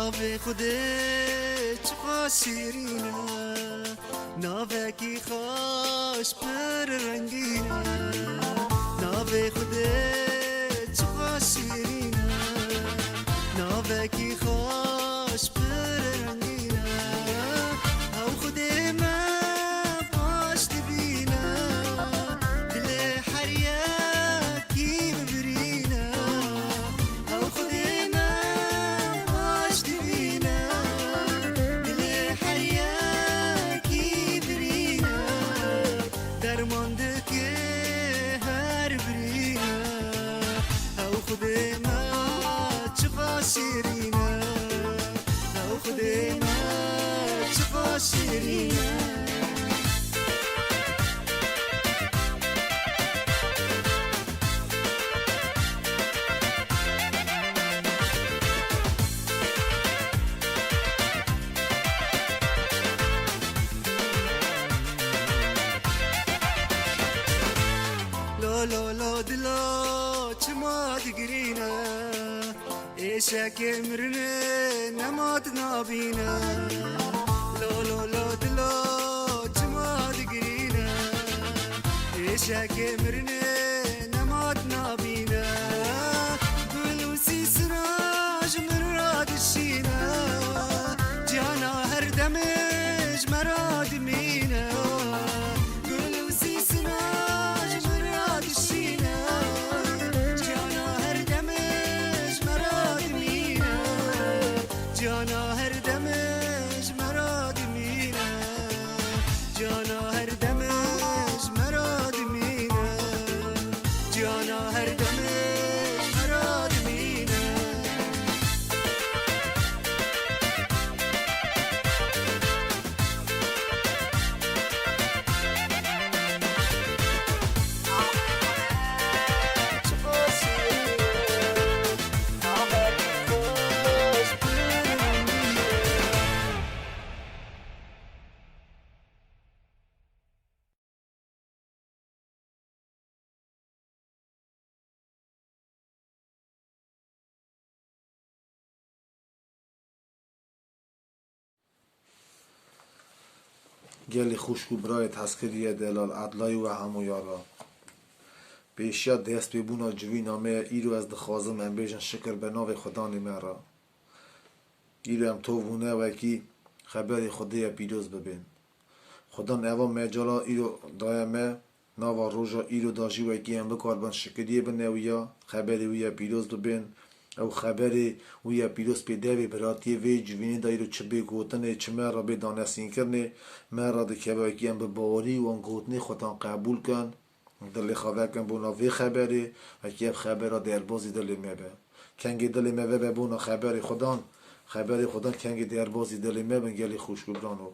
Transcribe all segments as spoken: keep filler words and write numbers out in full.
Navê Xwedê çiqas şîrîn e, navekî xweş pir rengîn e. Navê Xwedê çiqas şîrîn e, navekî xweş pir rengîn e. Ew Xwedê me baş dibîne, dilê her yekî bibirîne. Ew Xwedê me baş dibîne, dilê her yekî birîne, derman dike her birîne. Ew Xwedê me çiqas şîrîn e, ew Xwedê me çiqas şîrîn e. Lo lo lo dilo çima digirîne, êşekê mirinê nema tu nabîne. Lo lo lo dilo çima digirîne, êşekê mirinê nema tu nabîne. Gul û sîsina ji min re dişîne, ciyana her demê ji me re dimîne. Gul û sîsina ji min re dişîne, ciyana her demê ji me re dimîne. Ciyana her demê ji me re dimîne, ciyana her demê ji me re dimîne, ciyana her demê ji me re dimîne. Gelî xwişk û birayê hezkirî ye delal, edlayî we hemûya re. Pêşiya destpêbûna civîna me ye, îro ez dixwazim em bêjin şikir be navê Xudanê me re. Îro em tov bûne wekî xeberê Xwedê ye pîroz bibên. Xudan eva mecala îro daye me, nava roja îro da jî wekî em bikaribin şikiriyê bine wî ya, xeberê wî ya pîroz bibên. Ew xeberê wî ya pîroz pê devê biratiyê vê civînê de îro çi bê gotinê, çi me re bê danesînkirinê, me re dikeve wekî em bi bawerî wan gotinê Xudan qebûl kin. Dilê xwe vekin bona vê xeberê, wekî ev xebera derbazî dilê me be. Kengê dilê me vebe bona xeberê Xudan, xeberê Xudan kengê derbazî dilê me bin gelî xwişk û birano.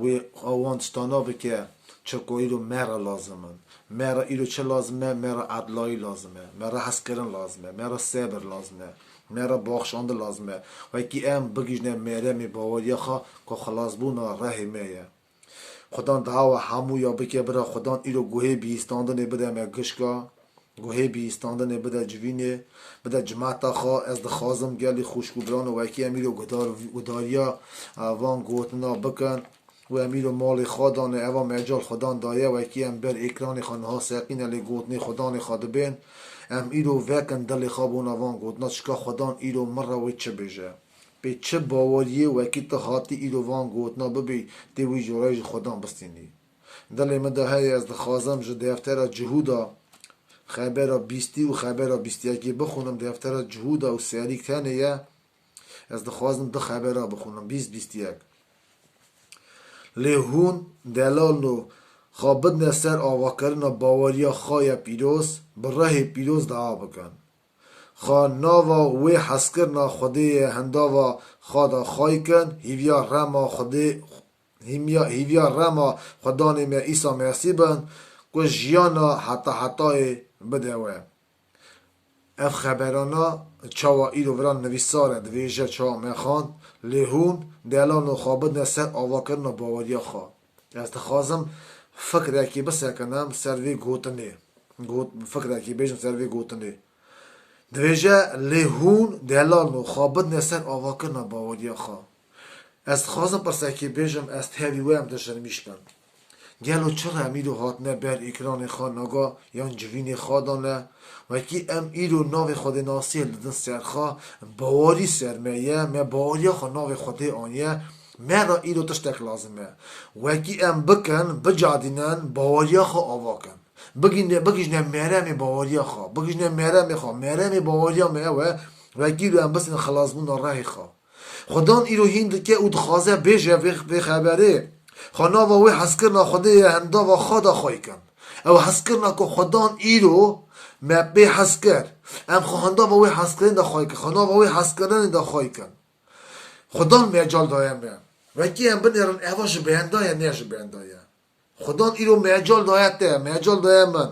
Wê awan tiştana bike, çi ku îro me re lazim in. Me re îro çi lazim e? Me re edlayî lazim e. Me re hezkirin lazim e. Me re sebir lazim e. Me re baxşandin lazim e. Wekî em bigihîjine meremê baweriya xwe ku xilasbûna rehê me ye. Xudan diawa hemû ya bike bira Xudan îro guhê bihîstandinê bide me gişka. Guhê bihîstandinê bide civînê, bide cimeta xwe. Ez dixwazim gelî xwişk û birano wekî em îro gudar-, gudariya, e, van gotina bikin. Û em îro malê xwe dane, eva mecal Xudan daye, wekî em ber êkranê xwe niha seqîne lê gotinê Xudanê xwe dibên. Em îro vekin dilê xwe bona van gotina, çika Xudan îro min re wê çi bêje. Pê çi baweriyê wekî tu hatî îro van gotina bibî, tê wî corayê ji Xudan bistînî. Dilê min de heye, ez dixwazim ji deftera Cihûda xebera bîstî û xebera bîstî yekê bixwînim. Deftera Cihûda û serîk tenê ye. Ez dixwazim du xebera bixwînim, bîst, bîst û yek. Lê hûn delalno xwe bidne ser avakirina baweriya xwe ya pîroz, bi rehê pîroz dua bikin. Xwe nava wê hezkirina Xwedê ye hindava xwe de xwey kin, hîviya rema Xwedê, hîmiya-, hîviya rema Xwedanê me Îsa Mesîh bin, ku jiyana heta hetayê bide we. Ev xeberana çawa îro vira nivîsar e, divêje çawa me xwend, lê hûn delano xwe bidine ser avakirina baweriya xwe. Ez dixwazim fikrekî bisekinim ser vê gotinê. Got-, fikrekî bêjim ser vê gotinê. Divêje, lê hûn delal no, xwe bidine ser avakirina baweriya xwe. Ez dixwazim pirsekê bêjim, ez tevî we em dicinimîş bin. Gelo çira em îro hatine ber ekranê xwe naga yan civînê xwe dane? Wekî em îro navê Xwedê nasiyê li din ser xwe, bawerî ser me ye, me baweriya xwe navê Xwedê aniye, me re îro tiştek lazim e. Wekî em bikin, bicadînin, baweriya xwe ava kin. Bigîne, bigihîjine meremê baweriya xwe, bigihîjine meremê xwe, meremê baweriya me ew e, wekî îro em bistînin xilasbûna rehê xwe. Xudan îro hîn dike û dixwaze bêje vê, vê xeberê. Xwe nava wê hezkirina Xwedê ye, hindava xwe da xwey kin. Ew hezkirina ku Xudan îro me pê hez kir. Em xwe hindava wê hezkirinê da xwey kin. Xwe nava wê hezkirinê da xwey kin. Xudan mecal daye me. Wekî em binêrin, eva ji benda ye, ne ji benda ye. Xudan îro mecal daye te, mecal daye min.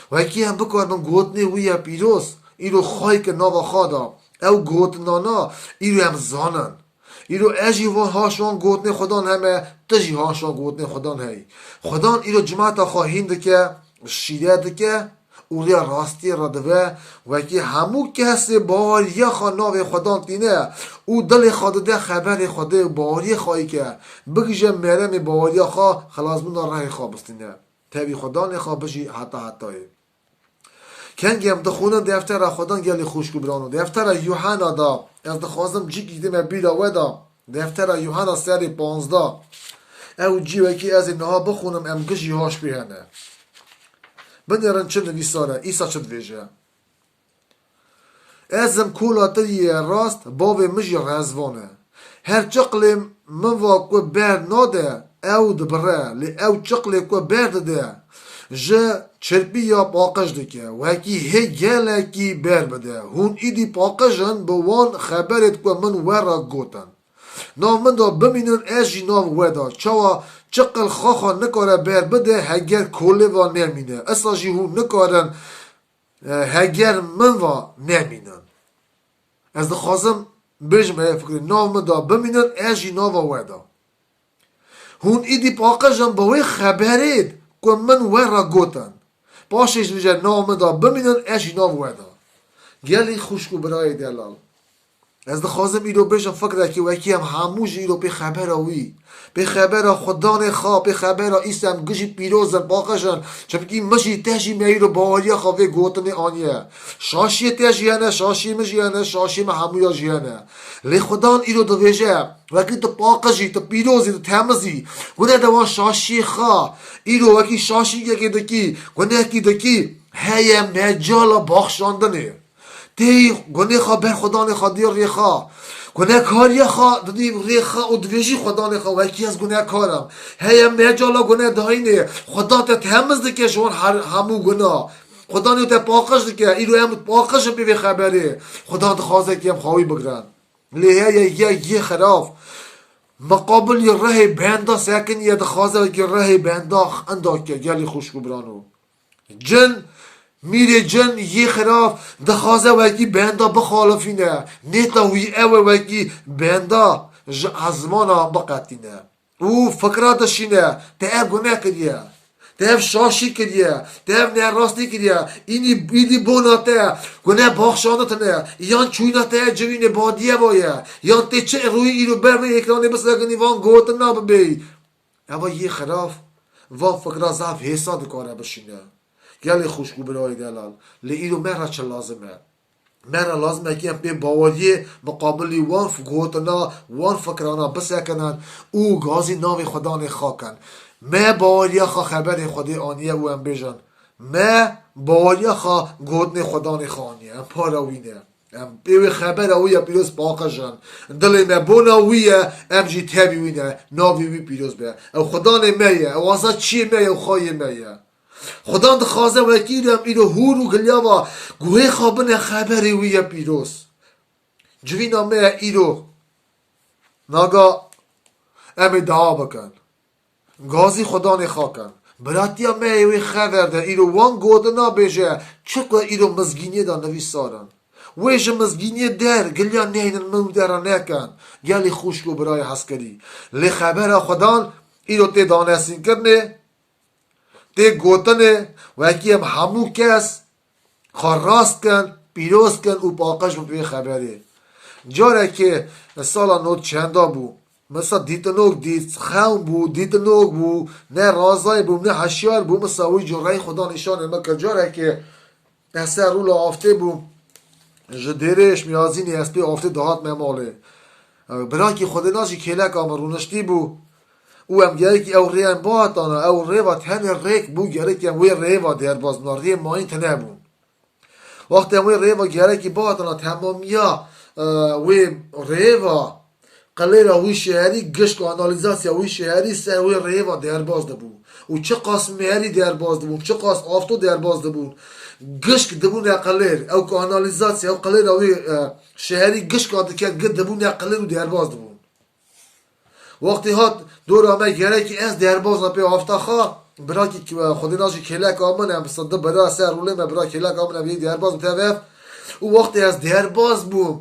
Wekî em bikaribin gotinê wî ye pîroz, îro xwey ke nava xwe da. Ew gotinana îro em zanin. Îro ez jî van haş wan gotinê Xudan heme, tu jî haş wan gotinê Xudan hey. Xudan îro cimata xwe hîn dike, şîre dike, û rêya rastiyê re dive, wekî hemû kesê baweriya xwe navê Xudan tîne û dilê xwe dide xeberê Xwedê û baweriyê xwe ke bigije meremê baweriya xwe, xilasbûna rehê xwe bistîne. Tevî Xudanê xwe bijî heta hetayê. Kengê em dixwînin deftera Xudan gelî xwişk û birano. Deftera Yuhena da, ez dixwazim cîkî dime bîra we da. Deftera Yuhena serê panzdeh. Ew cî wekî ez ê niha bixwînim, em gijî haş pê hene. Binêrin çi nivîsar e, Îsa çi dibêje? Ez im kola te yê rast, bavê min jî rezvan e. Her çiqlê min va ku ber nade, ew dibire, lê ew çiqlê ku ber dide, ji çirpî ya paqij dike, wekî hê gelekî ber bide. Hûn îdî paqij in bi wan xeberêd ku min we re gotin. Nav min de bimînin, ez jî nav we de. Çawa çiqil xwe xwe nikare ber bide, heger kolê ve nemîne. Esa jî hûn nikarin, e, heger min ve nemînin. Ez dixwazim bêjim vê fikrê, nav min de bimînin, ez jî nava we de. Hûn îdî paqij in bi wê xeberê ku min we re gotin. Paşê jî dibêje, nav min de bimînin, ez jî nav we de. Gelî xwişk û birayê delal. Ez dixwazim îro bêjim fikrekî wekî em hemû jî îro pê xebera wî, pê xebera Xudanê xwe, pê xebera Îsa em gijî pîroz in, paqij in. Çimkî min jî te jî me îro baweriya xwe vê gotinê aniye. Şaşiyê te jî hene, şaşiyê min jî hene, şaşiyê me hemûya jî hene. Lê Xudan îro dibêje, wekî tu paqij î, tu pîroz î, tu temiz î. Gune de wan şaşiyê xwe, îro wekî şaşî yekê dikî, gunehkî dikî, heye mecala baxşandinê. Tê gunê xwe ber Xudanê xwe dî rê xwe. Gunekariya xwe didî rê xwe û dibêjî Xudanê xwe, wekî ez gunekar im. Heye mecala gunedahînê, Xudan te temiz dike ji wan her, hemû guna. Xudan te paqij dike, îro em paqij in pê vê xeberê. Xudan dixwaze ki em xwe wî bigrin. Lê heye yek yê xirav. Miqabilî rehê benda sekiniye, dixwaze wekî rehê benda enda ke gelî xwişk û birano. Cin, mîrê cin yê xirav dixwaze wekî benda bixalifîne. Nêta wî ew e wekî benda ji ezmana biqetîne. Û fikra dişîne, te ev guneh kiriye. Te ev şaşî kiriye. Te ev nerastî kiriye. Înî, îdî bona te guneh baxşanditine. Yan çûyîna te civînê badiye va ye. Yan tê çi rûyî îro ber vê ekranê bisekinî van gotina bibêyî. Eva yê xirav, van fikra zaf hêsa dikare bişîne. Gelê xwişk û birayê delal, lê îro me re çi lazim e? Me re lazim e ki em pê baweriyê miqabilî wan f-, gotina, wan fikrana bisekinin û gazî navê Xudanê xwe kin. Me baweriya xwe xeberê Xwedê aniye û em bêjin, me baweriya xwe gotinê Xudanê xwe aniye. Em para wî ne. Em pê wê xebera wî ya pîroz paqij in. Dilê me bona wî ye, em jî tevî wî ne. Navê wî pîroz be. Ew Xudanê me ye, ew aza çiyê me ye, ew xayê me ye. Xudan dixwaze wekî îro em îro hûr û giliya va guhê xwe bine xeberê wî ye pîroz. Civîna me ye îro. Naga em ê dua bikin. Gazî Xudanê xwe kin. Biratiya me yê wê xever de îro wan gotina bêje, çiqe îro mizgîniyê de nivîsar in. Wê ji mizgîniyê der giliya neynin min û te re nekin. Gelî xwişk û birayê hezkirî. Lê xebera Xudan îro tê danesînkirinê, tê gotinê, wekî em hemû kes xwe rast kin, pîroz kin û paqij bin vê xeberê. Carekê sala not çenda bû. Misa dîtinok dît, xewn bû, dîtinok bû, ne razayê bû, ne heşyar bû, misa wî cureyê Xudan nîşanê me kir. Carekê ez ser rûla aftê bûm, ji dêrê Şmiyazînê ez pê aftê dihat me malê. Birakî Xwedê najî kêleka min rûniştî bû û em gerekî ew rê em bihatana, ew rêva tenê rêk bû, gerekî em wê rêva derbaz bûna, rê mayîn tine bûn. Wextê em wê rêva gerekî bihatina temamiya, e, wê rêva, qilêra wî şeherî, gişk û kanalîzasya wî şeherî ser wê rêva derbaz dibû. Û çiqas mêrî derbaz dibûn, çiqas afto derbaz dibûn, gişk dibûne qilêr, ew kanalîzasya, ew qilêra wî, e, şeherî gişka diket, gi dibûne qilêr û derbaz dibûn. Wextê hat dora me, gerekî ez derbazna pê afta xwe, birakî k-, Xwedê najî kêleka min em, sidi bira ser rûlê me, bira kêleka min em yê derbaz min tev ev. Û wextê ez derbaz bûm,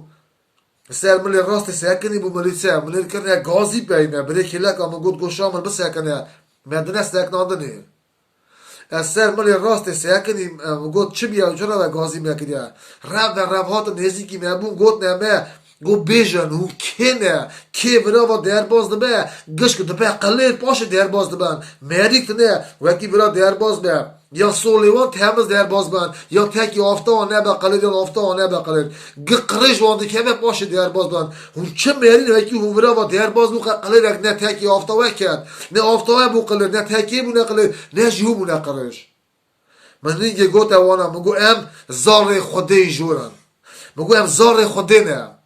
ser milê rastê sekinî bû, milê çe, milê kirine gazî pey me, birê kêleka min got, goşa min bisekine, me dine seknandinê. Ez ser milê rastê sekinîm, em, got, "Çi bûye, ew çira ve gazî me kiriye?" Rev ve rev hatin nêzîkî me bûn, gotine me, got, "Bêjin, hûn kê ne? Kê vira va derbaz dibe, gişk dibe qilêr, paşê derbaz diben. Merîk tine, wekî vira derbaz be. Ya solê wan temiz derbaz ben, ya tekî afta wan nebe qilêr, yan afta wan nebe qilêr. Gi qirêj wan dikeve, paşê derbaz ben." Hûn çi merî ne, wekî hûn vira va derbaz bû, qe qilêrek ne tekî afta we ket, ne afta we bû qilêr, ne tekê bû ne qilêr, ne jî hûn bûne qirêj. Min ningê gote wana, min got, "Em zarê Xwedê jor in." Min got, "Em zarê Xwedê ne."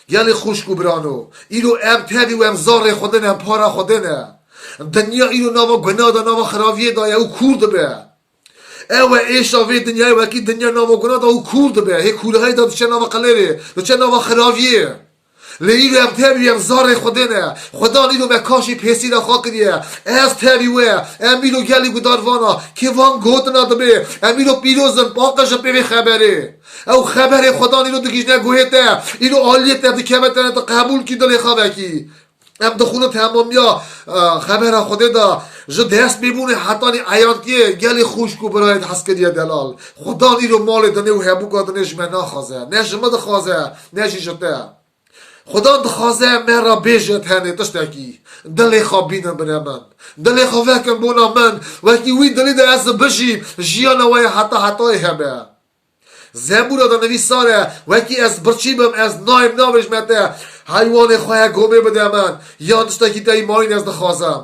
Gelê xwişk û birano, îro em tevî û em zarê Xwedê ne, em para Xwedê ne. Dinya îro nava guna de, nava xiraviyê de ye û kûr dibe. Ew e êşa vê dinyayê, wekî dinya nava guna de û kûr dibe. Hê kûrihayê de diçe nava qilêrê, diçe nava xiraviyê. Lê îro em tevî, em zarê Xwedê ne. Xudan îro me kaşî pêsîra xwe kiriye. Ez tevî we. Em îro gelî gudarvana. Kê van gotina dibê. Em îro pîroz in, paqij in pê vê xeberê. Ew xeberê Xudan îro digihîjne guhê te. Îro aliyê te dikeve te, te qebûl kî dilê xwe vekî. Em dixwînin temamiya, e, xebera Xwedê de ji destpêbûnê hetanî eyantiyê gelê xwişk û birayê hez kiriye delal. Xudan îro malê dinê û hebûka dinê ji me naxwaze. Ne ji min dixwaze, ne jî ji te. Xudan dixwaze me re bêje tenê tiştekî. Dilê xwe bînin bine min. Dilê xwe vekin bona min. Wekî wî dilî de ez bijîm. Jiyana we yê heta hetayê hebe. Zebûra de nivîsar e, wekî ez birçî bim, ez nayêm navêjime te. Heywanê xwe ye gomê bide min. Yan tiştekî te yî mayîn ez dixwazim.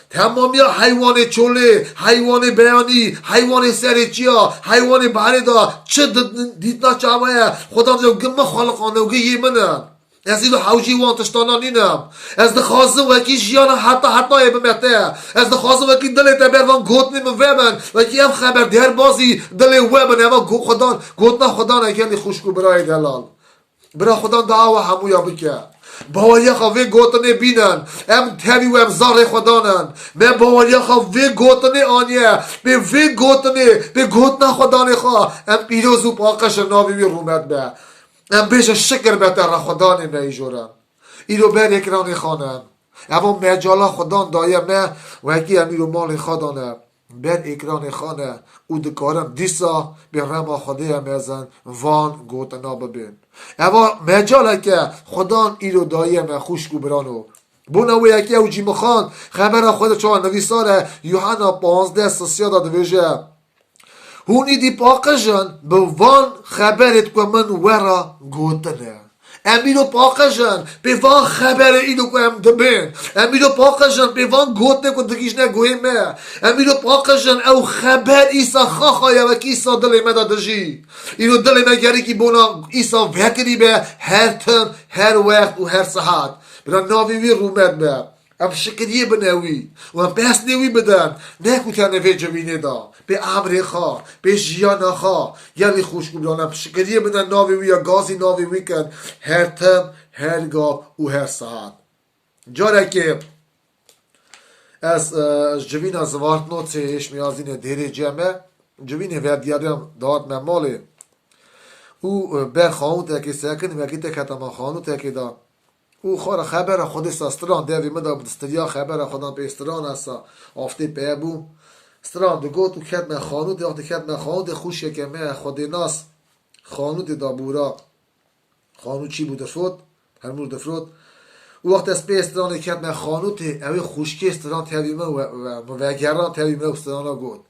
Temamiya heywanê çolê, heywanê beyanî, heywanê serê çiya, heywanê behrê de çi di-, dîtina çawa ye? Xudan diyo gi min xweliqane û gi yê min in. Ez îro hewcî wan tiştana nînim. Ez dixwazim wekî jiyana heta hetayê bime te. Ez dixwazim wekî dilê te ber van gotinê min vebin. Wekî ev xeber derbazî dilê we bin. Eva go-, Xudan, gotina Xudan e gelî xwişk û birayê delal. Bira Xudan dawa hemûya bike. Baweriya xwe vê gotinê bînin. Em tevî û em zarê Xudan in. Me baweriya xwe vê gotinê aniye. Pê vê gotinê, pê gotina Xudanê xwe. Em pîroz û paqij in, navê wî rûmet be. Em bêjin şikir be te re Xudanê me îjore. Îro ber êkranê xane. Eva mecala Xudan daye me, wekî em îro malê xwe dane. Ber êkranê xane û dikarin dîsa bê rema Xwedê em ezin van gotina bibên. Eva mecaleke Xudan îro daye me xwişk û birano. Bona wê yekê ew cî mixan, xebera Xwedê çawa nivîsar e, Yuhanna panzdeh sisiya da dibêje. Hûn îdî paqij in bi van xeberêd ku min we re gotine. Em îro paqij in pê van xeberê îro ku em dibên. Em îro paqij in pê van gotinê ku digihîjne guhê me. Em îro paqij in ew xeber îsa xaxa ye wekî îsa dilê me de dijî. Îro dilê me gerekî bona îsa vekirî be her tim, her wext û her sihet. Bila navê wî rûmet be. Em şikiriyê bine wî û em pesnê wî bidin. Ne ku tenê vê civînê de, pê emrê xwe, pê jiyana xwe, gelî xwişk û biran, em şikiriyê bidin navê wî ya gazî navê wî kin her tim, her gav û her saet. Carekê ez, e, ji civîna Zivartnotê Hêşmiyazînê dêrê cem e, civînê vediyariyam dihat me malê û, e, ber xanûtekê sekin, wekî te ketama xanûtekê de. Û xwe re xebera Xwedê sa stran devê min de, min distiriya xebera Xwedan pê stran e sa aftê peye bû. Stran digot û ketme xanûtê, wextê ketme xanûtê xwişkeke me Xwedênas Xanûtê da bûra. Xanût çî bû difrot, hemû difrot. Û wextê ez pê stranê ketme xanûtê, ew ê xwişkê stran tevî min we, we, min vegeran tevî min ew strana got.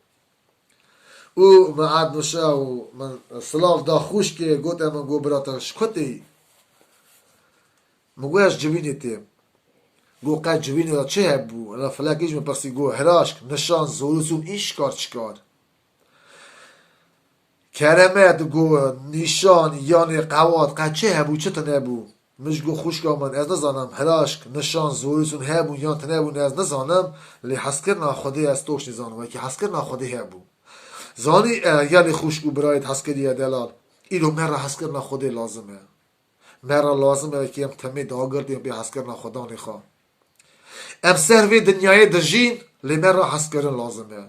Û min ed nişe û min silav da xwişkê, gote min, got, bira te ji ku tê yî? Min got, ez civînê têm. Got, qe civînê de çi hebû? Ela filekî ji min pirsî, got, hiraşk, nişan, zorûsûn, îşkar çikar. Keremet, got, nîşan, yanê qewat, qe çi hebû, çi tune bû? Min ji got, xwişka min, ez nizanim, hiraşk, nişan, zorûsûn hebûn yan tune bûn, ez nizanim, lê hezkirina Xwedê ez toş nizanim, wekî hezkirina Xwedê hebû. Zanî, e, gelê xwişk û birayê hezkiriye delal. Îro me re hezkirina Xwedê lazim e. Me re lazim e wekî em temê dagirtî em pê hezkirina Xwedanê xwe. Em ser vê dinyayê dijîn, lê me re hezkirin lazim e.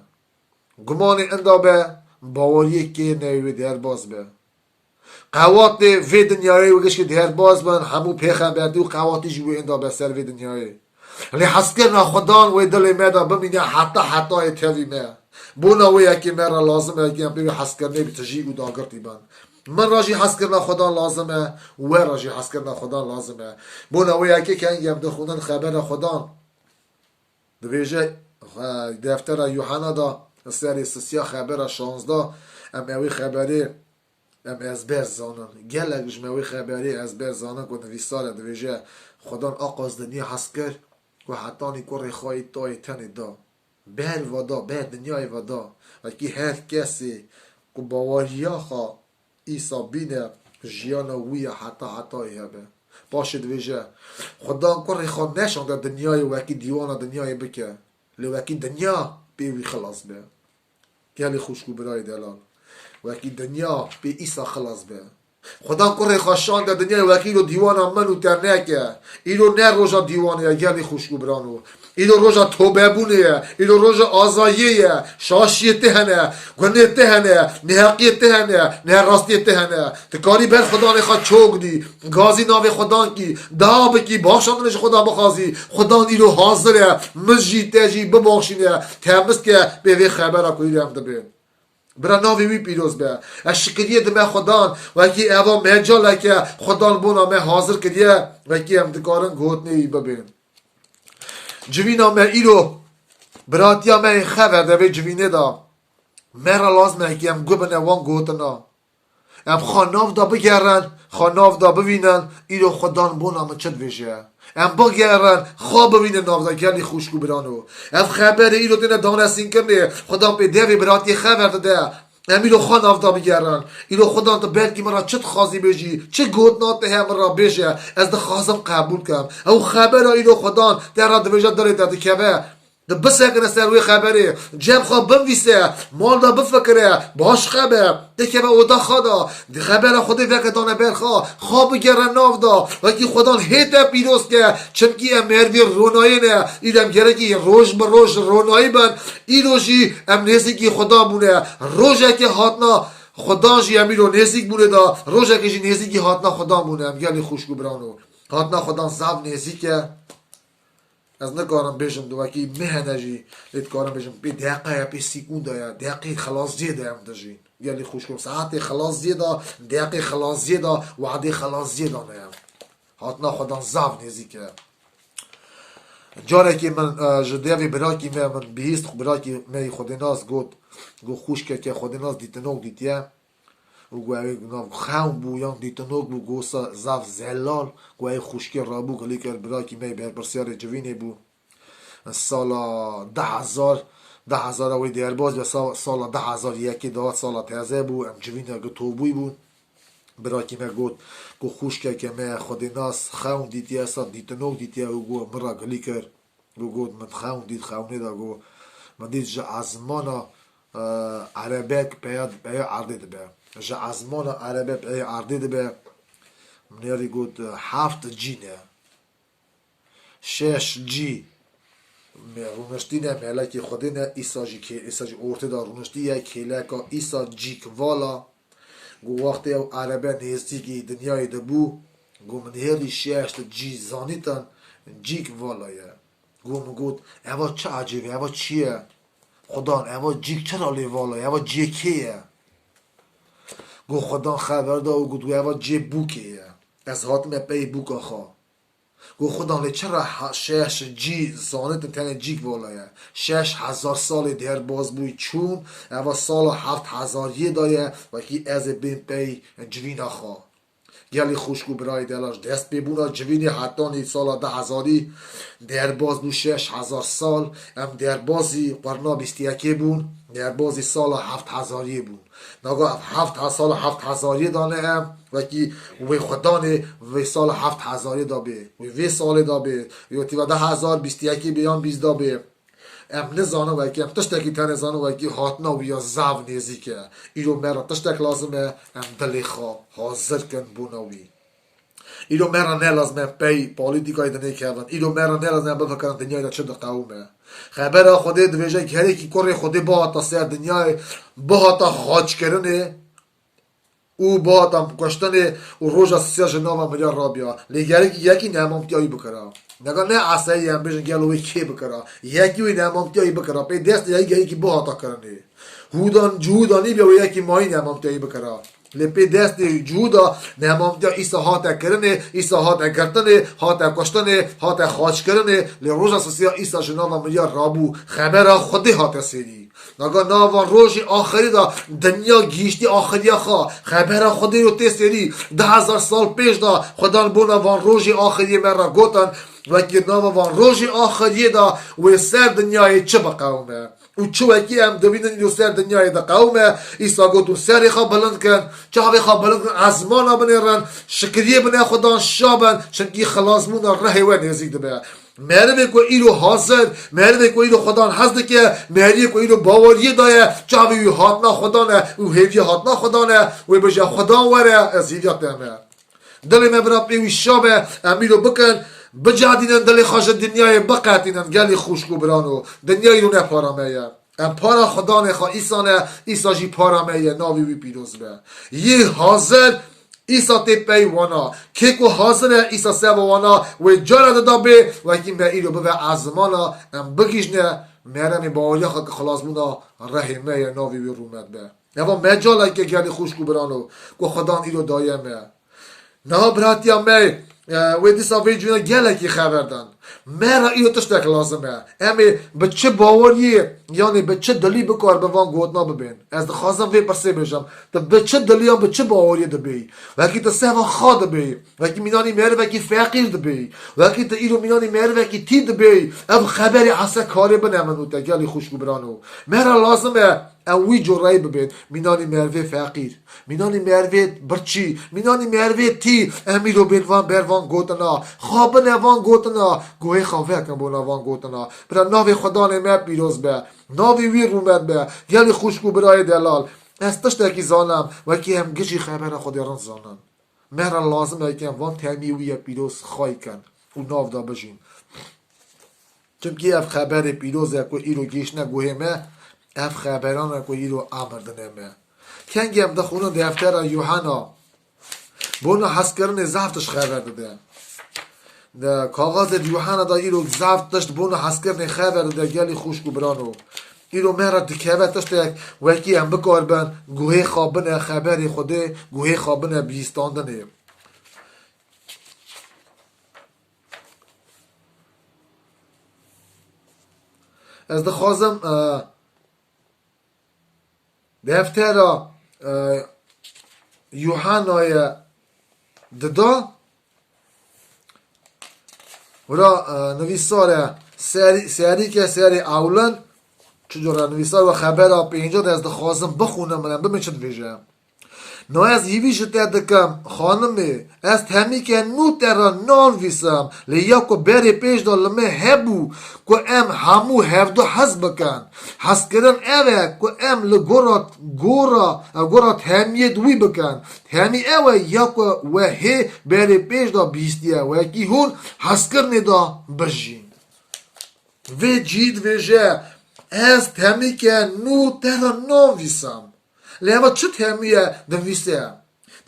Gumanê inda be, baweriyê kê neyê wê derbas be. Qewatê vê dinyayê wê gişkî derbas bin, hemû pêxembertî û qewatî jî wê inda be ser vê dinyayê. Lê hezkirina Xudan wê dilê me de bimîne heta hetayê tevî me. Bona wê yekê me re lazim e, yekê em pê wê hezkirinê bi tijî û dagirtî bin. Min re jî hezkirina Xudan lazim e, we re jî hezkirina Xudan lazim e. Bona wê yekê kengî em dixwînin xebera Xudan. Dibêje, e, deftera Yuhana da, serê sisiya xebera şazdeh, em ewê xeberê, em ezber zanin. Gelek ji me wê xeberê ezber zanin ku nivîsar e, dibêje, Xudan aqas dinya hez kir ku hetanî kurê xwe yê tayê tenê da. Ber veda, ber dinyayê veda. Wekî her kesê ku baweriya xwe Îsa bîne, jiyana wî ya heta hetayê hebe. Paşê dibêje, Xudan kurê xwe neşande dinyayê wekî dîwana dinyayê bike. Lê wekî dinya pê wî xilas be. Gelî xwişk û birayê delal. Wekî dinya pê Îsa xilas be. Xudan kurê xwe şande dinyayê wekî îro dîwana min û te neke. Îro ne roja dîwanê ye gelî xwişk û birano. Îro roja tobebûnê ye. Îro roja azayiyê ye. Şaşiyê te hene. Gunê te hene. Neheqiyê te hene. Neherastiyê te hene. Dikarî ber Xudanê xwe çok dî. Gazî navê Xudan kî. Dua bikî. Baxşandinê ji Xudan bixwazî. Xudan îro hazir e. Min jî te jî bibaxşîne. Temiz ke bê vê xebera ku îro em dibên. Bira navê wî pîroz be. Ez şikiriyê dime Xudan, wekî eva mecaleke Xudan bona me hazir kiriye, wekî em dikarin gotinê wî bibên. Civîna me îro, biratiya me ê xever de vê civînê de. Me re lazim e kî em guh bine wan gotina. Em xwe nav de bigerin, xwe nav de bivînin, îro Xudan bona min çi dibêje. Em bigerin, xwe bivînin nav de gelî xwişk û birano. Ev xeberê îro têne danesînkirinê, Xudan pê devê biratiyê xever dide. Em îro xwe nav de bigerin. Îro Xudan tu belkî min re çi dixwazî bêjî, çi gotina te heye min re bêje, ez dixwazim qebûl kim. Ew xebera îro Xudan te re dibêje dilê te dikeve. Tu bisekine ser wê xeberê, cem xwe binivîse, mal de bifikire, baş xebe, dikeve oda xwe de, di xebera Xwedê veke dane ber xwe, xwe bigere nav de, wekî Xwedan hê te pîroz ke, çimkî em merivê ronayê ne, îro em gerekî roj bi roj ronayî bin, îro jî em nêzîkî Xweda bûne, rojekê hatina Xwedan jî em îro nêzîk bûne de, rojekê jî nêzîkî hatina Xwedan bûne, em gelî xwişk û birano. Hatina Xwedan zaf nêzîk e. Ez nikarim bêjim di wekî me hene jî, lê dikarim bêjim pê deqe ye, pê sîkûnda ye, deqê xelasiyê de em dijîn. Gelî xwişkom, saetê xelasiyê de, deqê xelasiyê de, wadê xelasiyê de ne ye. Hatina Xwedan zaf nêzîk e. Carekê min, e, ji devê birakî me, min bihîst, birakî me yî Xwedênas got, got, xwişkeke Xwedênas dîtinok dîtiye. Û got, ew ê nav xewn bû yan dîtinok bû, got, sa-, zaf zelal, got, ew xwişkê rabû, gilî kir, birakî me yê berpirsyarê civînê bû. Sala du hezar, du hezara wê derbas be, sa-, sala du hezar yekê de hat, sala teze bû, em civîneke tobûyî bûn. Birakî me got, got, xwişkeke me Xwedênas xewn dîtiye, sa dîtinok dîtiye û got, min re gilî kir. Got, got, min xewn dît, xewnê de got, min dît ji ezmana, e, erebek peya, peya erdê dibe. Ji ezmana erebe peya erdê dibe. Min nêrî got, e, heft cî ne. Şeş cî me-, rûniştî ne, melekê Xwedê ne, Îsa jî kê-, Îsa jî ortê de rûniştî ye, kêleka Îsa cîk vala. Got, wextê ew erebe nêzîkî dinyayê de bû, got, min hêrî şeş cî zanîtin, cîk vala ye. Got, min got, eva çi ecêb e, eva çi ye? Xudan, eva cîk çira lê vala ye, eva cîyê kê ye? Go Xudan xeber da û got, eva cê bûkê ye. Ez hatime pey bûka xwe. Go Xudan lê çira ha-, şeş cî zanîtin tenê cîk vala ye. Şeş hezar salê derbaz bûy çûn, eva sala heft hezar yê da ye, wekî ez ê bên pey civîna xwe. Gelî xwişk û birayê delal, dest pê bûna civînê hetanî sala du hezarî derbaz bû şeş hezar sal, em derbazî qurna bîst yekê bûn, derbazî sala heft hezariyê bûn. Naga ev heft he-, sala heft hezariyê da ne em, wekî wê xwedanê wê sala heft hezariyê da bê, wê vê salê da bê, yo tîva du hezar bîst yekê bê yan bîst da bê. Em nizanin wekî, em tiştekî tenê zanin wekî hatina wî ya zaf nêzîk e. Îro me re tiştek lazim e, em dilê xwe hazir kin bona wî. Îro me re ne lazim e pey polîtîkayê dinê kevin. Îro me re ne lazim e em bifikirin dinyayê de çi diqewime. Xebera Xwedê dibêje, gerekî kurê Xwedê bihata ser dinyayê, bihata xaçkirinê, û bihata kuştinê û roja sisiya ji nava miriya rabiya. Lê gerek yekî nemamtiya wî bikira. Nega ne eseyî em bêjin gelo wê kê bikira. Yekî wê nemamtiya wî bikira. Pê destê yekî gerekî bihata kirinê. Hûdan, cihûda nîbiya wê yekî mayî nemamtiya wî bikira. Lê pê destê cihûda nemamtiya îsa hate kirinê, îsa hate girtinê, hate kuştinê, hate xaçkirinê. Lê roja sisiya îsa ji nava miriya rabû. Xebera Xwedê hate sêrî. Naga nava rojê axirî de dinya gihîştî axiriya xwe. Xebera Xwedê yo tê serî. Du hezar sal pêş de Xudan bona van rojê axiriyê me re gotin, wekî nava van rojê axiriyê de wê ser dinyayê çi biqewime. Û çi wekî em dibînin îro ser dinyayê diqewime, Îsa got û serê xwe bilind kin, çavê xwe bilind kin, ezmana binêrin, şikiriyê bine Xudan şa bin, çimkî xilasbûna rihê we nêzîk dibe. Merivê ku îro hazir, merivê ku îro Xudan hez dike, merivê ku îro baweriyê daye, çavê wî hatina Xudan e û hêviya hatina Xudan e, wê bêje Xudan were, ez hêviya te me. Dilê me bira pê wî şa be, em îro bikin, bicadînin dilê xwe ji dinyayê biqetînin, gelî xwişk û birano. Dinya îro ne para me ye. Em para Xudanê xwe Îsa ne, Îsa jî para me ye, navê wî pîroz be. Yê hazir, Îsa tê pey wana. Kê ku hazir e, Îsa seva wana wê cara dida bê, wekî me îro bive ezmana, em bigihîjne meremê baweriya xwe ki xilasbûna rehê me ye, navê wî rûmet be. Eva mecaleke gelê xwişk û birano ku Xudan îro daye me. Niha biratiya me, e, wê dîsa vê cûna gelekî xeber dan. Me re îro tiştek lazim e. Em ê bi çi baweriyê, yanî bi çi dilî bikar bi van gotina bibên? Ez dixwazim vê pirsê bêjim. Tu bi çi dilî yan bi çi baweriyê dibêyî? Wekî tu seva xwe dibêyî. Wekî mînanî merivekî feqîr dibêyî. Wekî tu îro mînanî merivekî tî dibêyî. Ev xeberê ese karê bine min û te gelî xwişk û birano. Me re lazim e em wî coreyî bibên. Mînanî merivê feqîr. Mînanî merivê birçî. Mînanî merivê tî. Em îro bên van ber van gotina. Xabine van gotina. Guhê xwe vekin bona van gotina. Bira navê Xudanê me pîroz be. Navê wî rûmet be. Gelî xwişk û birayê delal. Ez tiştekî zanim. Wekî em gijî xebera Xwedê rind zanin. Me re lazim e ke van temî wî ye pîroz xay ken û nav da bijîn. Çimkî ev xeberê pîroz e ku îro gihîştine guhê me, ev xeberan e ku îro emir dine me. Kengî em dixwînin deftera Yuhena, bona hezkirinê zaf tişt xeber dide. Di kaxezê Yuhena de îro zaf tişt bona hezkirinê xeber dide gelî xwişk û birano. Îro me re dikeve tiştek wekî em bikaribin guhê xwe bine xeberê Xwedê, guhê xwe bine bihîstandinê. Ez dixwazim, e, deftera, e, Yuhanayê dida, wira, e, nivîsar e, serî, serî ke serê ewlin, çi cure nivîsar we xebera pênca de ez dixwazim bixwînim, min em bibin çi dibêje. Na ez hîvî ji te dikim, xanimê, ez temîke nû te re nanivîsim, lê ya ku berê pêş de li me hebû, ku em hemû hevdu hez bikin. Hezkirin ev e, ku em li gora, gora, gora temiyê di wî bikin. Temî ew e, ya ku we hê berê pêş de bihîstiye, wekî hûn hezkirinê de bijîn. Vê cî dibêje, ez temîke nû te re nanivîsim. Lê eva çi temî ye dinivîse?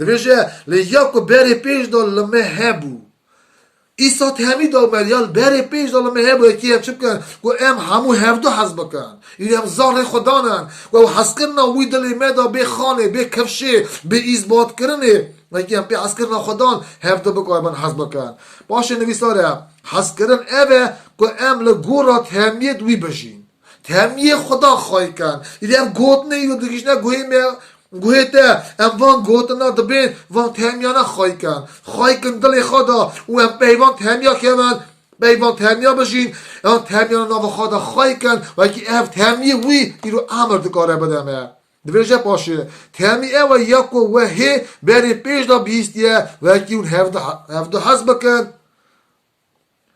Dibêje, lê ya ku berê pêş de li me hebû. Îsa temî da me, ya li berê pêş de li me hebû, wekî em çi bikin? Ku em hemû hevdu hez bikin. Îro em zarê Xudan in. Ku ew hezkirina wî dilê me de bê xanê, bê kifşê, bê îsbatkirinê. Wekî em pê hezkirina Xudan hevdu bikaribin hez bikin. Paşê nivîsar e, hezkirin ev e ku em li gora temiyê di wî bijîn. Temiyê Xudan xwey kin. Îro ev gotinê îro digihîjne guhê me, guhê te. Em van gotina dibên, van temiyana xwey kin. Xwey kin dilê xwe de û em peyvan temiya kevin, peyvan temiya bijîn, yan temiyana nava xwe de xwey kin, wekî ev temiyê wî îro emir dikare bide me. Dibêje paşê, temî ew e ya ku we hê berê pêş de bihîstiye, wekî hûn hevdu, hevdu hez bikin.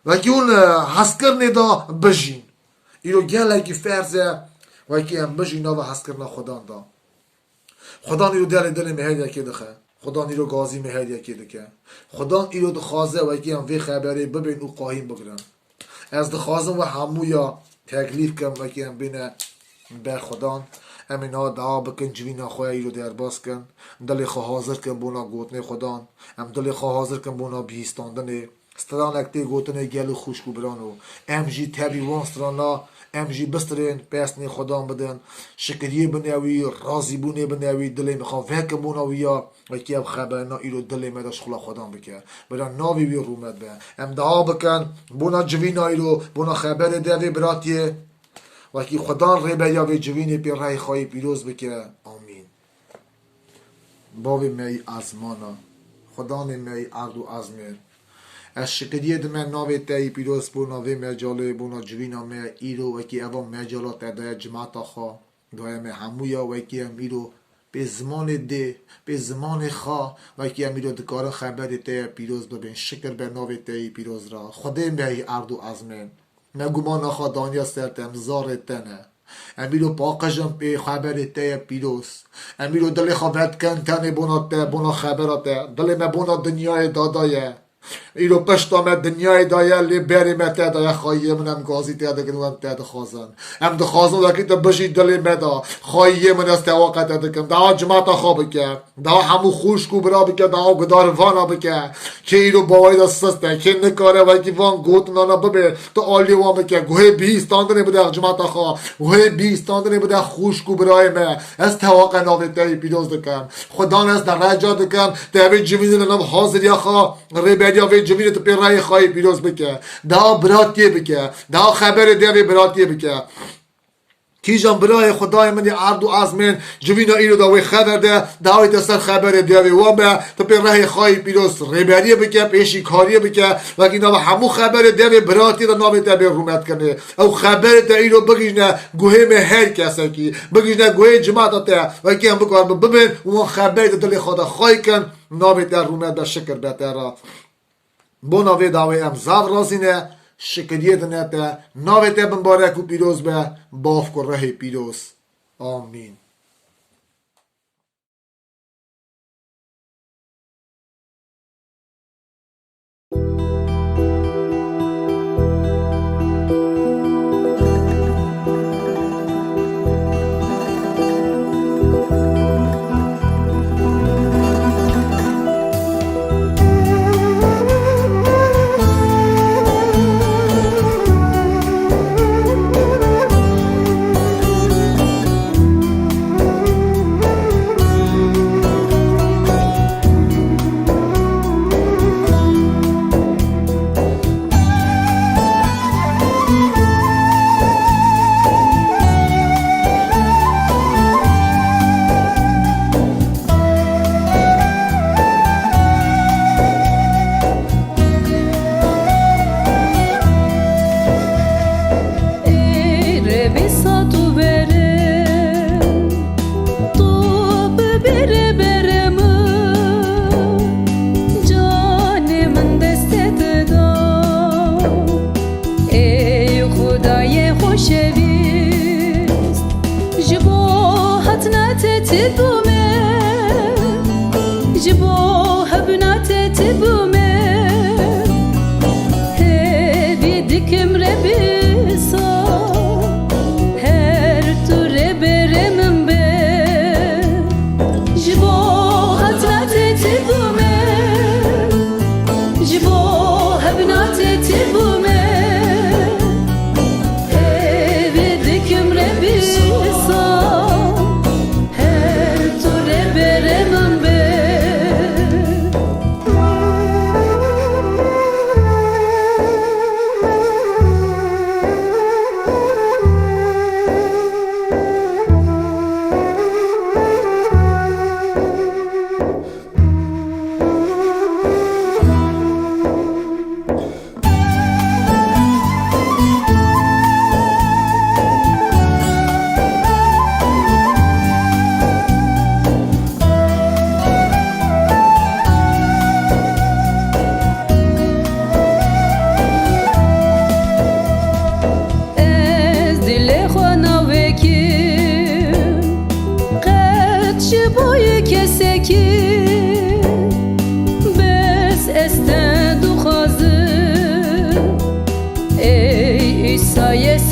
Wekî hûn, e, hezkirinê de bijîn. Îro gelekî ferz e, wekî em bijîn nava hezkirina Xudan de. Xudan îro derê dilê me her yekê dixe. Xudan îro gazî me her yekê dike. Xudan îro dixwaze wekî em vê xeberê bibên û qayîm bigirin. Ez dixwazim we hemûya teklîf kim, wekî em bîne ber Xudan. Em ê niha dua bikin, civîna xwe ya îro derbas kin. Dilê xwe hazir kin bona gotinê Xudan. Em dilê xwe hazir kin bona bihîstandinê. Stranek tê gotinê gelo xwişk û birano. Em jî tevî wan strana, em jî bistirên pesnê Xudan bidin. Şikiriyê bine wî, razîbûnê bine wî, dilê me xwe vekin bona wî ya. Wekî ev xeberina îro dilê me de şixula Xudan bike. Bira navê wî rûmet be. Em dua bikin, bona civîna îro, bona xeberê devê biratiyê. Wekî Xudan rêberiya vê civînê pê rehê xwe yê pîroz bike. Amîn. Bavê me yî ezmana, Xudanê me yî erd û ezmên. Ez şikiriyê dime navê te yî pîroz bona vê mecalê, bona civîna me îro wekî eva mecala te daye cimata xwe. Daye me hemûya wekî em îro pê zimanê dê, pê zimanê xwe, wekî em îro dikarin xeberê te ye pîroz bibên. Şikir be navê te yî pîroz ra. Xwedê me yî erd û ezmên. Me gumana xwe daniye ser te, em zarê te ne. Em îro paqij in pê xeberê te ye pîroz. Em îro dilê xwe vedikin tenê bona te, bona xebera te. Dilê me bona dinyayê dadaye. Îro pişta me dinyayê de ye, lê berê me te de ye, xweyê min em gazî te dikin û em te dixwazin. Em dixwazin wekî tu bijî dilê me de, xweyê min ez tewaqa te dikim. Daha cimata xwe bike, daha hemû xwişk û bira bike, daha gudarvana bike. Kê îro bawerî de sist e, kê nikare wekî van gotinana bibe, tu alî wan bike. Guhê bihîstandinê bide cimata xwe, guhê bihîstandinê bide xwişk û birayê me. Ez tewaqa navê te yî pîroz dikim. Xudan ez te reca dikim, tu evê civînê li nav haziriya xwe. Rêberiya vê civînê tu pê rehê xwe yê pîroz bike. Daha biratiyê bike. Daha xeberê devê biratiyê bike. Kîjan birayê Xwedayê min ê erd û ezmên civîna îro da wê xeber de, dawî te ser xeberê devê wan be, tu pê rehê xwe yê pîroz rêberiyê bike, pêşîkariyê bike, wekî nava hemû xeberê devê biratiyê de navê te bê rûmetkirinê. Ew xeberê te îro bigihîjne guhê me her kesekî, bigihîjne guhê cimata te, wekî em bikaribin bibên û wan xeberê di dilê xwe de xwey kin. Navê te rûmet be, şikir be te re. Bona vê dawê em zaf razî ne, şikiriyê dine te, navê te bimbarek û pîroz be, bavk û rehê pîroz. Amîn. Ey Rebê sat û berê, tu bi bêrê berê min, canê min destê te da. Ey Xwedayê xweşewîst, ji bo hatina te tê bûme, ji bo hebûna te tê bûme. Hêvî dikim Rebî sa, her tu rêberê min be. Ji bo hatina te tê bûme, ji bo hebûna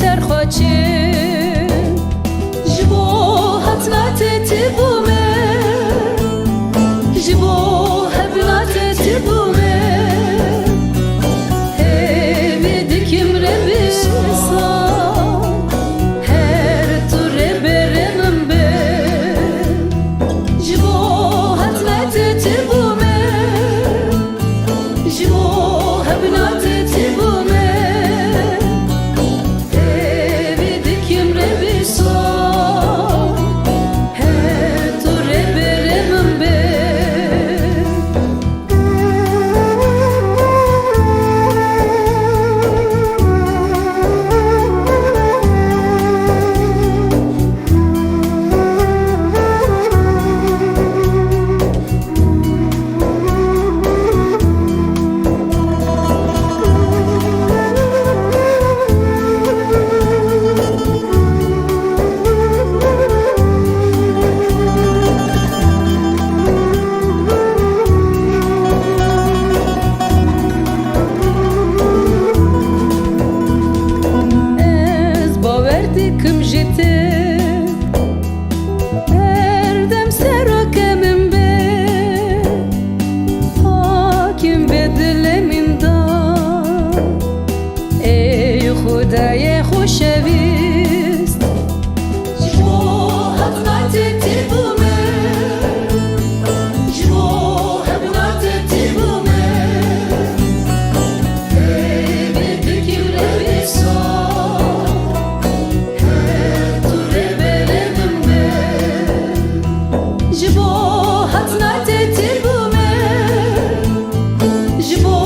Derxwaçê ji bo hatina te tê bû me, ji bo hebûna te tê bû me. Hêvî dikim revîsa, her tu rêberê min be. Ji bo hatina te tê bû me, ji bo hebûna te tê bû me. Hêvî dikim revîsa, her tu rêberê min be. Ez bawer dikim ji te, her dem serokê min be, hakim be dilê min de. Ey Xwedayê xweşewîst, ji bo hatina te tê bû me, ji bo hebûna te tê bû me. Hêvî dikim revîsa, her tu rêberê min be. Ji bo hatina te tê bû me, ji bo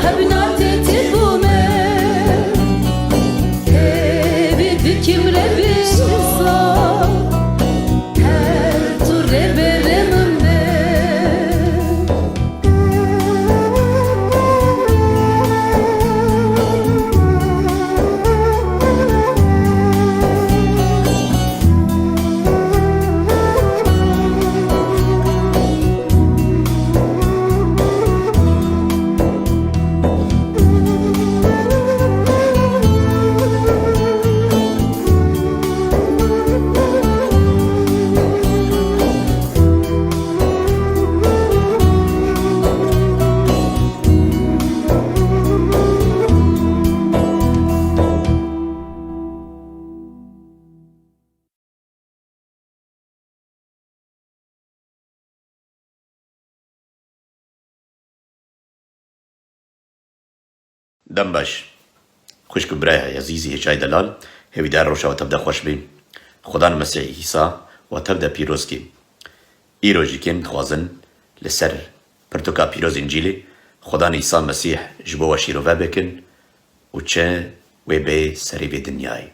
hebûna te tê bû me. Hêvî dikim revîsa, her tu rêberê min be. Dem baş. Xwişk û birayê ezîzî hêjayî delal, hêvîdar roja we tev de xweş bê. Xudan Mesîh Îsa we tev de pîroz kê. Îro jî kêm dixwazin li ser pirtûka pîroz Încîlê Xudan Îsa Mesîh ji bo we şîrove bikin û çi wê bê serê vê dinyayê.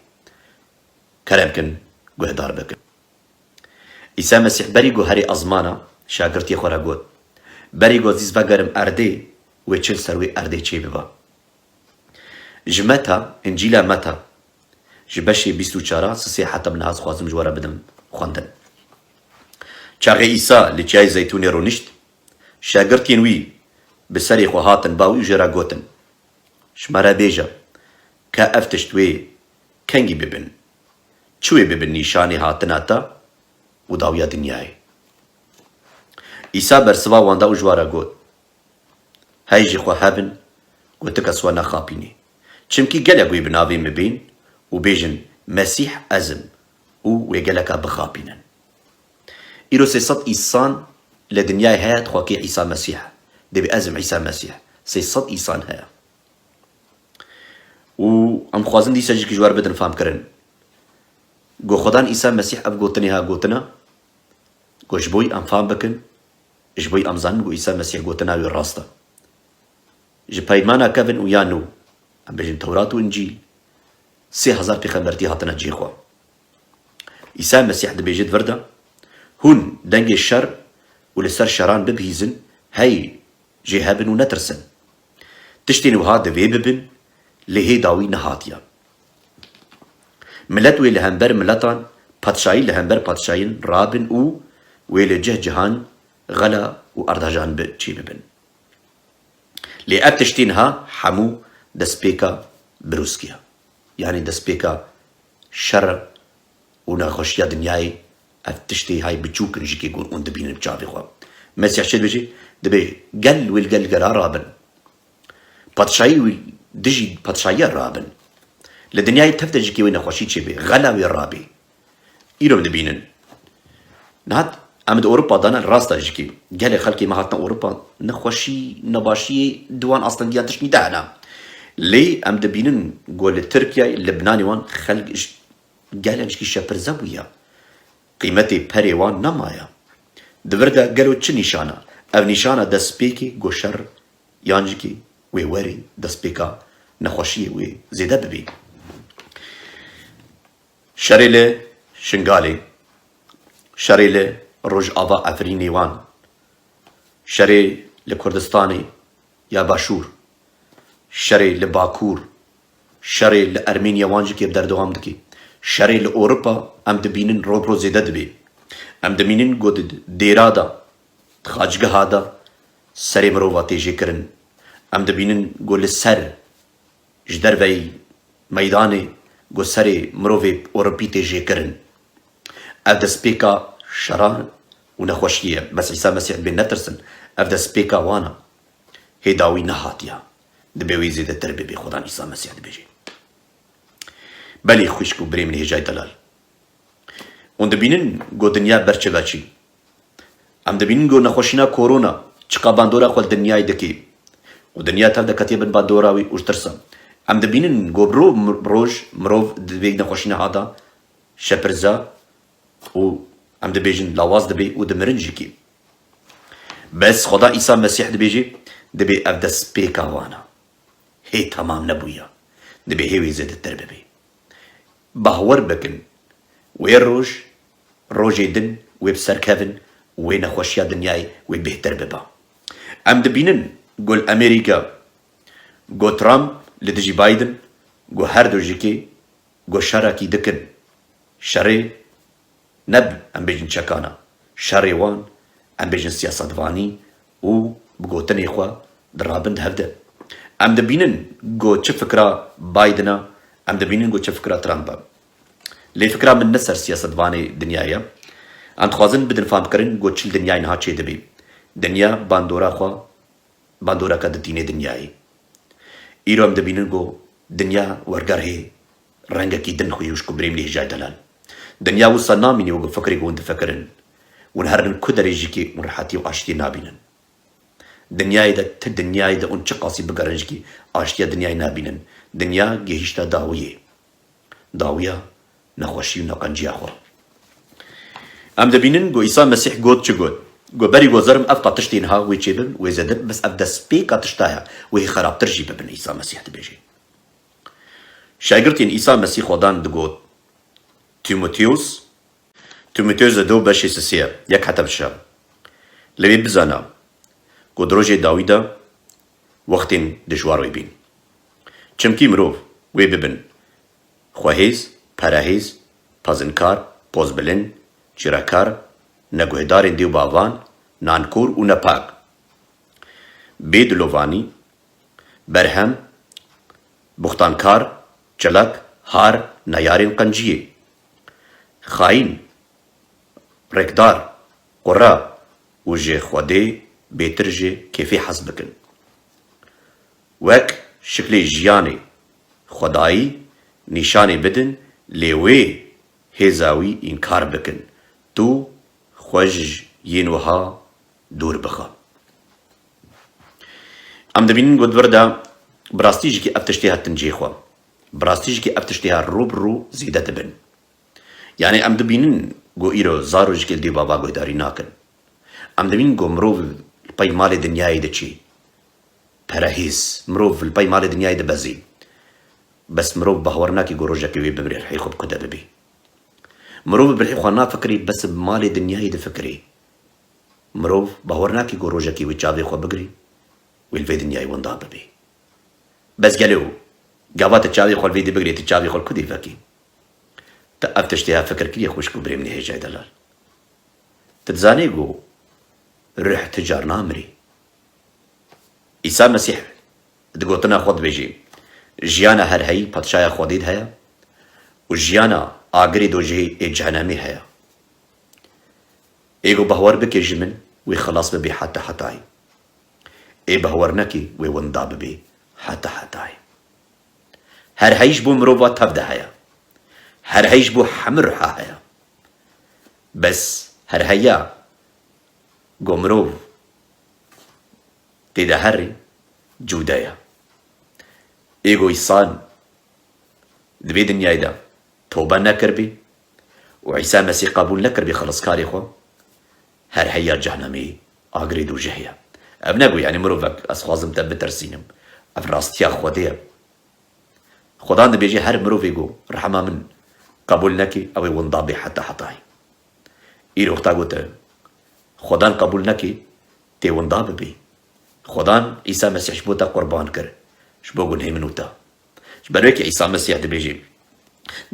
Kerem kin, guhdar bikin. Îsa Mesîh berî ku herî ezmana, şagirtiyê xwe re got, berî ku zîz vegerim erdê, wê çi li ser wê erdê çêbiba. Ji Meta, Încîla Meta, ji beşê bîst û çar a sisê heta bi niha dixwazim ji we re bidim xwendin. Çaxê Îsa li Çiyayê Zeytûnê rûnişt, şagirtiyên wî bi serê xwe hatin ba wî û jê re gotin, Ji me re bêje, ka ev tişt wê kengî bibin? Çi wê bibin nîşanê hatina te û dawiya dinyayê? Îsa bersiva wan da û ji wan re got, Hey ji xwe hebin ku ti kes we nexapînê. Çimkî gelek wê bi navê min bên û bêjin, Mesîh ez im û wê geleka bixapînin. Îro sê sed îsan li dinyayê heye dixwe kê Îsa Mesîh e. Dibê ez im Îsa Mesîh. Sê sed îsan heye. Û em dixwazin dîsa jî ji we re bidin fam kirin. Ku Xudan Îsa Mesîh ev gotinê ha gotina, ku ji bo em fam bikin, ji bo em zanin ku Îsa Mesîh gotina wê rast e. Ji Peymana Kevin û ya Nû, em bêjin Tewrat û Încîl, sê hezar pêxembertî hatine cihê xwe. Îsa Mesîh dibêje di vir de, Hûn dengê şer û li ser şeran bibihîzin, hey jê hebin û netirsin. Tiştên wiha divê bibin, lê hê dawî nehatiye. Milet wê li hember miletan, padşayî li hember padşayin rabin û wê li cih cihan xela û erdajan bi çêbibin. Lê ev tiştên ha hemû destpêka birûskiya. yanî destpêka şer û nexweşiya dinyayê, ev tiştê hay biçûk in ji kê ku hûn dibînin bi çavê xwe. Mesîh çi dibêje? Dibê gel wê li gel gela rabin. Padşahî wî dijî padşahiya rabin. Li dinyayê tev de ji kê wê nexweşî çêbê, xela wê rabê. Îro em dibînin. Niha em di Ewropa de ne, rast e jikî. Gelê xelkê me hatine Ewropa, nexweşî, nebaşiyê, di wan astengiyan tiştî de hene. Lê em dibînin ku li Tirkiyeyê, Libnanê wan xelk ji, gelek jikî şepirze bûye. Qîmetê perê wan nemaye. Di vir de gelo çi nîşan e? Ev nîşana destpêkê ku şer yan jikî wê werê destpêka nexweşiyê wê zêde bibî. Şerê li Şingalê, şerê li Rojava Efrînê wan, şerê li Kurdistanê ya Başûr, şerê li Bakur, şerê li Ermeniya wan jî kê berdewam dike. Şerê li Ewropa em dibînin roj bi roj zêde dibe. Em dibînin ku di dêra de, di xaçgeha de serê mirova tê jêkirin. Em dibînin ku li ser ji derveyî meydanê ku serê mirovê Ewropî tê jêkirin. Ev destpêka şeran û nexweşiyê ye. Bes Îsa Mesîh dibê netirsin. Ev destpêka wan e. Hê dawî nehatiye. Dibê wê zêdetir bibe. Xudan Îsa Mesîh dibêje. Belê xwişk û birê min hêjayî delal. Hûn dibînin ku dinya ber çi veçî. Em dibînin ku nexweşîna korona çiqa bandora xwe li dinyayê dike. Û dinya tev de ketiye bin bandora wî û ji tirsa. Em dibînin ku bi ro-, roj mirov di vê nexweşîna hada şepirza û em dibêjin lawaz dibe û dimirin jî kî. Bes Xweda Îsa Mesîh dibêje, dibê ev destpêka wan e. Hê temam nebûye. Dibê hê wê zêdetir bibe. Bahwer bikin, wê roj, rojê din wê bi ser kevin û wê nexweşiya dinyayê wê bêhtir biba. Em dibînin ku li Amerîka, ku Trump li dijî Biden, ku her du jikê, ku şerekî dikin. Şerê ne bi, em bêjin çekana. Şerê wan, em bêjin siyasetvanî û bi gotinê xwe dirabin di hev de. Em dibînin ku çi fikra Bidena, em dibînin ku çi fikra Trump e. Lê fikra min ne ser siyasetvanê dinyayê ye. Em dixwazin bidin famkirin ku çi li dinyayê niha çêdibê. Dinya bandora xwe bandoreke ditînê dinyayê. Îro em dibînin ku dinya wergerhê rengekî din xwî û ji ku birê min hêjayî delal. Dinya wisa namîne wek fikrê ku hûn difikirin. Hûn herin ku derê jî kê hûn rehetî û aştiyê nabînin. Dinyayê de, ti dinyayê de hûn çiqasî bigerin jî kê aştiya dinyayê nabînin. Dinya gihîşte dawiyê. Dawiya nexweşî û neqenciya xwe. Em dibînin ku Îsa Mesîh got çi got? Got, berî ku zerim ev qat tiştên ha wê çêbin, wê zêde bin, bes ev destpêka tişta ye, wê xerabtir jî bibin, Îsa Mesîh dibêje. Şagirtên Îsa Mesîh Xwedan digot, Tîmoteus, Tîmoteus di do beşê sisê ye, yek heta bi şev. Lê wê bizana ku di rojê dawî de wextên dijwar wê bên. Çimkî mirov wê bibin xwehêz, perehêz, pezinkar, pozbilind, çîrekar, neguhdarên dê û bavan, nankor û nepak. Bê dilovanî, berhem, buxtankar, çilek, har, neyarên qenciyê. Xayîn, rêkdar, qura û ji Xwedê bêtir ji kêfê hez bikin. Wek şiklê jiyanê xwedayî nîşanê bidin, lê wê hêza wî înkar bikin. Tu xwe ji yên wiha dûr bixe. Em dibînin ku di vir de bi rastî jî kê ev tiştê hatin cihê xwe. Bi rastî jî kê ev tiştê ha rû bi rû zêde dibin. Yanî em dibînin ku îro zaro ji kê li dê bava guhdarî nakin. Em dibînin ku mirov li pey malê dinyayê diçî. Perehîz, mirov li pey malê dinyayê dibezî. Bes mirov bawer nake ku rojekê wê bimirê rihê xwe bi ku de bibê. Mirov bi rihê xwe nafikirî, bes bi malê dinyayê difikirî. Mirov bawer nake ku rojekê wê çavê xwe bigirî, wê li vê dinyayê winda bibê. Bes gelo, gava tu çavê xwe li vê dê bigirê, tu çavê xwe li ku dê vekî? Te ev tiştê ha fikir kiriye xwişk û birê min ê hêjayî delal? Tu dizanî ku ruh tu car namirî. Îsa Mesîh di gotina xwe dibêjê, Jiyana herheyî padşaya Xwedê de heye û jiyana agirê dojehê ê cehenemê heye. Ê ku bahwer bike ji min, wê xilas bibe heta hetayê. Ê bahwer nekê, wê winda bibe heta hetayê. Herheyî ji bo mirova tev de heye. Herheyî ji bo hemû riha heye. Bes herheya ku mirov tê de herê, cude ye. Ê ku însan di vê dinyayê de tobe nekiribî û Îsa Mesîh qebûl nekiribî xelaskarê xwe, herheya cehenemê, agirê dojehê ye. Ev ne ku, yanî, mirovek, ez xwazim te bitirsînim. Ev rastiya Xwedê ye. Xudan dibêje, her mirovê ku rehema min qebûl neke, ew ê winda bê heta hetayê. Îro wexta ku te Xudan qebûl neke, tê winda bibî. Xudan Îsa Mesîh ji bo te qurban kir, ji bo gunhê min û te. Ji ber wê kê Îsa Mesîh dibêje,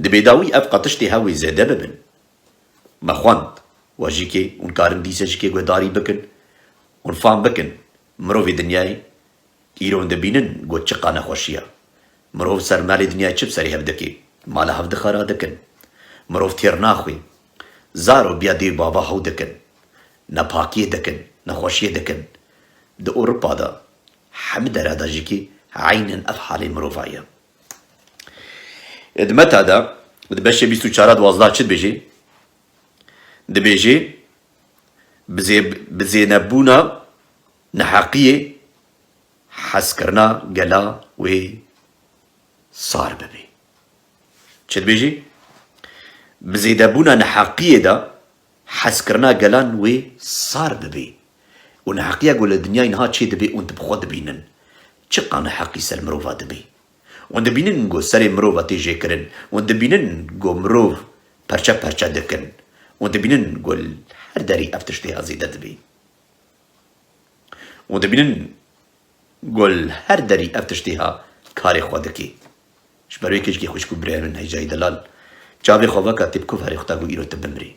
di bêdawî ev qetiştê hev wê zêde bibin. Me xwend, we jî kê hûn karin dîse jî kê guhdarî bikin, hûn fam bikin, mirovê dinyayê, îro hûn dibînin ku çiqa nexweşiya. Mirov ser malê dinyayê çi bi serê hev dike? Mala hev dixera dikin. Mirov têr naxwî. Zaro biya dê bava hew dikin. Nepakiyê dikin, nexweşiyê dikin. Di Ewropa de, hemî dera de jî kî eynen ev halê mirova ye. Di Meta de, di beşê bîst û çar a duwazdeh çi dibêje? Dibêje, bi zê-, bi zênebûna neheqiyê hezkirina gela wê sar bibê. Çi dibêjî? Bi zêdebûna neheqiyê de hezkirina gelan wê sar bibê. Û neheqiya ku li dinyayê niha çê dibê û tu bi xwe dibînin. Çiqa neheqî ser mirova dibê. Û dibînin ku serê mirova tê jêkirin. Û dibînin ku mirov perçe perçe dikin. Û dibînin ku li her derî ev tiştê zêde dibê. Û dibînin ku li her derî ev tiştê ha karê xwe dikê. Ji ber wê kê jikê xwişk û birayê min hêjayî delal, çavê xwe veke tê bi ku verê xwe ta ku îro tu bimrî.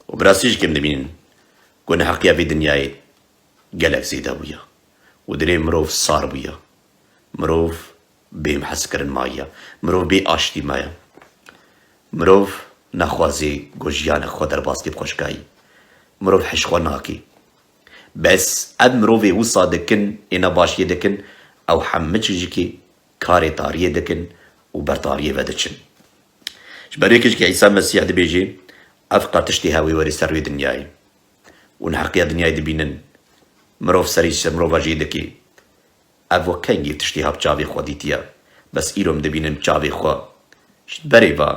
Û bi rastî jî kêm dibînin ku neheqiya vê dinyayê gelek zêde bûye û dilê mirov sar bûye. Mirov bê hezkirin maye. Mirov bê aştî maye. Mirov naxwazê ku jiyanek xwe derbas kê bi xweşkayî. Mirov hej xwe nakê. Bes ev mirovê wisa dikin, ê nebaşiyê dikin, ew hemû çi jikê karê tariyê dikin û ber tariyê ve diçin. Ji ber wê kê jikê Îsa Mesîh dibêje, ev qetiştê hev wê werê ser wê dinyayê. Û neheqiya dinyayê dibînin. Mirov serî ji mirova jê dikê. Ev wek kengî tiştê ha bi çavê xwe dîtiye. Bes îro em dibînin bi çavê xwe. Ji berê ve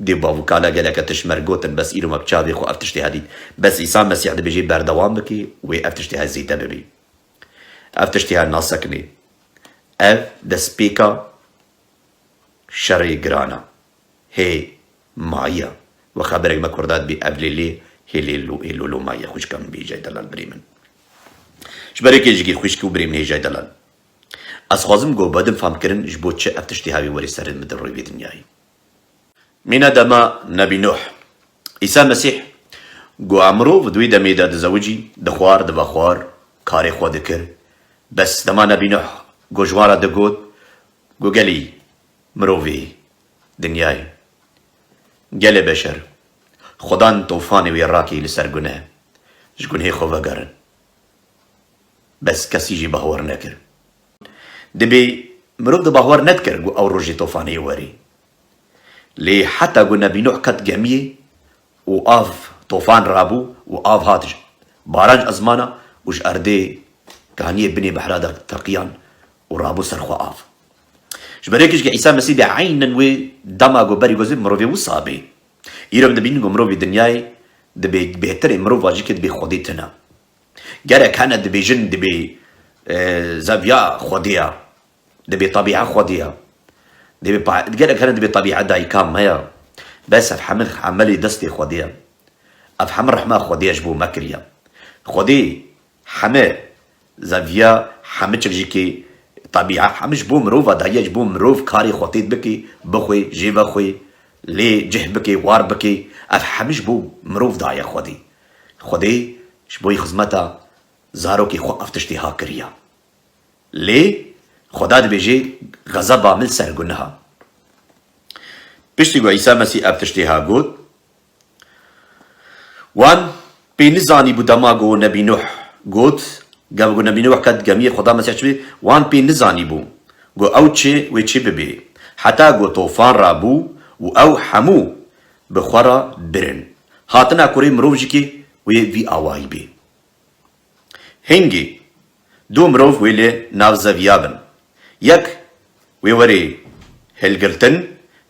dê bav û kala geleke tişt me re gotin, bes îro me bi çavê xwe ev tiştê ha dît. Bes Îsa Mesîh dibêje berdewam bike wê ev tiştê ha zêde bibî. Ev tiştê ha nasekinê. Ev destpêka şerê giran e. Hê maye. We xeberek me kurda dibê ev lê lê, hê lê lo, hê lo lo maye, xwişka min bê hêjayî delal birê min. Ji ber wê kê jikê xwişk û birê min hêjayî delal. Ez xwazim ku bedim famkirin ji bo çi ev tiştê ha wê werê ser min di rûyê vê dinyayê. Mîna dema Nebî Nuh. Îsa Mesîh got, mirov di wê demê de dizewicî, dixwar, divexwar, karê xwe dikir. Bes dema Nebî Nuh got, ji wan re digot, got, gelî mirovê dinyayê, gelê beşer, Xudan tofanê wê rakî li ser guneh, ji gunhê xwe vegerin. Bes kesî jî bahwer nekir. Dibê mirov di bahwer nedikir ku ew rojê tofanê yê werê. Lê heta ku Nebî Nuh ket gemiyê û av tofan rabû û av hat ji baran ji ezmana û ji erdê kaniyê binê behra de teqiyan û rabû ser xwe av. Ji ber wê kê jikê Îsa Mesîh bê eynen wê dema ku berî ku zî mirovê wisa bê. Îro em dibînin ku mirovê dinyayê dibê bêhtirê mirova jikê dibê Xwedê tune. Gerek hene dibêjin dibê, e, zeviya Xwedê ya. Dibê tebîa Xwedê ya. Dibê pa-, gerek hene dibê tebîa dayika me ya. Bes ev hemû emelê destê Xwedê ye. Ev hemû rehma Xwedê ye ji bo me kiriye. Xwedê hemû zeviya, hemû çik jî kê tebîa, hemû ji bo mirova daye, ji bo mirov karê xwe tê bike, bixwe, jê vexwe, lê cih bike, war bike. Ev hemû ji bo mirov daye Xwedê. Xwedê ji bo xizmeta zarokê xwe ev tiştê ha kiriye. Lê Xweda dibêje, xezeba min ser guneha. Piştî ku Îsa Mesîh ev tiştê ha got, wan pê nizanîbû dema ku Nebî Nuh got, gem ku Nebî Nuh ket gemiyê, Xweda Mesîh çi bê, wan pê nizanîbû ku ew çi wê çi bibê. Heta ku tofan rabû û ew hemû bi xwe re birin. Hatina kurê mirov jî kê wê vî awayî bê. Hingî du mirov wê li nav zeviya bin. Yek wê werê hilgirtin,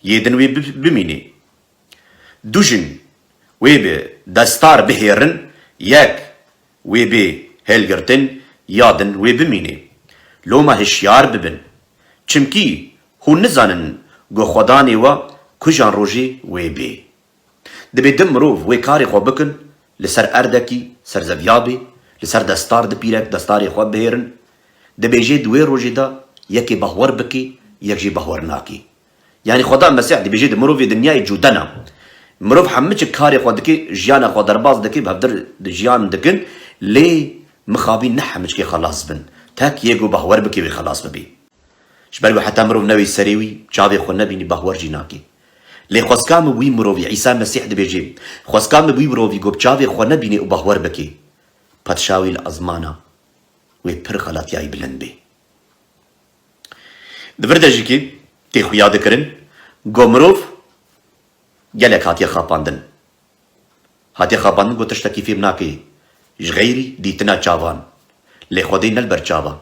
yê din wê bi-, bimînê. Du jin wê bi destar bihêrin, yek wê bê hilgirtin, ya din wê bimînê. Loma hişyar bibin. Çimkî hûn nizanin ku Xwedanê we kujan rojê wê bê. Dibê du mirov wê karê xwe bikin, li ser erdekî, ser zeviya bê, li ser destar du pîrek destarê xwe bihêrin. Dibêje di wê rojê de yekê bahwer bike, yek jî bahwer nake. Yanî Xweda Mesîh dibêje di mirovê dinyayê cûdena. Mirov hemû çi karê xwe dike, jiyana xwe derbas dike, bi hevdir jiyan dikin, lê mixabî ne hemû çikê xelas bin. Tek yê ku bahwer bike wê xelas bibê. Ji ber ku heta mirov newê serê wî, çavê xwe nebînî, bahwer jî nake. Lê xwezka min wî mirovî, Îsa Mesîh dibêje, xwezka min wî mirovî ku bi çavê xwe nebînê û bahwer bike, padşa wî li ezmana wê pir xelatiyayî bilind bê. Di vir de jî kî tê xuya dikirin, ku mirov gelek hatiye xapandin. Hatiye xapandin ku tiştekî fêm nake ji xeyrî dîtina çavan. Lê Xwedê ne li ber çava.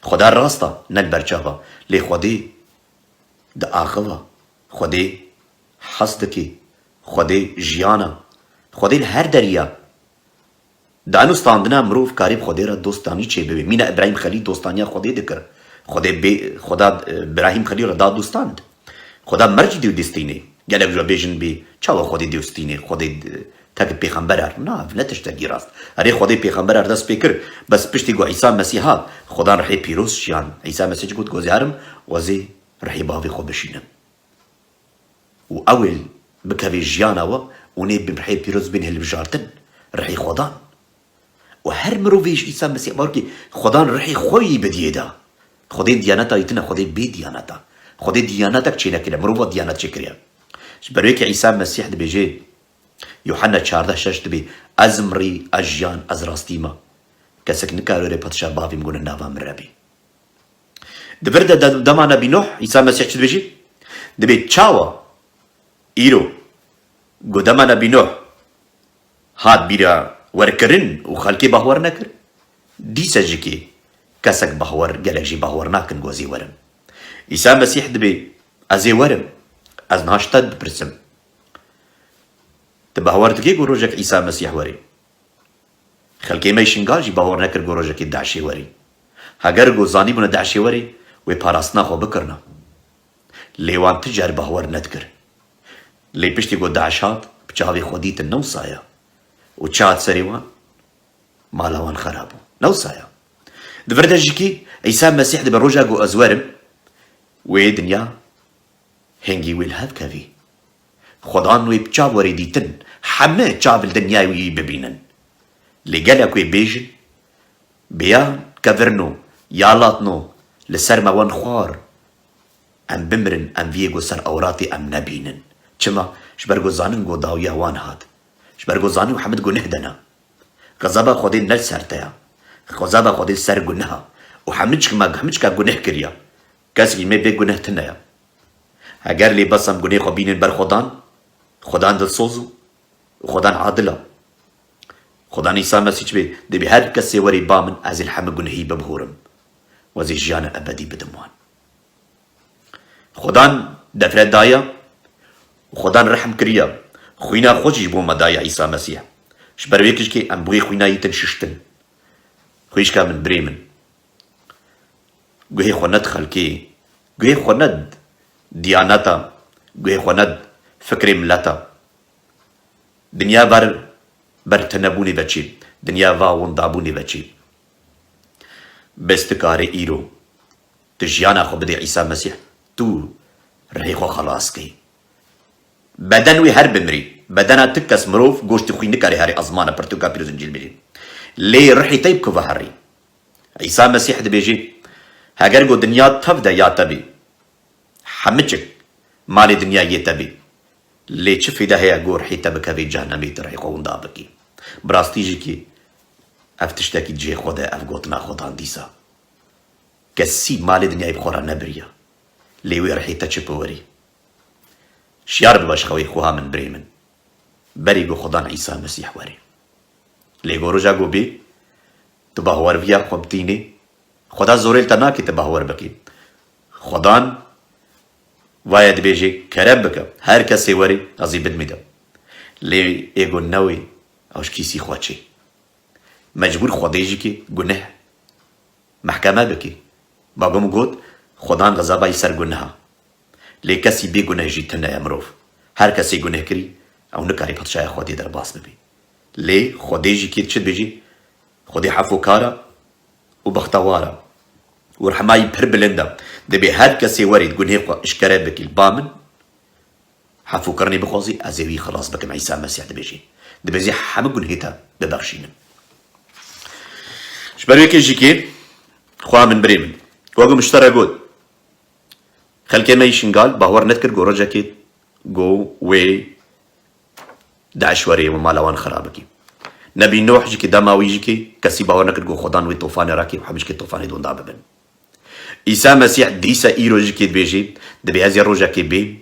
Xweda rast e, ne li ber çava. Lê Xwedê diaxiva. Xwedê hez dike. Xwedê jiyan e. Xwedê li her derî ye. Di eno standina mirov karê bi Xwedê re dostanî çêbibe. Mîna Îbrahîm Xelîl dostaniya Xwedê dikir. Xwedê bê, Xweda, e, Îbrahîm Xelîl re da dostand. Xweda mercî dê dostînê. Gelek ji we bêjin bê, çawa Xwedê dostînê? Xwedê, e, tek pêxember er. Na, ev ne tiştekî rast. Erê Xwedê pêxember er dest pê kir. Bes piştî ku Îsa Mesîh hat, Xwedan rihê pîroz şiyan. Îsa Mesîh jî got, ku ez ê herim, ez ê rihê bavê xwe bişînim. Û ew ê bikeve jiyana we û nê bi rihê pîroz bên hilbijartin, rihê Xwedan. Û her mirovê ji Îsa Mesîh bawer kê, Xwedan rihê xwe yî bidiyê da. Xwedê diyaneta yî tine, Xwedê bê diyaneta. Xwedê diyanetek çênekiriye, mirova diyanet çêkiriye. Ji ber wê kê Îsa Mesîh dibêje, Yuhanna çardeh şeş dibê, Ez im rî, ez jiyan, ez rastî me. Kesek nikare were padşa bavê min ku li nava min re bê. Di vir de de-, dema Nebî Nuh, Îsa Mesîh çi dibêjî? Dibê çawa îro ku dema Nebî Nuh hat bîra werkirin û xelkê bahwer nekir, dîse jî kê kesek bahwer, gelek jî bahwer nakin ku ez ê werim. Îsa Mesîh dibê, ez ê werim, ez niha ji te dipirsim. Tu bahwer dikî ku rojek Îsa Mesîh werê? Xelkê me yê Şingal jî bawer nekir ku rojekê DAIŞê werê. Heger ku zanîbûne DAIŞê werê, wê parastina xwe bikirina. Lê wan tu car bawer nedikir. Lê piştî ku DAIŞ hat, bi çavê xwe dîtin ne wisa ye. Û çi hat serê wan? Mala wan xera bû. Ne wisa ye. Di vir de jî kî Îsa Mesîh dibe roja ku ez werim, wê dinya hingî wê li hev kevî. Xwedan wê bi çav werê dîtin, heme çav li dinyayê wî bibînin. Lê gelek wê bêjin, bêya kevirno, ya latno, li ser me wan xwar. Em bimirin, em viyê ku ser ewratê em nebînin. Çima? Ji ber ku zanin ku dawiya wan hat. Ji ber ku zanin hemid guneh dene. Xezaba Xwedê ne li ser te ya. Xezaba Xwedê li ser guneha. Û hemû çik me, hemû çika guneh kiriye. Kesekî me bê guneh tune ye. Heger lê bes em gunehê xwe bînin ber Xwedan, Xwedan dilsoz û Xwedan adil e. Xwedan Îsa Mesîh çi bê, dibê her kesê werê ba min, ez ê li hemû gunehî bibihûrim. Û ez ê jiyana ebedî bidim wan. Xwedan defre daye û Xwedan rehm kiriye. Xwîna xwe jî ji bo me daye Îsa Mesîh. Ji ber wê kişkê em bi wê xwîna yî tin şiştin. Xwîşka min, birê min. Guhê xwe ned xelkê. Guhê xwe ned diyaneta. Guhê xwe ned fikrê mileta. Dinya ver ber tinebûnê ve çê. Dinya va windabûnê ve çê. Bes tu karê îro tu jiyana xwe bidê Îsa Mesîh, tu rihê xwe xelas key. Beden wê her bimirî. Bedena tu kes mirov, goştê xwî nikare herê ezmana pirtûka pîroz Încîl bêjê. Lê rihê te yê bikeve herî. Îsa Mesîh dibêjê, Heger ku dinya tev de ya te bî, hemiçik malê dinya yê te bî, lê çi fêde heye ku rihê te bikevê cehnemê, tu rihê xwe winda bikî? Bi rastî jî kî ev tiştekî cihê xwe de, ev gotina Xudan dîsa. Kesî malê dinyayê bi xwe re nebiriya. Lê wê rihê te çi biwerî? Şiyar bibe ji xewê xweha min, birê min. Berî ku Xudan Îsa Mesîh werê. Lê ku roja ku bê, tu bawerviya xwe bitînê, Xudan zorê li te nake tu bawer bikî. Xudan vaye dibêje, kerem bike, her kesê werê, ez ê bidimî de. Lê ê ku newê, ew ji kîsî xwe çê. Mecbûr Xwedê jî kê guneh mehkeme bikî. Bagom got, Xudan xezaba yî ser guneha. Lê kesî bê guneh jî tune ye mirov. Her kesê guneh kirî, ew nikarî padşaya Xwedê derbas bibî. Lê Xwedê jî kê çi dibêjî? Xwedê hefokar e û bextewar e. Û rehma yî pir bilind e. Dibê her kesê werî gunhê xwe eşkere bikî li ba min, hefûkirinê bixwazî, ez ê wî xilas bikim, Îsa Mesîh dibêjî. Dibêjî hemû gunhê te bibexşînim. Ji ber wê kê jî kê, xweha min, birê min. Wek min ji te re got, xelkê me yî Şingal bawer nedikir ku rojekê ku wê DAIŞ werê û mala wan xira bikî. Nebî Nuh jî kê, dema wî jî kê, kesî bawer nekir ku Xudan wê tofanê rakê û hemî jî kê tofanê di winda bibin. Îsa Mesîh dîsa îro jî kê dibêjê, dibê ez ê rojekê bêm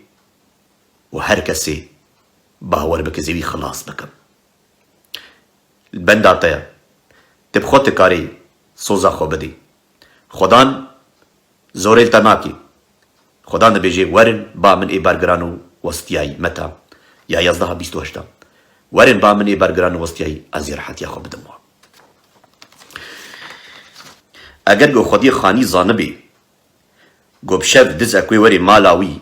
û her kesê bawer bike, ez ê wî xilas bikim. Li benda te ye. Tu bi xwe dikarî soza xwe bidî. Xudan zorê li te nakê. Xudan dibêje, werin ba min ê bergiran û westiyayî, Meta ya yazdeh bîst û heşt. Werin ba min ê bergiran û westiyayî, ez ê rehetiya xwe bidim wan. Eger ku Xwediyê xanî zanibî, ku bi şev dizek wê werê mala wî,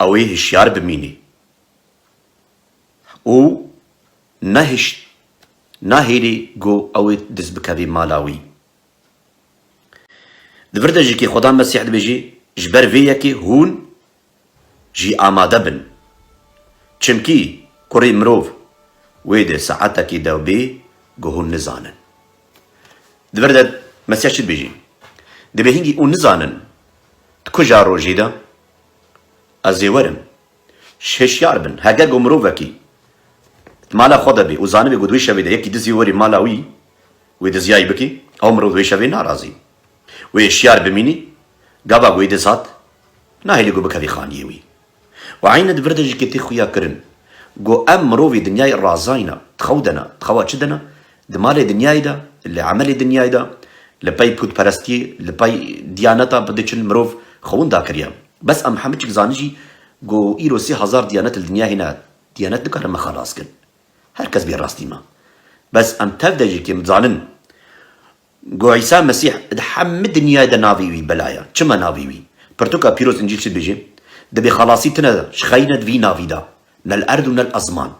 ew ê hişyar bimînî û nehiş-, nahêlî ku ew ê diz bikevî mala wî. Di vir de jî kê Xudan Mesîh dibêjî, ji ber vê yekê hûn jî amade bin. Çimkî kurê mirov wê di saetekî de bê ku hûn nizanin. Di vir de Mesîh çi dibêjî? Dibê hingî hûn nizanin di kuja rojê de ez ê werim. Hişyar bin. Heger ku mirovekî di mala xwe de bê û zanibê ku di wê şevê de yekî dizî werî mala wî, wê diziyayî bikî, ew mirov di wê şevê narazî. Wê hişyar bimînî, gava ku wê diz hat, nahêlî ku bikevî xaniyê wî. Û eyne di vir de jî kê tê xuya kirin. Ku em mirovî dinyayê razayna, di xew de ne, di xewa çi de ne, di malê dinyayê de, li emelê dinyayê de, li pey pûtperestiyê, li pey diyaneta bi diçin mirov xwe winda kiriye. Bes em hemû çik zanin jî ku îro sê hezar diyanet li dinya hene, diyanet nikare me xelas kin. Her kes bê rastî me. Bes em tev de jî kêm zanin ku Îsa Mesîh di hemû dinyayê de navê wî bela ye. Çima navê wî? Pirtûka pîroz Încîl çi dibêje? Dibê xelasî tune ji xeyne di vî navî de. Ne li erd û ne li ezman.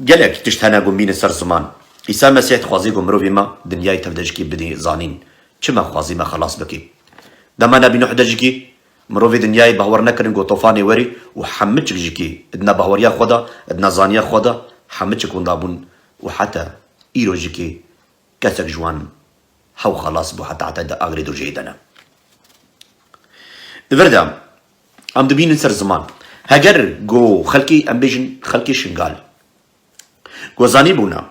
Gelek tişt hene ku bînin ser ziman. Îsa Mesîh dixwaze ku mirovê me dinyayê tev de jikê bidê zanîn. Çima xwazî me xelas bikê? Dema Nebî Nuh de jikê mirovê dinyayê bawer nekirin ku tofanê werê û hemû çik jikê di nebahweriya xwe de, di nezaniya xwe de hemû çik winda bûn û heta îro jikê kesek ji wan hew xelas bû heta heta di agirê dojehê de ne. Di vir de em dibînin ser ziman. Heger ku xelkê, em bêjin xelkê Şingal, ku zanîbûna,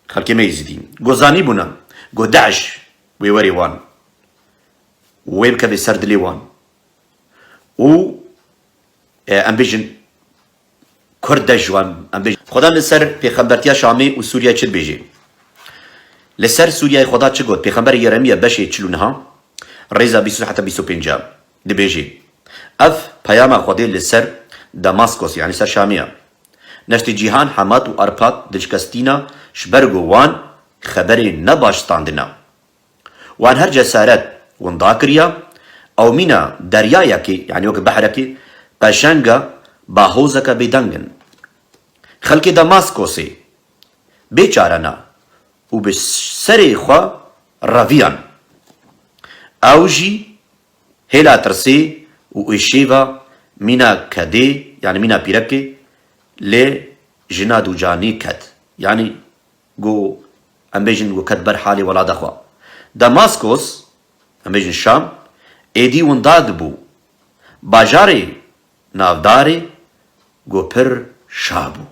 xelkê me Êzidî, ku zanîbûna, ku DAIŞ wê werê wan, wê bikeve ser dilê wan. Û, e, em bêjin, Kurd de ji wan, em bêjin. Xudan li ser pêxembertiya Şamê û Sûriyeyê çi dibêje? Li ser Sûriyeyê Xuda çi got? Pêxemberê Yeremiya beşê çil û neh, rêza bîst û heta bîst û pênc dibêje, Ev peyama Xwedê li ser Damaskos, yanî ser Şamê ye. Neştê cîhan, Hemat û Arpat dişkestîna, ji ber ku wan xeberê ne baş standina. Wan her cesaret winda kiriya, ew mîna deryayekê, yanî wek behrekê, qeşeng e, bahozeke bêdeng in. Xelkê Damaskosê bê çare ne û bi serê xwe reviyan. Ew jî hêla tirsê û êşêva mîna kedê, yanî mîna pîrekê, li jina dûcanî ket. Yanî got, em bêjin ku ket ber halê welata xwe. Damaskos, em bêjin Şam, êdî winda dibû. Bajarê navdarê ku pir şa bû.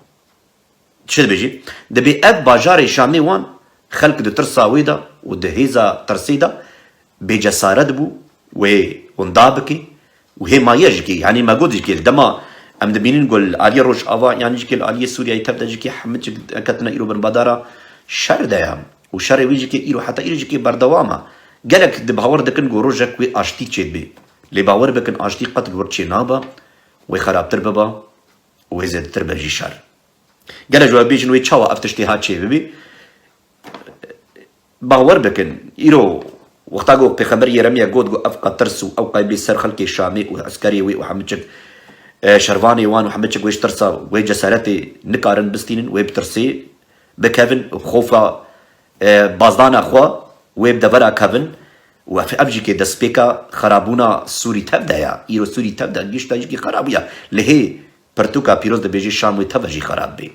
Çi dibêjî? Dibê ev bajarê Şamê wan xelk di tirsa wê de û di hêza tirsê de bêcesaret bû, wê winda bike û hê maye jikê, yanî me got jikê, li dema em dibînin ku li aliyê Rojava, yanî jikê li aliyê Sûriyeyê tev de jikê hemî çik ketine îro binbadara şer de ye. Û şerê wî jikê îro, heta îro jikê berdewam e. Gelek di bawer dikin ku rojek wê aştî çêdibe. Lê bawer bikin aştî qet li wir çê nabe, wê xerabtir bibe û wê zêdetir be jî şer. Gelek ji we bêjin wê çawa ev tiştê hat çê bibî? Bawer bikin, îro wexta ku Pêxember Yeremiya got ku ev qe tirs û ew qe bê ser xelkê Şamê û eskerê wê û hemû çik, e, şervanê wan û hemû çik wê ji tirsa wê cesaretê nikarin bistînin, wê bi tirsê bikevin û bi xofa, e, bazdana xwe wê bi devera kevin û ev, ev jî kê destpêka xerabûna Sûrî tev de ye. Îro Sûrî tev de gişta jî kê xerabûya. Lê hê pirtûka pîroz dibêje Şam wê tev e jî xerab bê.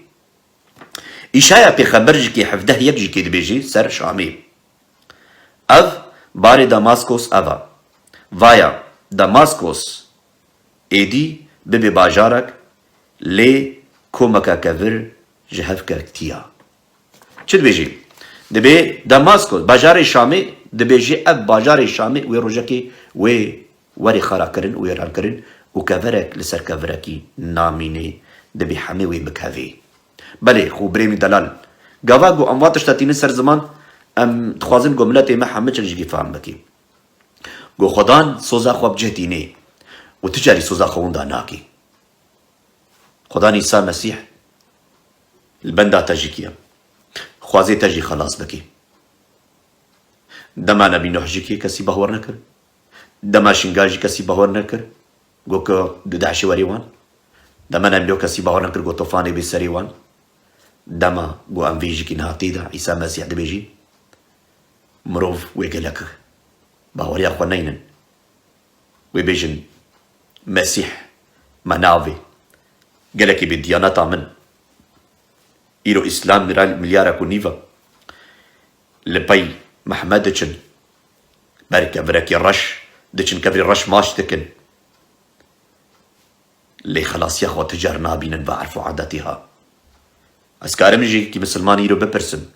Îşaya pêxember jî kê hevdeh yek jî kê dibêje ser Şamê. Ev barê Damaskos ev e. Vaya, Damaskos êdî bibe bajarek, lê komeke kevir ji hev ketiya. Çi dibêjî? Dibê Damaskos, bajarê Şamê, dibêjî ev bajarê Şamê wê rojekê wê werê xarakirin û wêrankirin û kevirek li ser kevirekî namînê, dibê hemê wê bikevê. Belê, xwe birê min delal. Gava ku em va tişta tînin ser ziman, em dixwazin ku miletê me hemû çik jî fam bike. Ku Xudan soza xwe bi cih tîne û tu carî soza xwe winda nake. Xudan Îsa Mesîh li benda te jî kiye. Xwazê te jî xelas bike. Dema Nebî Nuh jî kê kesî bawer nekir. Dema Şingal jî kesî bawer nekir. Got ku du dehşê werê wan. Dema Nebî Nuh kesî bawer nekir, got tofanê bê serê wan. Dema ku em vê jî kê niha tê de Îsa Mesîh dibêjî. Mirov wê gelek baweriya xwe neynin. Wê bêjin Mesîh me navê. Gelekî bi diyaneta min. Îro Îslam mira-, milyarek û nîv e. Li pey Mehmed diçin. Ber kevirekî reş diçin, kevirî reş maç dikin. Lê xelasiya xwe tu car nabînin ve erf û adetê ha. Ez karim ji yekî misilman îro bipirsim.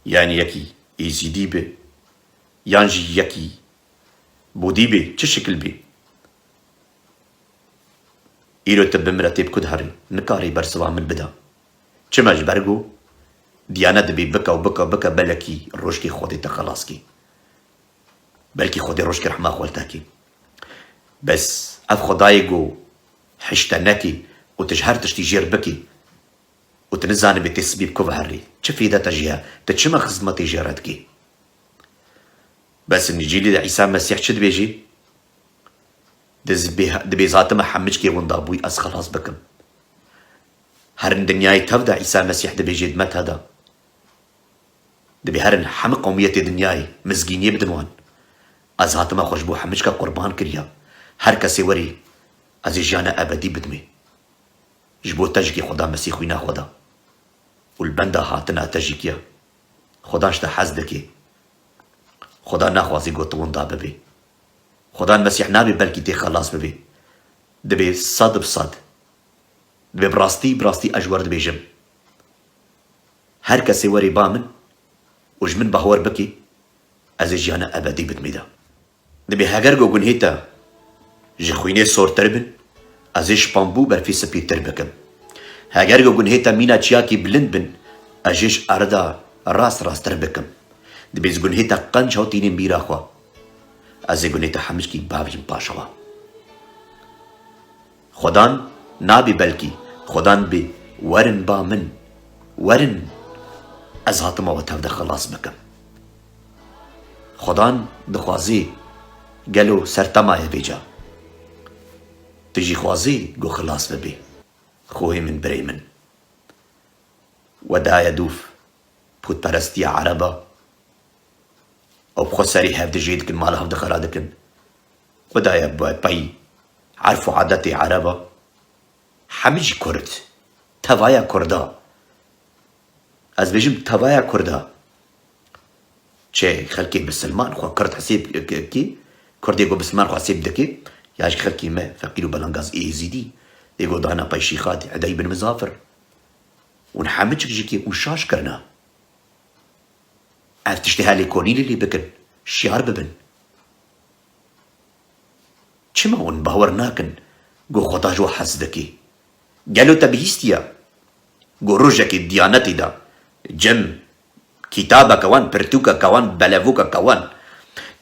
Yanî yekî êzîdî be, yan jî yekî budî be, çi şikil be. Îro tu bimire tê bi ku diherî, nikarî bersiva min bida. Çima ji ber ku diyanet dibê bike û bike û bike belekî rojkê Xwedê te xelas kî. Belkî Xwedê rojkê rehma xwe li te kî. Bes ev Xwedayê ku hişte nekî û tu ji her tiştî jêr bikî û tu nizanibî tê sibî bi ku ve herî. Çi fêde te jê ye? Tu çima xizmetê jê re dikî? Bes Încîlî de Îsa Mesîh çi dibêjî? Dibê, dibê zatime hemû çikê winda bûy ez xelas bikim. Herin dinyayê tev de Îsa Mesîh dibêjê di me te de. Dibê herin hemû qewmiyetê dinyayê mizgîniyê bidin wan. Ez hatime xwe ji bo hemû çika qurban kiriya. Her kesê werî ez ê jiyana ebedî bidimê. Ji bo te jî kê Xuda Mesîh xwîna xwe da. Û li benda hatina te jî kiya. Xudan ji te hez dike. Xudan naxwazî ku tu winda bibî. Xudan Mesîh nabê belkî tê xelas bibî. Dibê sed bi sed. Dibê bi rastî, bi rastî ez ji we re dibêjim. Her kesê werê ba min û ji min bawer bikî, ez ê jiyana ebedî bidimê de. Dibê heger ku gunhê te ji xwînê sortir bin, ez ê ji pambû berfî spîtir bikim. Heger ku gunhê te mîna çiyakî bilind bin, ez ê ji erda rast rasttir bikim. Dibê ji gunhê te qenc hewtînên bîra xwe, ez ê gunhê te hemû çikî bavîm paşewa. Xudan nabî belkî, Xudan bê werin ba min, werin ez hatime we tev de xilas bikim. Xudan dixwazî gelo ser te maye vêca. Tu jî xwazî ku xilas bibî. Xuhê min birê min. We daye dûv pûtperestiya Ereba. Ew bi xwe serê hev dijê dikin, mala hev dixera dikin. Xwedaya bi pey erf û adetê Ereba. Hemî jî Kurd. Tevaya Kurda. Ez bêjim tevaya Kurda. Çi xelkê bisilman xwe Kurd hesêb k-, kî? Kurdê ku bisilman xwe hesêb dike, ya jî xelkê me feqîr û belengaz ê Êzîdî, ê ku dana pey şîxa di edey bin mizafir. Hûn hemû çik jî kê hûn şaş kirina. Ev tiştê helê konî lê lê bikin, şiyar bibin. Çima hûn bawer nakin ku Xweda ji we hez dike? Gelo te bihîstiye ku rojekê diyanetê de cem, kitabeke wan, pirtûkeke wan, belevokeke wan,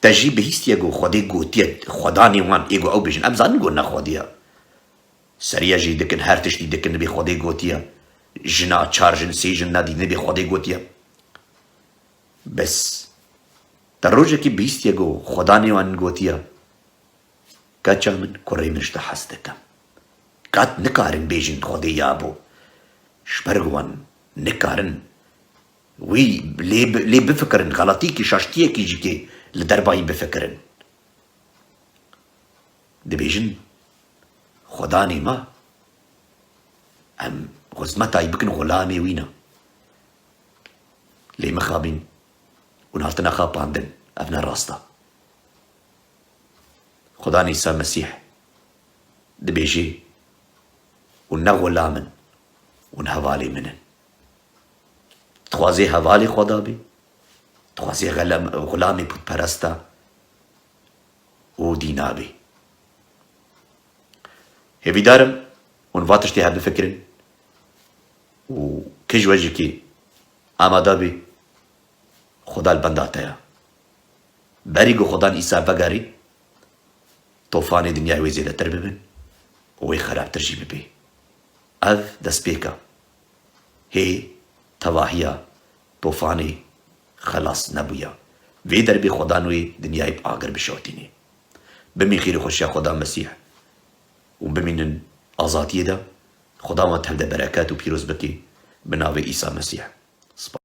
te jî bihîstiye ku Xwedê gotiye, Xwedanê wan ê ku ew bêjin, em zanin ku ne Xwedê ye. Seriya jî dikin, her tiştî dikin, nibê Xwedê gotiye. Jina çar jin, sê jin nedî, nibê Xwedê gotiye. Bes. Te rojekê bihîstiye ku Xwedanê wan gotiye. Keça min, kurê min ji te hez dikim. Qet nikarin bêjin Xwedê ya bû. Ji ber wan nikarin wî lê bi-, lê bifikirin, xeletîkî, şaştiyekî jî kê li derbayî bifikirin. Dibêjin, Xudanê me, em xizmetayî bikin, xulamê wî ne. Lê mixabîn hûn hatine xapandin, ev ne rast e. Xudanê Îsa Mesîh dibêjê, hûn ne xulam in, hûn hevalê min in. Dixwazê hevalê Xweda bê, dixwazê xelam-, xulamê pûtperesta û dîna bê. Hêvîdar im hûn va tiştê hev bifikirin û kij we jî kê amade bê, Xuda li benda te ye. Berî ku Xudan Îsa vegerî, tofanê dinyayê wê zêdetir bibin û wê xerabtir jî bibê. Ev destpêk e. Hê tevahiya tofanê xelas nebûye. Vê derbê Xudan wê dinyayê bi agir bişewitînê. Bimîn xêr û xweşiya Xuda Mesîh û bimînin azadiyê de. Xuda wan tev de bereket û pîroz bike bi navê Îsa Mesîh. Spas.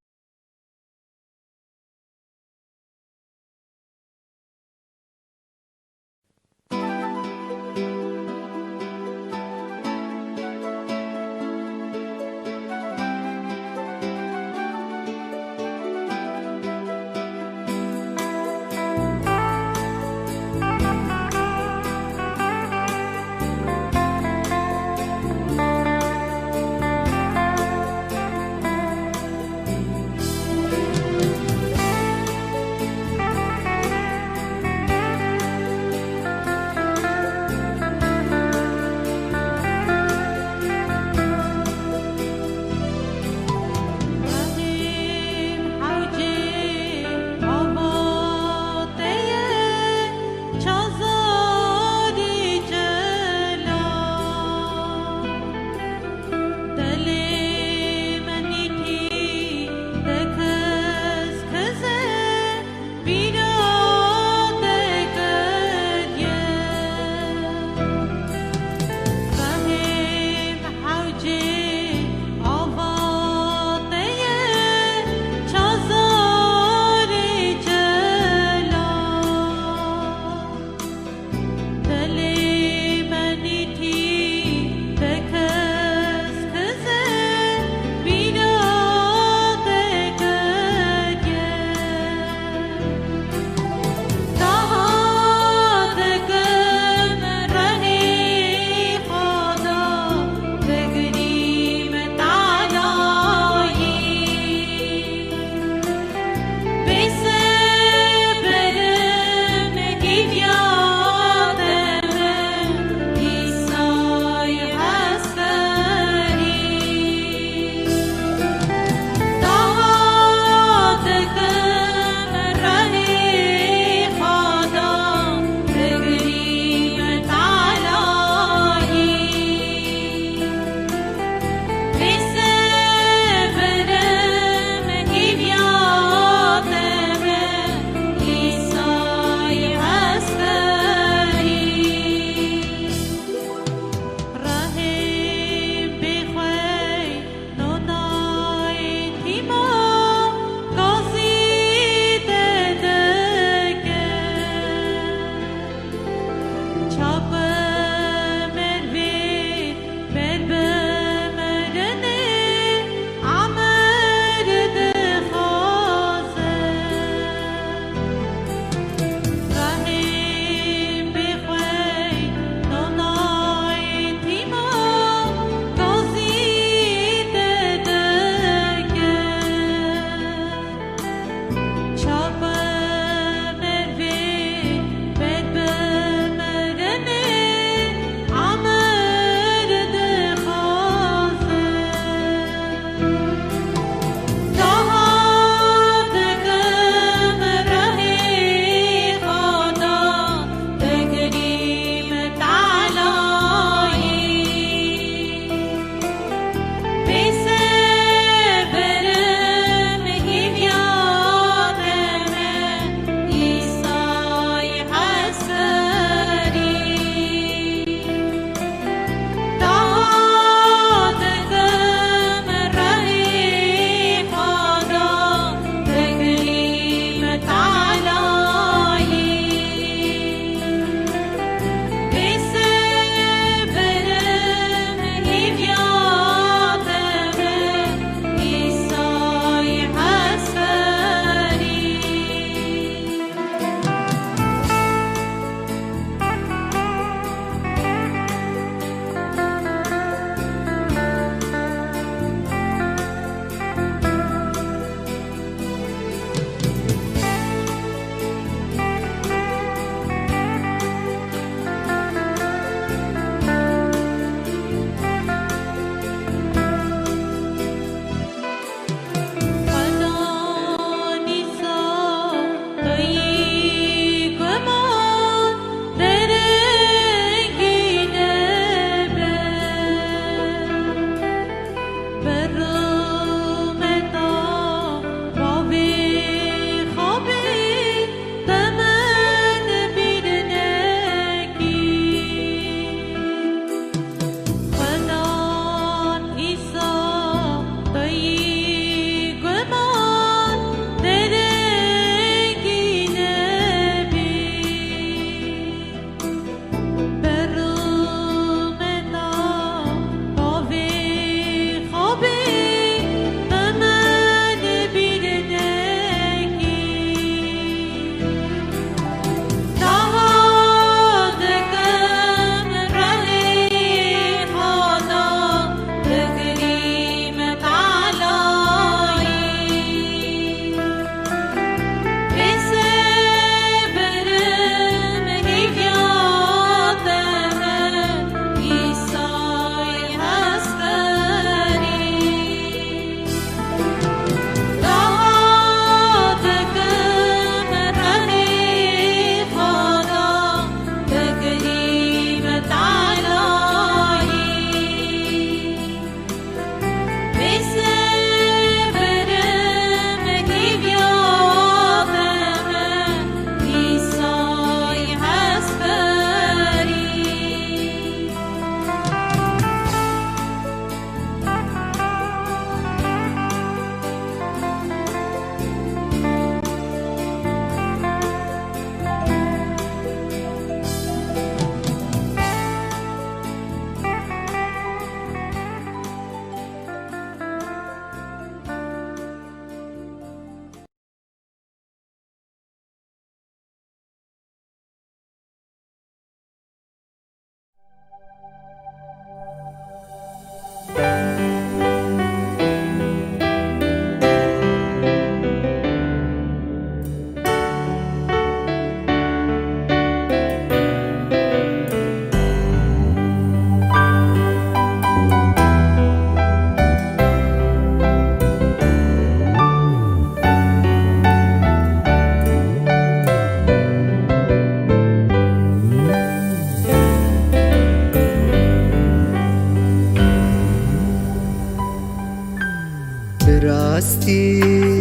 Bi rastî,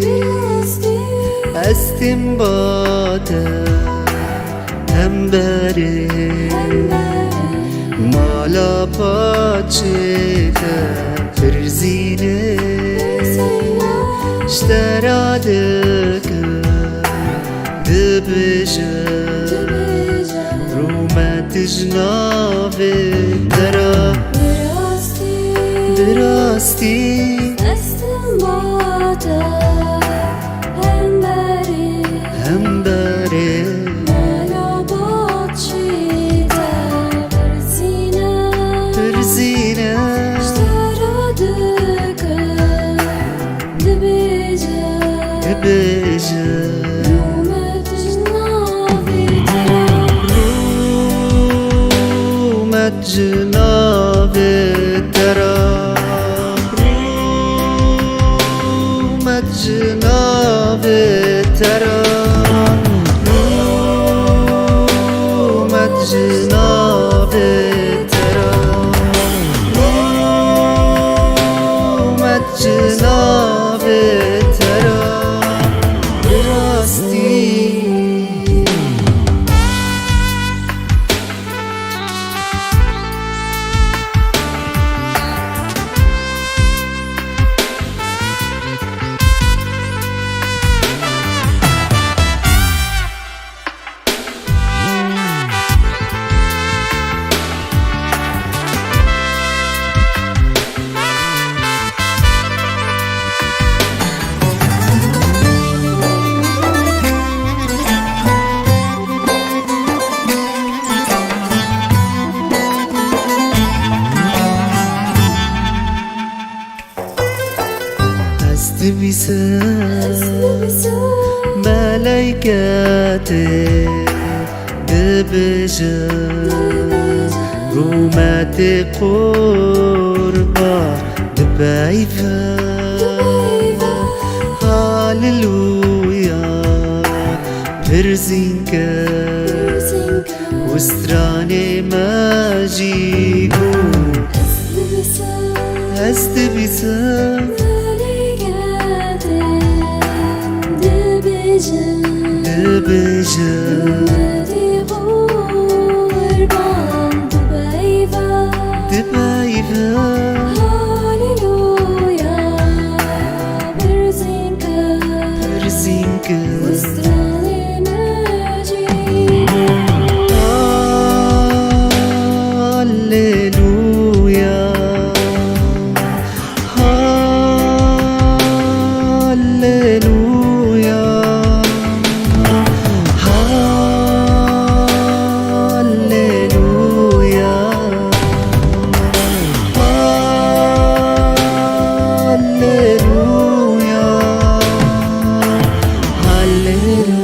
bi rastî, ez tim ba te, hemberê, hemberê, mala paçê te, pirzîne, pirzîne, ji te re dikim, dibêje, dibêje, rûmet ji navê te re. Bi rastî, bi rastî, ez tim ba te, hemberê, hemberê, mala paçê te, pirzîne, pirzîne, ji te re dikim, dibêje, dibêje, rûmet ji navê te re. Rûmet ji navê te re. Rûmet ji navê te re. Rûmet ji navê te re. Rûmet ji navê te re. Bi rastî. Ez dibîsim, ez dibîsim, meleyketê dibêjin, dibêjin, rûmetê qurban dibeyve. Dibeyve. Haleluya, pirzîn ke, pirzîn ke, û stranê me jî got. Ez dibîsim, ez dibîsim, meleyketê dibêjin, dibêjin, rûmetê qurban dibeyve, dibeyve. Haleluya, pirzîn ke, pirzîn ke, û stranê me jî. Haleluya. Haleluya, haleluya, haleluya, haleluya.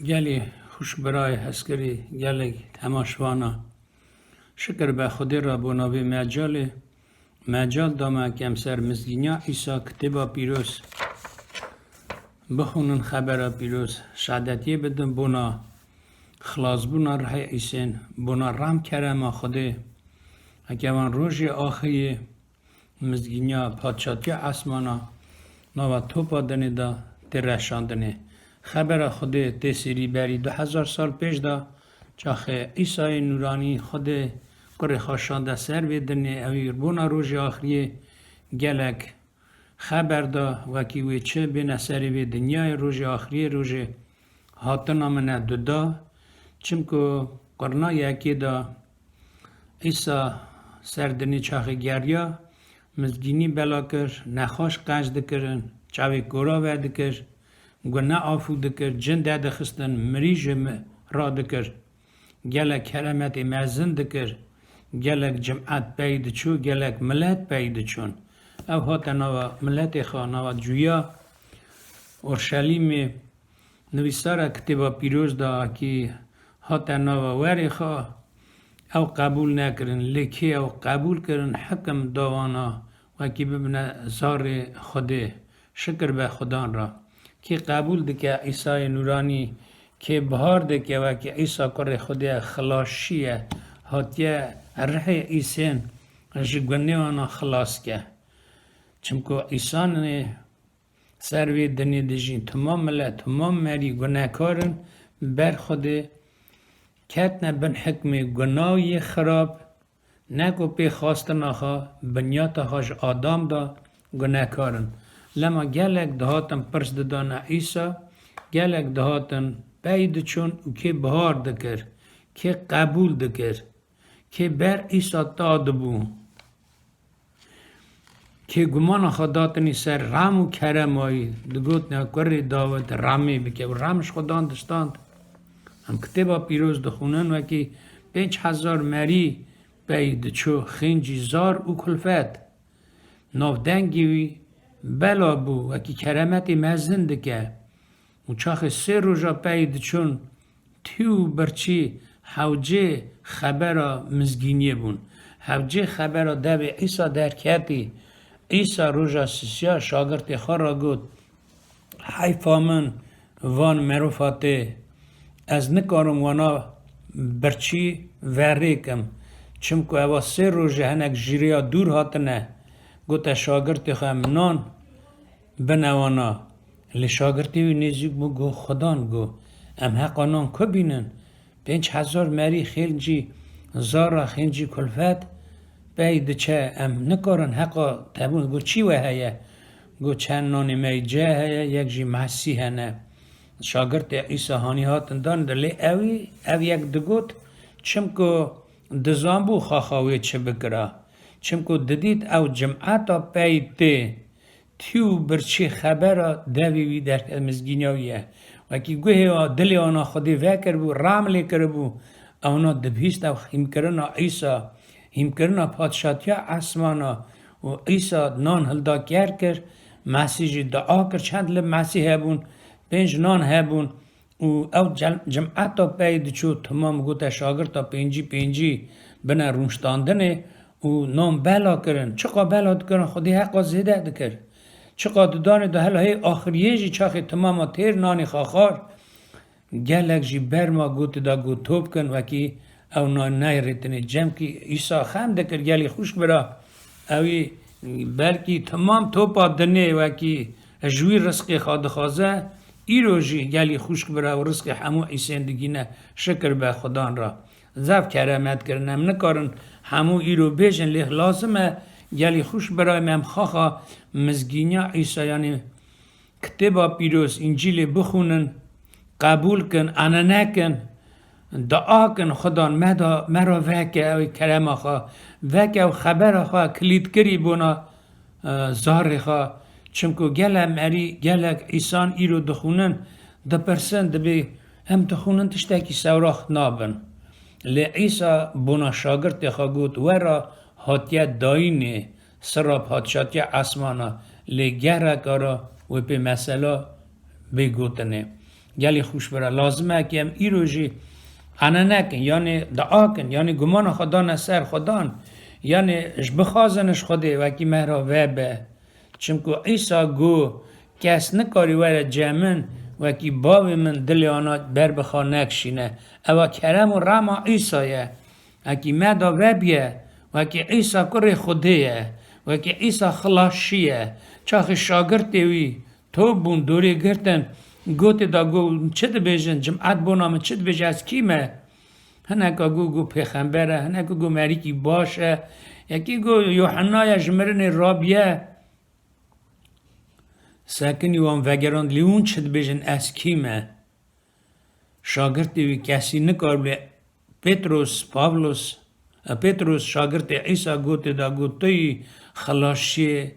Gelî xwişk birayê hezkirî, gelek hema şivan a. Şikir be Xwedê re bona vê mecalê. Mecal da me ke em ser Mizgîniya Îsa Kitêba Pîroz bixwînin, xebera pîroz şehadetiyê bidin bona xilasbûna rihê Îsên, bona rem kerema Xwedê. Heke van rojê axiriyê Mizgîniya Padşatiya Esmana nava topa dinê de tê reşandinê. Xebera Xwedê tê sêrî berî du hezar sal pêş de, çaxê Îsayê Nûranî Xwedê kurê xwe şande ser vê dinê, ewî bona rojê axiriyê gelek xeber da, wekî wê çi bêne serê vê dinyayê, rojê axiriyê, rojê hatina min e duda. Çimku qurna yekê de Îsa ser dinê çaxê geriya, mizgînî bela kir, nexweş qenc dikirin, çavê kora vedikir, gune afû dikir, cin derdixistin, mirî ji mi-, radikir. Gelek keremetê mezin dikir, gelek cimet pey diçû, gelek milet pey diçûn. Ew hate nava miletê xwe, nava cuya Orşelîmê, nivîsara Kitêba Pîroz de, kî hate nava werê xwe, ew qebûl nekirin, lê kê ew qebûl kirin, hikim da wana, wekî bibine zarê Xwedê. Şikir be Xudan re. Kê qebûl dike Îsayê Nûranî, kê bihar dike wekî Îsa kurê Xwedê ye, xilasçî ye, hatiye rihê Îsên ji gunê wana xilas ke. Çimku Îsanê ser vê dinê dijîn, timam milet, timam merî gunekar in, ber Xwedê ketine bin hikmê guna û yê xirab, ne ku pê xwestina xwe, binyata xwe ji Adam da gunekar in. Lema gelek dihatin pirs didane Îsa, gelek dihatin pey diçûn û kê bihar dikir, kê qebûl dikir, kê ber Îsa ta dibû. Kê gumana xwe datinî ser rem û keremayî, digot, ne kurê Dawid remê bike û rem ji Xudan distand. Em Kitêba Pîroz dixwînin, wekî pênc hezar merî pey diçû, xêncî zar û kulfet. Navdengê wî bela bû, wekî keremetê mezin dike. Û çaxê sê roja pey diçûn, tî û birçî hewcê xebera mizgîniyê bûn. Hewcê xebera devê Îsa derketî. Îsa roja sisiya şagirtê xwe re got, heyfa min van merofatê, ez nikarim wana birçî verêkim. Çimku eva sê roj e hinek ji rêya dûr hatine. Gote şagirtê xwe, em nan bine wana. Lê şagirtê wî nêzîk bû, got, Xudan, got, em heqa nan ku bînin? Pênc hezar merî xêncî zara, xêncî kulfet pey diçe, em nikarin heqa tebûn. Got, çi we heye? Got, çend nanê me yê cih heye, yek jî mesî hene. Şagirtê Îsa hanî hatin dan de, lê ewî, ev yek digot, çimku dizanbû xaxa wê çi bikira. Çimku didît ew cimeta pey tê. Tî û birçî xebera devê wî derket, mizgîniya wî ye. Wekî guhê wa, dilê wana Xwedê vekiribû, ram lê kiribû, ewna dibihîst ew hîmkirina Îsa, hîmkirina padşatiya esmana û Îsa nan hilda ker kir, Mesî jî dua kir, çend li Mesî hebûn, pênc nan hebûn, û ew cem-, cemeta pey diçû, timam gote şagirta pêncî pêncî bine rûniştandinê û nan bela kirin. Çiqa bela dikirin, Xwedê heqa zêde dikir. Çiqa didanê de hela hê axiriyê jî çaxê timama têr nanê xaxar, gelek jî berma gotê de got top kin, wekî ew nan neyê rêtinê. Cemkî Îsa xem dikir, gelî xwişk bira, ewî belkî timam topa dinê wekî ji wî rizqê xwe dixwaze, îro jî gelî xwişk bira û rizqê hemû Îsên digîne, şikir be Xudan re. Zaf keremet kirin, em nikarin hemû îro bêjin, lê lazim e gelî xwişk bira me em xaxa mizgîniya Îsa, yanî Kitêba Pîroz, Încîlê bixwînin, qebûl kin, ane nekin, dua kin, Xudan me da, me ra veke ew kerema xwe, veke ew xebera xwe, kilîtkirî bona, e, zarê xwe. Çimku gelek merî, gelek îsan îro dixwînin, dipirsin, dibê em dixwînin tiştekî sewrax nabin. Lê Îsa bona şagirtê xwe got, wera hatiye dayînê, sira padşatiya esmana, lê gereka ra wê pê mesela bê gotinê. Gelî xwişk bira, lazim e ki em îro jî ane nekin, yanî dua kin, yanî gumana xwe dane ser Xudan, yanî ji bixwazin ji Xwedê wekî me ra vebe. Çimku Îsa got, kes nikarî were cem min, wekî bavê min dilê wana ber bi xwe nekişîne. Ewa kerem û rema Îsa ye. Wekî me da vebiye, wekî Îsa kurê Xwedê ye, wekî Îsa xilasçî ye. Çaxê şagirtê wî top bûn, dorê girtin, gotê da got, çi dibêjin, cimat bona min çi dibêje, ez kî me? Hineka got, got pêxember e, hineka got merîkî baş e, yekî got Yohanna ye, ji mirinê rabiye. Sekinî wan vegerand, lê hûn çi dibêjin, ez kî me? Şagirtê wî kesî nikaribû, lê Petros, Pavlos, e, Petros şagirtê Îsa gotê da got, tu yî xilasçiyê,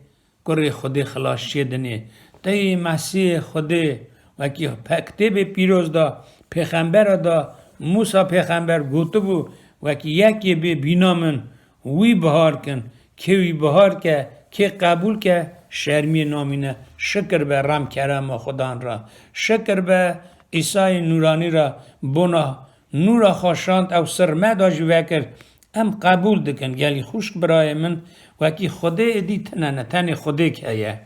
kurê Xwedê, xilasçiyê dinê. Tu yî Mesîhê Xwedê, wekî pe-, kitêbê pîroz da, pêxembera da, Mûsa pêxember gotibû, wekî yekê bê bîna min, wî bihar kin, kê wî bihar ke, kê qebûl ke, şermiyê namîne. Şikir be rem kerema Xudan ra. Şikir be Îsayê Nûranî ra, bona nûra xwe şand, ew sir me da jî vekir. Em qebûl dikin, gelî xwişk birayê min, wekî Xwedê êdî tine ne, tenê Xwedêk heye.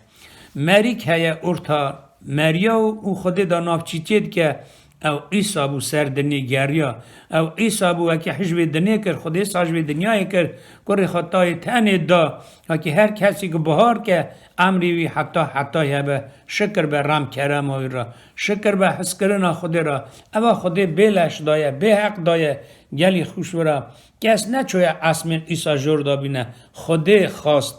Merîk heye orta Meriya û, û Xwedê da navçîtiyê dike. Ew Îsa bû ser dinê geriya. Ew Îsa bû wekî hej vê dinê kir, Xwedê sa ji vê dinyayê kir, kurê xwe tayê tenê da. Wekî her kesî ku bihar ke, emrê wî heta hetayê hebe. Şikir be rem kerema wî ra. Şikir be hizkirina Xwedê ra. Eva Xwedê bê leş daye, bê heq daye, gelî xwişk bira. Kes neçoye esmên Îsa jor da bîne. Xwedê xwest.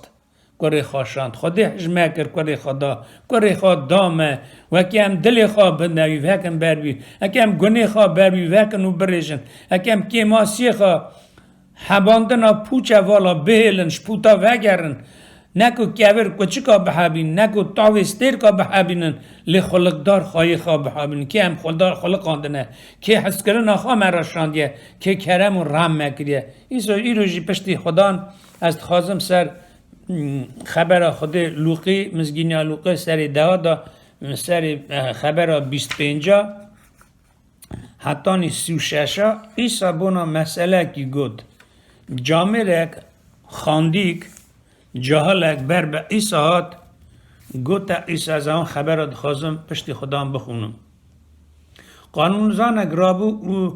Kurê xwe şand. Xwedê hej me kir, kurê xwe da. Kurê xwe da me. Wekî em dilê xwe bidin wî, vekin ber wî. Eke em gunê xwe ber wî, vekin û birêjin. Eke em kêmasiyê xwe, hebandina pûçe vala bihêlin, ji pûta vegerin. Ne ku kevir kuçika bihebîn, ne ku tavê stêrka bihebînin, lê xuliqdar xweyê xwe bihebînin. Kê em xuliqdar xuliqandine, kê hizkirina xwe me re şandiye, kê kerem û rem me kiriye. Îsa îro jî piştî Xudan, ez dixwazim ser Hmm, xebera Xwedê Lûqî, Mizgîniya Lûqî serê deha da, serê, eh, xebera bîst pênca hetanî sî û şeşa, Îsa bona meselekî got. Camêrek, xandîk, cahilek ber bi Îsa hat, gote Îsa, ez ewan xebera dixwazim piştî Xudan bixwînim. Qanûnzanek rabû û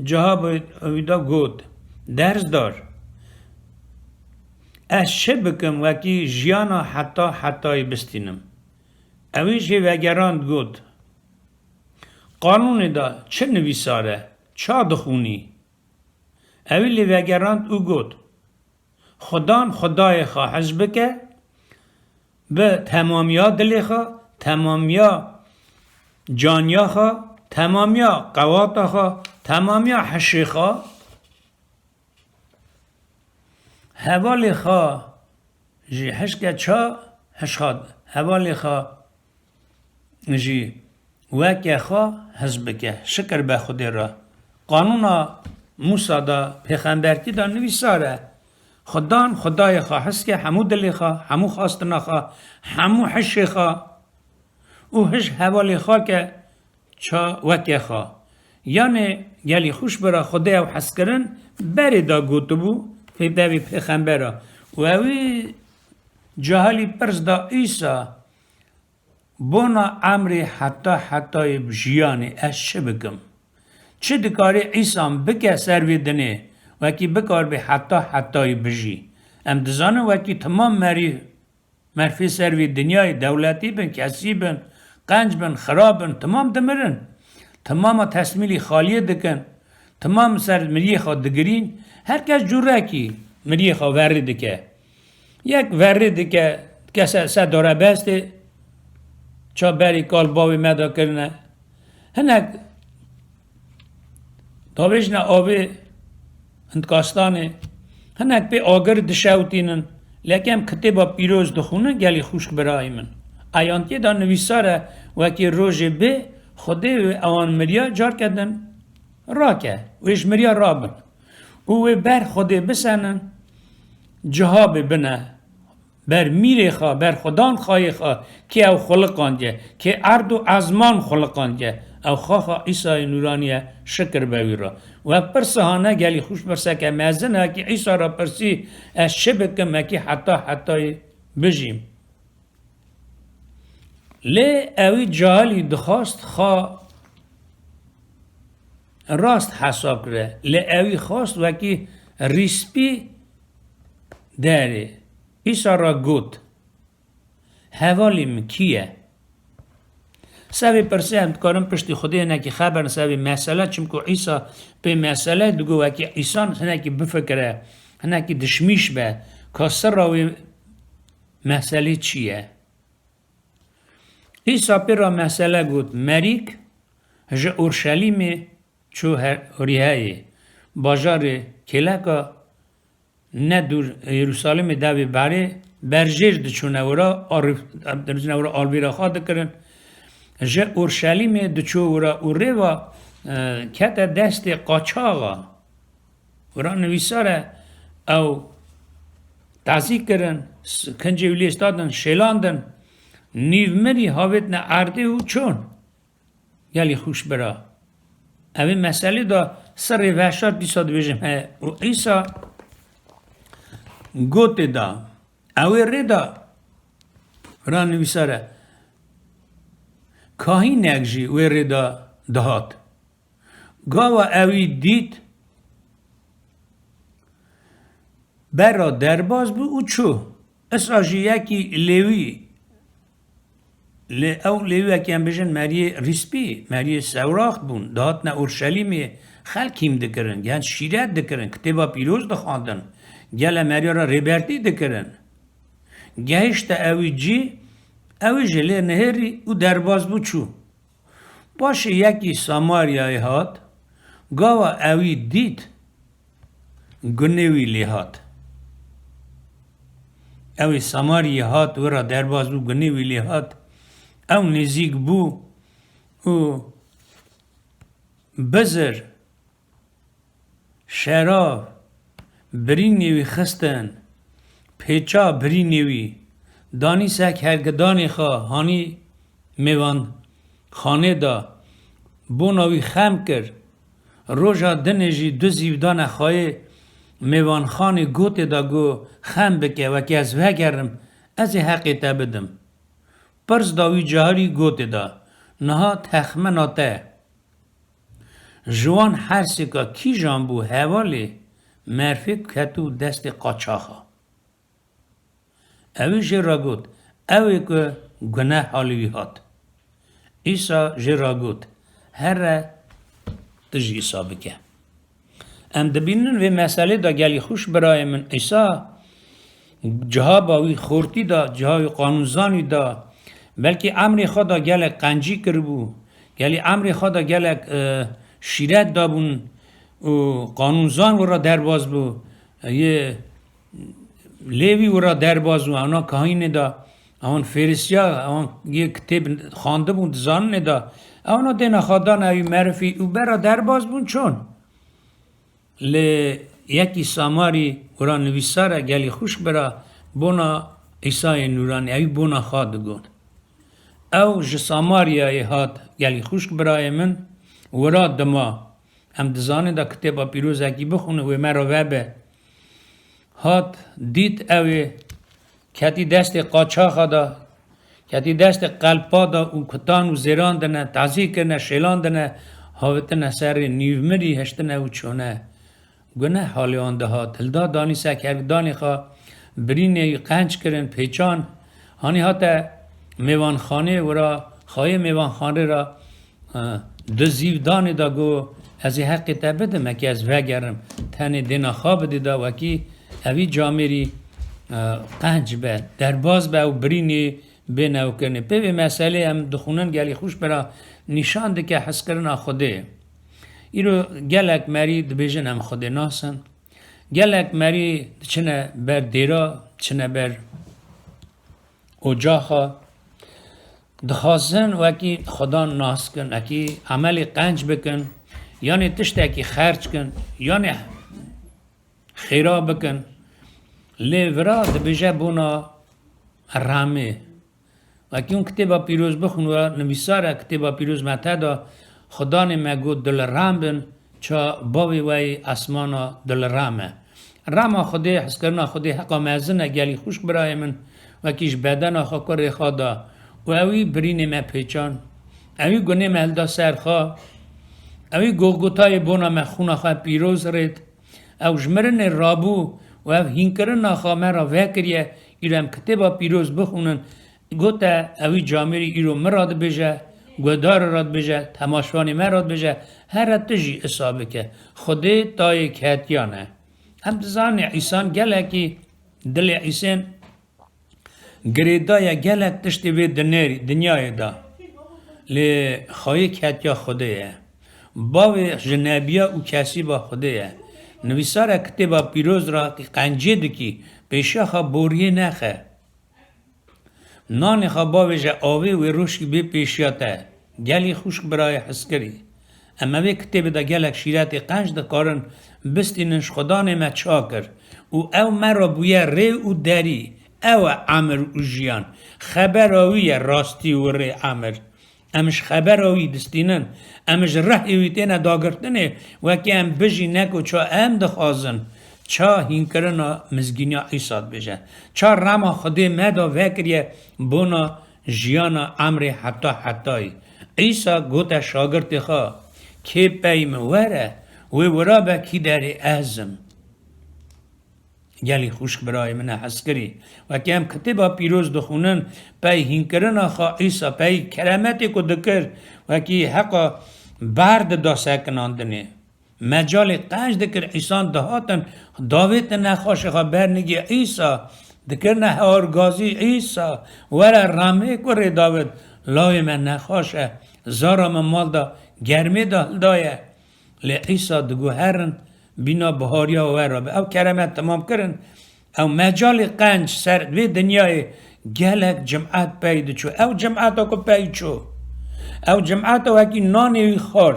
cewabê wî da got, Derzdar, ez çi bikim wekî jiyana heta hetayî bistînim? Ewî jê vegerand got, Qanûnê de çi nivîsar e? Ça dixwînî? Ewî lê vegerand û got, Xudan Xwedayê xwe hej bike, bi temamiya dilê xwe, temamiya caniya xwe, temamiya qewata xwe, temamiya hişê xwe, hevalê xwe jî hişke ça hişxat, hevalê xwe jî weke xwe hez bike. Şikir be Xwedê re. Qanûna Mûsa de, pêxembertî de nivîsar e, Xudan Xwedayê xwe hez ke hemû dilê xwe, hemû xwestina xwe, hemû hişê xwe û hij hevalê xwe ke ça weke xwe. Yanê gelî xwişk bira Xwedê ew hezkirin berê da gotibû, pê devê pêxembera. Û ewî cahilî pirs da Îsa, Bona emrê heta hetayê bi jiyanê ez çi bikim? Çi dikarê îsan bike ser vê dinê, wekî bikaribê heta hetayê bijî? Em dizanin wekî timam merî, merfê ser vê dinyayê, dewletî bin, kesî bin, qenc bin, xira bin, timam dimirin. Timama tesmîlî xaliyê dikin. Timam ser miriyê xwe digirîn. Her kes cûrekî miriyê xwe verê dike. Yek verê dike, dike se, se dorebestê, ça berî kal bavê me de kirine. Hinek davêjine avê hindkastanê, hinek pê agir dişewtînin, lê kem kitêba pîroz dixwînin, gelî xwişk birayê min. Eyantiyê de nivîsar e, wekî rojê bê, Xwedê wê ewan miriya carke din rake, wê ji miriya rabin. Û wê ber Xwedê bisenin, cihabê bine. Ber mîrê xwe, ber xudan xayê xwe, kê ew xuliqandiye, kê erd û ezman xuliqandiye, ew xaxa Îsayê nûranî ye, şikir be wî re. We pirsa hane gelî xwişk pirseke mezin e, kî Îsa re pirsî, ez çi bikim, me kî heta hetayê bijîm? Lê ewî cahilî dixwast xwe rast hesab kire. Lê ewî xwast wekî rîspî derê. Îsa re got, Hevalê min kî ye? Sevê pirsê em dikarin piştî Xwedê hinekî xeberin sevê mesele, çimku Îsa pê mesele digo wekî îsan hinekî bifikire, hinekî dişmîş be, ka sirra wê meselê çi ye? Îsa pê ra mesele got, Merîk ji Orşelîmê çû he-, Rîheyê, bajarê kêleka ne dûr Yerûsalemê devê berê, berjêr diçûne wira, arif-, diçûne wira alvîra xwe dikirin. Ji Orşelîmê diçû wira û rêva, e, kete destê qaçaxa. Wira nivîsar e, ew tazî kirin, s-, kincê wî lê standin, şêlandin, nîvmirî havêtine erdê û çûn. Gelî xûşbira. Evê meselê de sirrê veşart dîsa dibêjim he. Û Îsa gotê da, ewê rê da, ra nivîsar e, kahînek jî wê rê da dihat. Gava ewî dît, bera derbas bû û çû. Isra jî yekî Lêwî, lê ew Lêwî wekî em bêjin meriyê rîspî, meriyê sewraxt bûn, dihatine Orşelîmê xelk hîm dikirin, gel şîret dikirin, kitêba pîroz dixwandin, gele meriya re rêbertî dikirin. Gehişte ewî cî, ewî jî lê nihêrî û derbas bû çû. Paşê yekî Samaryayê hat, gava ewî dît, gunê wî lê hat. Ewî Samaryayê hat, wira derbas bû, gunê wî lê hat. Ew nêzîk bû û bizir, şerav, birînê wî xistin, pêça birînê wî, danî ser kergidanê xwe, hanî mêvanxanê de, bona wî xem kir. Roja dinê jî du zîv dane xweyê mêvanxanê gotê de, got, xem bike, wekî ez vegerim, ez ê heqê te bidim. Pirs da wî carî gotê de, niha texmina te. Ji wan her sêka kîjan bû hevalê merfê ketû destê qaçaxa? Ewî jê re got, ew ê ku guneh halî wî hat. Îsa jê re got, here tu jî îsa bike. Em dibînin vê meselê de gelî xûşbirayê min Îsa cihaba wî xortî da, ciha wî qanûnzanî da, belkî emrê xwe da gelek qencî kiribû, gelî emrê xwe da gelek, e, şîret dabûn û qanûnzan wira derbas bû, yê Lêwî wira derbas bû, ewna kahînê da, ewan Fêrisiya, ewan yê kitêb xwandibûn, dizaninê da, ewna dêna xwe dan ewî merifî û bera derbas bûn çûn. Lê yekî Samarî wira nivîsar e, gelî xûşk bira, bona Îsayê Nûranî, ewî bona xwe digot. Ew ji Samariyayê hat, gelî xûşk birayê min, wira dima. Em dizanin da kitêba pîrozekî bixwînin, wê me re vebe. Hat, dît ew ê, ketî destê qaçaxa da, ketî destê qelpa da û kutan û zêrandine, tazî kirine, şêlandine, havitine serê nîvmirî, hiştine û çûne. Guneh halê wan dihat. Hilda danî ser kergdanê xwe, birînê wî qenc kirin, pêçan. Hanî hate mêvanxanê wira, xayê mêvanxanê ra, e, di zîv danê da got, ez ê heqê te bidim, eke ez vegerim, tenê dêna xwe bidê da wekî evî camêrî, e, qenc be, derbas be û birînê bê newkirinê. Pê vê meselê em dixwînin gelî xûşk bira nîşan dike hezkirina Xwedê. Îro gelek merî dibêjin em Xwedê nasin. Gelek merî diçine ber dêra, diçine ber ocaxa. Dixwazin wekî Xwedan nas kin, wekî emelê qenc bikin, yanê tiştekî xerc kin, yanê xêra bikin. Lê vira dibêje bona remê. Wekî hûn kitêba pîroz bixwin, we nivîsar e, kitêba pîroz me te da, Xudanê me got, dilrem bin, ça bavê we yê esmana dilrem e. Rema Xwedê, hezkirina Xwedê heqa mezin e, gelî xûşk birayê min, wekî ji bedena xwe kurê xwe da. Û ewî birînê me pêçan. Ewî gunê me hilda ser xwe. Ewî Golgotayê bona me xûna xwe pîroz rêt. Ew ji mirinê rabû û ev hînkirina xwe me re vekiriye, îro em kitêba pîroz bixwînin, gote, ewî camêrî îro min re dibêje, guhdarê re dibêje, temaşvanê me re dibêje, here tu jî isa bike. Xwedê tayê ketiyan e. Em dizanin Îsan gelekî dilê Îsên girêdaye gelek tiştê vê dinerî-, dinyayê de. Lê xayê ketiya Xwedê ye. Bavê ji nebiya û kesîba Xwedê ye. Nivîsare kitêba pîroz ra qencê dikî, pêşiya xwe boriyê nexe. Nanê xwe bavêje avê wê rojkî bê pêşiya te. Gelî xwişk birayê hizkirî. Em ê vê kitêbê de gelek şîretê qenc dikarin bistînin ji Xudanê me ça kir û ew me re bûye rê û derî. Ew e emir û jiyan. Xebera wî ye rastî û rê emir. Em ji xebera wî distînin. Em ji rehê wî têne dagirtinê, wekî em bijî ne ku ça em dixwazin, ça hînkirina mizgîniya Îsa dibêje. Ça rema Xwedê me da vekiriye bona jiyana emrê heta hetayî. Îsa gote şagirtê xwe, kê pey min were, wê wira be kî derê ez im. Gelî xwişk birayê min e hezkirî. Wekî em kitêba pîroz dixwînin, pey hînkirina xwe Îsa, pey keremetê ku dikir, wekî heqa ber dida sekinandinê. Mecalê qenc dikir, Îsan dihatin, davêtin nexweşê xwe bernigê Îsa, dikirine hewargazî Îsa, were remê kurê Dawid, lawê me nexweş e, zara min mal da, germê de hildaye. Lê Îsa diguherin, bîna bihariya we re be. Ew keremet temam kirin. Ew mecalê qenc ser vê dinyayê gelek cimet pey diçû. Ew cimeta ku pey çû. Ew cimeta wekî nanê wî xwar.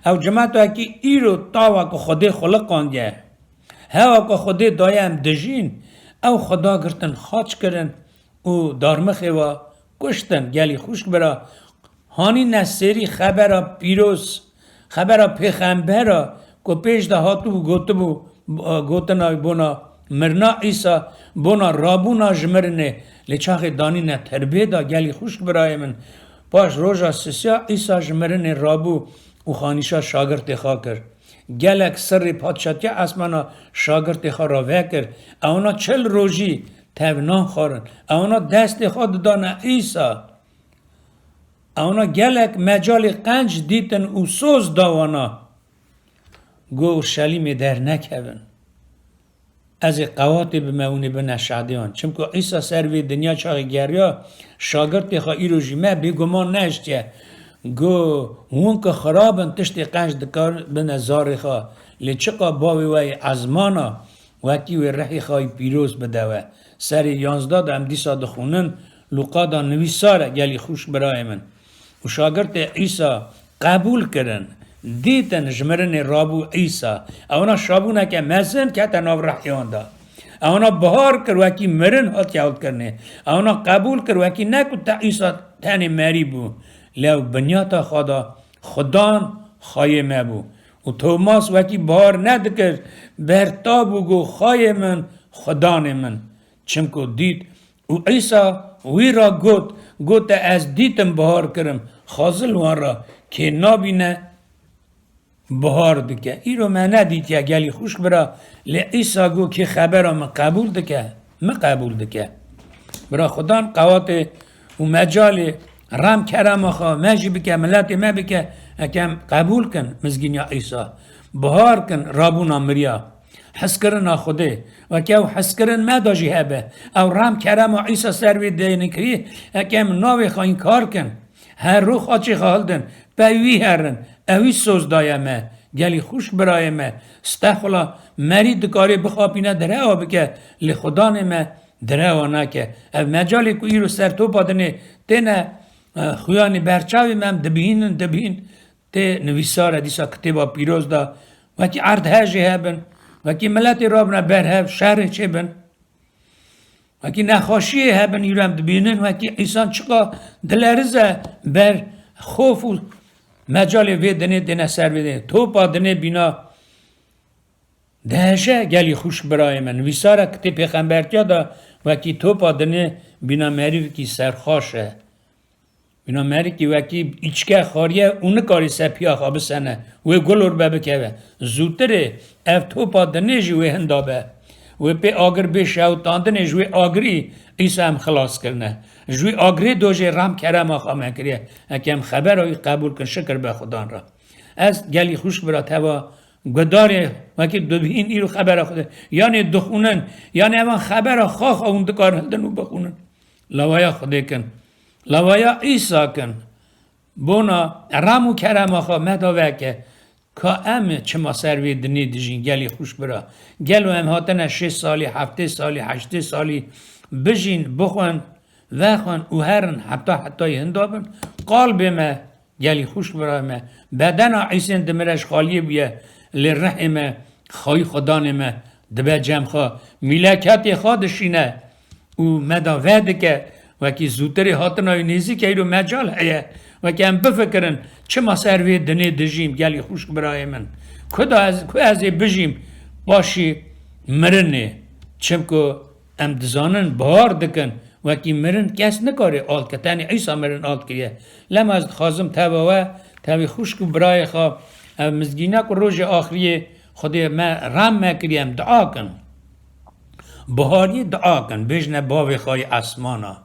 Ew cimeta wekî îro tawa ku Xwedê xuliqandiye. Hewa ku Xwedê daye em dijîn. Ew Xweda girtin xaç kirin û darmixê we kuştin. Gelî xwişk bira. Hanî ne serî xebera pîroz, xebera pêxembera ku pêş de hatibû gotibû, gotina wî bona mirina Îsa, bona rabûna ji mirinê, lê çaxê danîne tirbê de gelî xwişk birayê min. Paş roja sisiya Îsa ji mirinê rabû û xanîşa şagirtê xwe kir. Gelek sirrê padşatiya esmana şagirtê xwe re vekir. Ewna çil rojî tev nan xwarin. Ewna destê xwe didane Îsa. Ewna gelek mecalê qenc dîtin û soz da wana. Go Urşelîmê dernekevin. Ez ê qewatê bime hûn ê bine şadiyan. Çimku Îsa ser vê dinya çaxê geriya, şagirtê xwe îro jî me bêguman nehiştiye. Go hûn ku xirab in tiştê qenc dikar bine zarê xwe. Lê çiqa bavê we yê ezmana, wekî wê rehê xwe yî pîroz bide we. Serê yanzda de em dîsa dixwînin, Lûqa da nivîsar e, gelî xwişk birayê min. Û şagirtê Îsa qebûl kirin, dîtin ji mirinê rabû Îsa. Ewna şabûneke mezin kete nav rehê wan de. Ewna bihar kir, wekî mirin hatiye hewlkirinê. Ewna qebûl kir, wekî ne ku te Îsa tenê merî bû. Lê ew binyata xwe da Xudan xayê me bû. Û Tomas wekî bihar nedikir, berta bû, got, Xayê min, Xudanê min. Çimku dît û Îsa wî ra got, gote, Ez dîtim bihar kirim, xazil wan ra kê nabîne bihar dike. Îro me nedîtiye gelî xwişk bira, lê Îsa got, kê xebera min qebûl dike, min qebûl dike. Bira Xudan qewatê û mecalê rem kerema xwe me jî bike, miletê me bike, eke em qebûl kin mizgîniya Îsa. Bihar kin rabûna miriya. Hizkirina Xwedê. Weke ew hizkirin me de jî hebe. Ew rem kerema Îsa ser vê dênikirî, eke em navê xwe înkar kin. Her roj xaçê xwe hildin, pey wî herin, ew wî soz daye me. Gelî xwişk birayê me, stexula merî dikarê bixapîne direwa bike, lê Xudanê me direwa nake. Ev mecalê ku îro ser topa dinê têne, e, xuyanî berçavê me em dibihînin, dibihîn, tê nivîsar e dîsa kitêba pîroz de, wekî erdhejê hebin, wekî miletê rabine berhev, şerê çêbin. Wekî nexweşiyê hebin, îro em dibînin, wekî Îsan çiqa dilerize ber xof û mecalê vê dinê têne ser vê dinê. Topa dinê bîna diheje gelî xwişk birayê me. Nivîsara kitê pêxembertiya de wekî topa dinê bîna merîvekî serxaş e. Bîna merikî wekî îçke xariye û nikarî sepiya xwe bisene, wê gulor be bikeve. Zûtirê ev topa dinê jî wê hinda be. Wê pê agir bê şewitandinê, ji wê agirî Îsa em xilas kirine. Ji wî agirê do jê rem kerema xwe me kiriye. Eke em xebera wî qebûl kin, şikir be Xudan re. Ez gelî xwişk bira teva guhdarê wekî dibihîn îro xebera Xwedê. Yanê dixwînin, yanê evan xebera xaxa hûn dikarin hildin û bixwînin. Lawaya Xwedê kin. Lawaya Îsa kin. Bona rem û kerema xwe me da veke. Ka em çima ser vê dinê dijîn, gelî xwişk bira? Gelo em hatine şêst salî, heftê salî, heştê salî bijîn, bixwin, vexwin û herin heta hetayê hinda bin? Qalbê me, gelî xwişk bira me, bedena Îsên dimire ji xaliyê bûye, lê rihê me, xayî Xudanê me dibe cem xwe, mîleketê xwe dişîne. Û me da vedike, wekî zûtirê hatina wî nêzîk e, îro mecal heye, wekî em bifikirin, çima ser vê dinê dijîm, gelî xwişk birayê min? Ku da ez, ku ez ê bijîm paşî mirinê? Çimku em dizanin, bihar dikin, wekî mirin kes nikare alt ke, tenê Îsa mirin alt kiriye. Lema ez dixwazim teva we, tevî xwişk û birayê xwe, ev mizgîna ku rojê axiriyê Xwedê me rem me kiriye, em dua kin. Bihariyê dua kin, bêjne Bavê xwe yê esmana,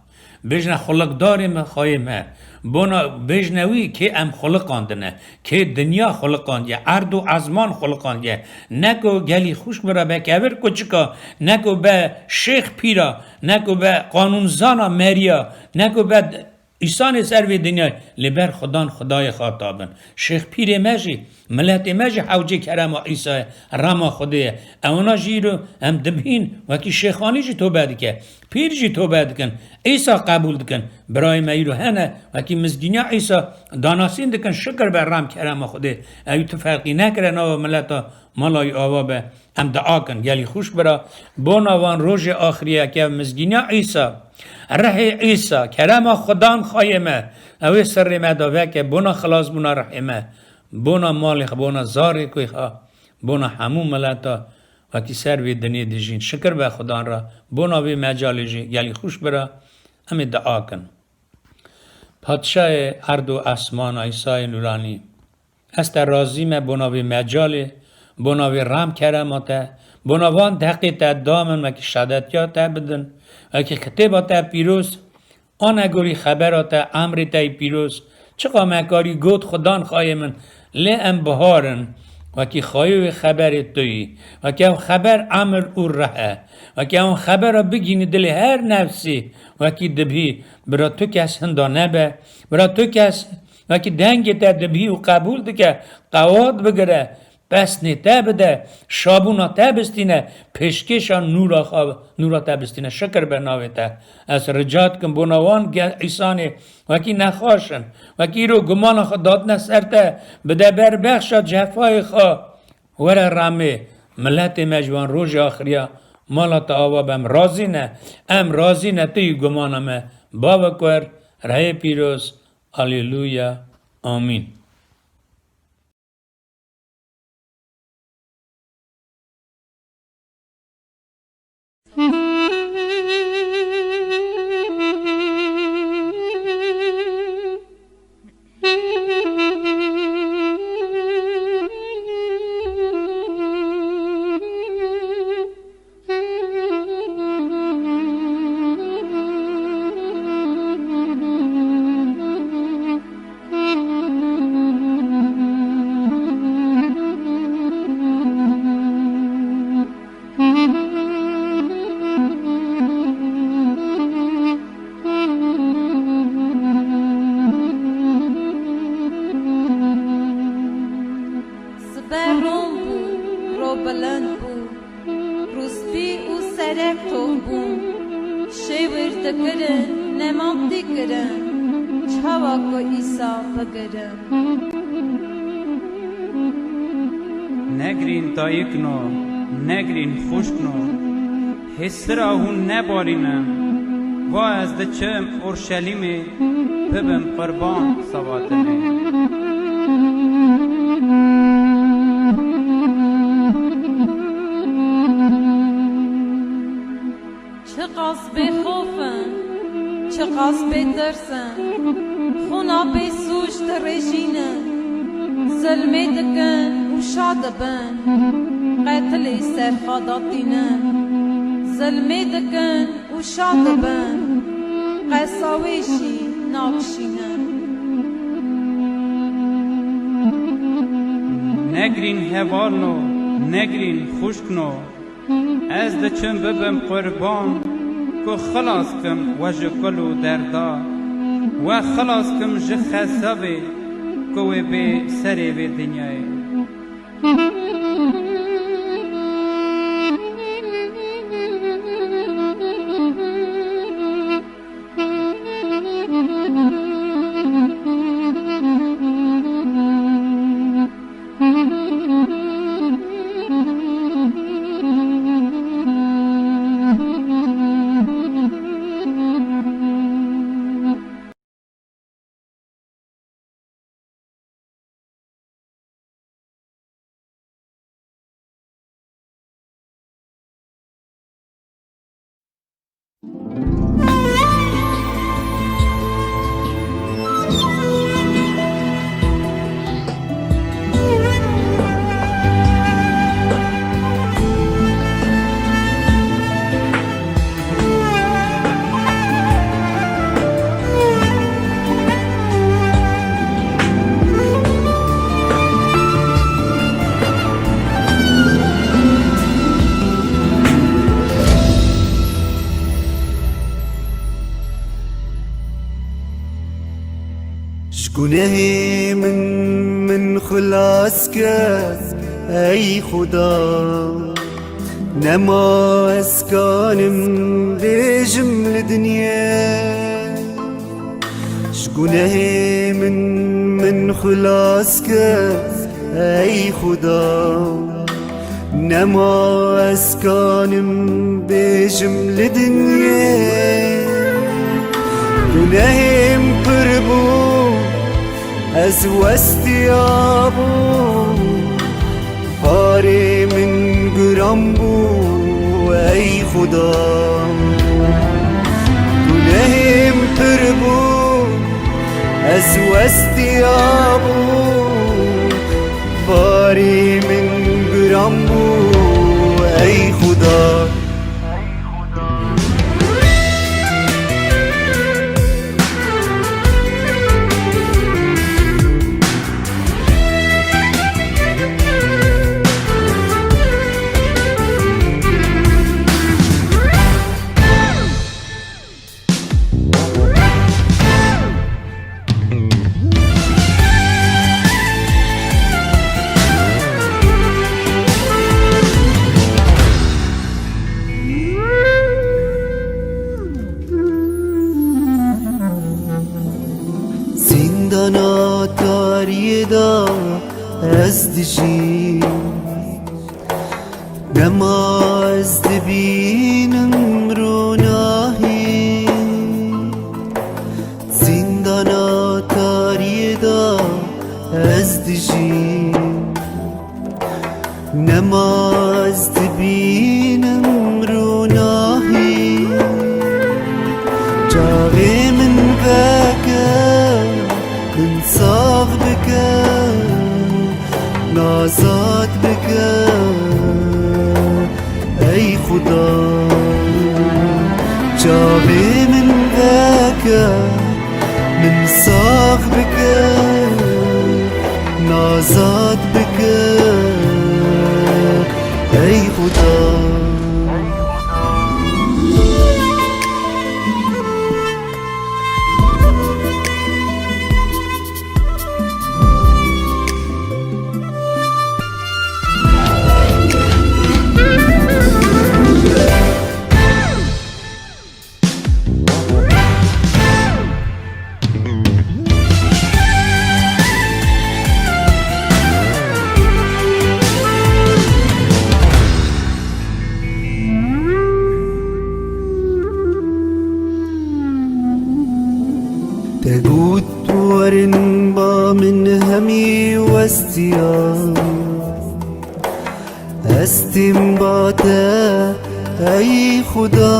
bêjne Xuliqdarê me, Xweyê me. Bona bêjne wî kê em xuliqandine, kê dinya xuliqandiye, erd û ezman xuliqandiye. Ne ku gelî xwişk bira be kevir kuçika, ne ku be şêx pîra, ne ku be qanûnzana meriya, ne ku be Îsanê ser vê dinyayê li ber Xudan Xwedayê xata bin. Şêx pîrê me jî, miletê me jî hewcê kerema Îsayê, rema Xwedê ye. Ewana jî îro em dibihîn, wekî şêxanî jî tobe dike. Pîr jî tobe dikin. Îsa qebûl dikin. Birayê me îro hene, wekî mizgîniya Îsa danasîn dikin. Şikir be rem kerema Xwedê. Ew tu ferqî nekire nava mileta mala wî ava be. Em dua kin, gelî xwişk bira, bona van rojê axiriyê ke mizgîniya Îsa, rihê Îsa, kerema Xudan xayê me, ew ê serrê me de veke, bona xilasbûna rihê me, bona malê xwe, bona zarê kuê xwe, bona hemû mileta wekî ser vê dinê dijîn. Şikir be Xudan re, bona vê mecalê jî gelî xwişk bira, em ê dua kin. Padşahê erd û esmana Îsayê Nûranî, ez te razî me bona vê mecalê, bona vê rem kerema te, bona van deqê te da min, wekî şedetiya te bidin, wekî kitêba te pîroz, anegorî xebera te, emrê te yî pîroz, çiqa me karî got, Xudan xayê min, lê em bihar in, wekî xayê wê xeberê tu yî, wekî ew xeber emir û rih e, wekî ew xebera bigînî dilê her nefsî, wekî dibî, bira tu kes hinda nebe, bira tu kes Wekî dengê te dibî û qebûl dike, qewat bigire, pesnê te bide, şabûna te bistîne, pêşkêşa nûra xwe, nûra te bistîne. Şikir be navê te. Ez rica dikim bona wan ge-, îsanê wekî nexweş in, wekî îro gumana xwe datine ser te, bide ber bexşa cefayê xwe. Were remê, miletê me ji wan rojê axiriya mala te ava be. Em razî ne, em razî ne, tu yî gumana me. Bavê ku er, rehê pîroz, Aleluya. Amîn. Sibe rom bû, ro bilind bû. Rûspî û serek top bûn. Şêwir dikirin, nemam dikirin. Çawa ku Îsa bigirin. Negirîn dayikno, negirîn xwişkno, hêsira hûn nebarînin. Va ez diçim Orşelîmê, bibim qurban savatinê. Çiqas bêxof in, çiqas bêtirs in, xûna bêsûc dirêjînin, zilmê dikin û şa dibin, qetilê ser xwe datînin. Zilmê dikin û şa dibin, qesa wê jî nakişînin. Negirîn hevalno, negirîn xwişkno, ez diçim bibim qurban, ku xilas kim we ji kul û derda, we xilas kim ji xezabê, ku wê bê serê vê dinyayê. Ji gunehê min, min xilas ke, ey Xuda. Nema ez kanim bêjim li dinyê. Ji gunehê min, min xilas ke, ey Xuda. Nema ez kanim bêjim li dinyê. Gunehêm pir bû, ez westiya bûm. Barê min giran bû, ey Xuda. Gunehêm pir bû, ez westiya bûm. Barê min giran bû, ey Xuda. Zîndana tariyê de ez dijîm. Dema ez dibînim ronahî, zîndana tariyê de ez dijîm. Nema ez dibînim ronahî. Çavê min veke, min sax bike, nazat bike, ey Xuda. Çavê min veke, min sax bike, nazat bike, ey Xuda. Te got werin ba min hemî westiya. Ez têm ba te, ey Xuda.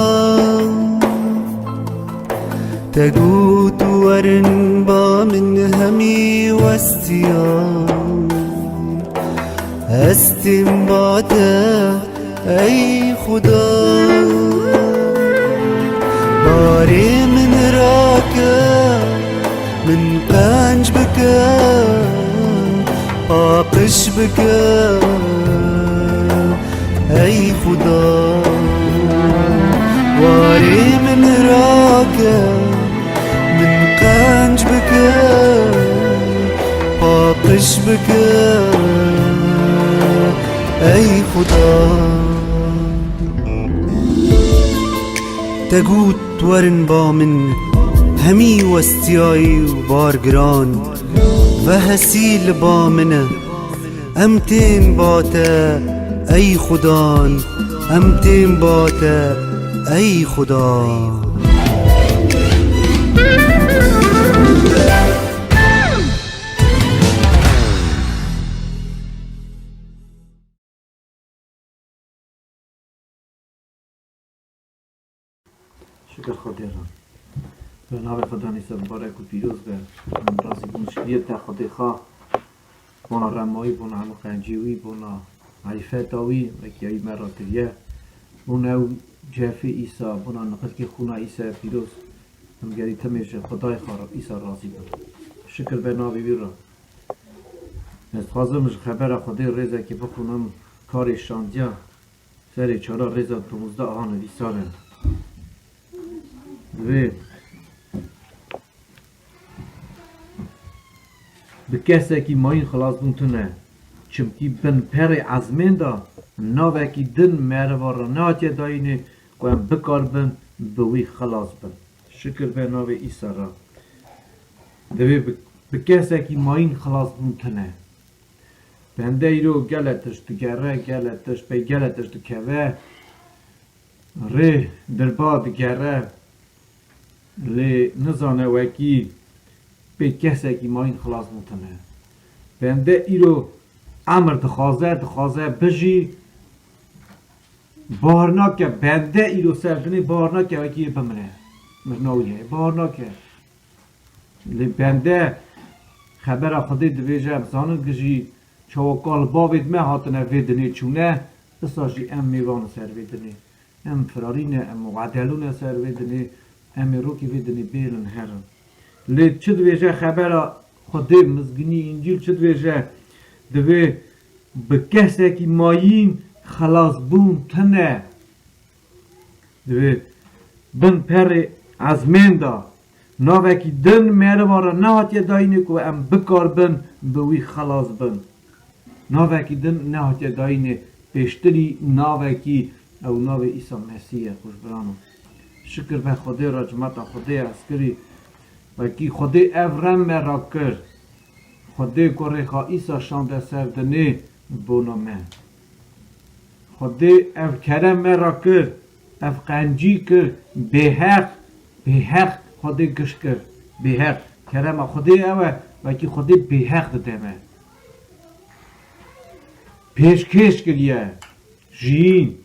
Te got werin ba min hemî westiya. Ez têm ba te, ey Xuda. Rê min rake, min qenc bike, paqij bike, ey Xuda. Warê min rake, min qenc bike, paqij bike, ey Xuda. Te got, werin ba min, hemî westiyayî û bar giran, vehesî li ba min e. Em tên ba te, ey Xudan, em tên ba te, ey Xuda. Şikir Xwedê re. Bi navê Xwedanî se mibarek û pîroz be. Em rastî bi mişkiliyê te Xwedê xwe bona remayî, bona hemû qencî wî, bona eyfeta wî, wekî ewî me re kiriye. Bona ew cefê Îsa, bona niqilkê xûna Îsayê pîroz. Em gerî timê ji Xwedayê xwe re Îsa razî bin. Şikir be navê wî re. Ez dixwazim ji xebera Xwedê rêzekê bixwînim, karê şandiya serê çara rêza duwazdeh aha nivîsar e. Divê bi kesekî mayîn xilasbûn tune, çimkî bin perê ezmên de navekî din meriva re nehatiye dayînê ku em bikaribin bi wî xilas bin. Şikir be navê Îsa re. Divê bi, bi kesekî mayîn xilasbûn tune. Bende îro gele tişt digere, gele tişt pey, gele tişt dikeve. Rê dirba digere. Lê nizane wekî pê kesekî mayîn xilas bûn tune. Bende îro emir dixwaze, dixwaze bijî. Bawer nake, bende îro ser dinê bawer nake wekî yê bimire. Mirina wî heye, bawer nake. Lê bende xebera Xwedê dibêje, em zanin ki jî çawa kal bavêd me hatine vê dinê çûne, isa jî em mêvan ser vê dinê. Em firarî ne, em wedelû ne ser vê dinê, em ê rokê vê dinê bêlin herin. Lê çi dibêje xebera Xwedê, mizgînî, Încîl çi dibêje? Divê bi kesekî mayîn xelasbûn tune. Divê bin perê ezmên de navekî din meriva re nehatiye dayînê ku em bikaribin bi wî xelas bin. Navekî din nehatiye dayînê, pêştirî navekî, ew navê Îsa Mesîh ye, xweşbirano. Şikir be Xwedê re, cimeta Xwedê, eskirî wekî Xwedê ev rem me rakir. Xwedê ku rêxa Îsa şande ser dinê bona me. Xwedê ev kerem me rakir, ev qencî kir, bêheq, bêheq Xwedê giş kir, bêheq. Kerema Xwedê ew e, wekî Xwedê bêheq dide me. Pêşkêş kiriye, jiyîn,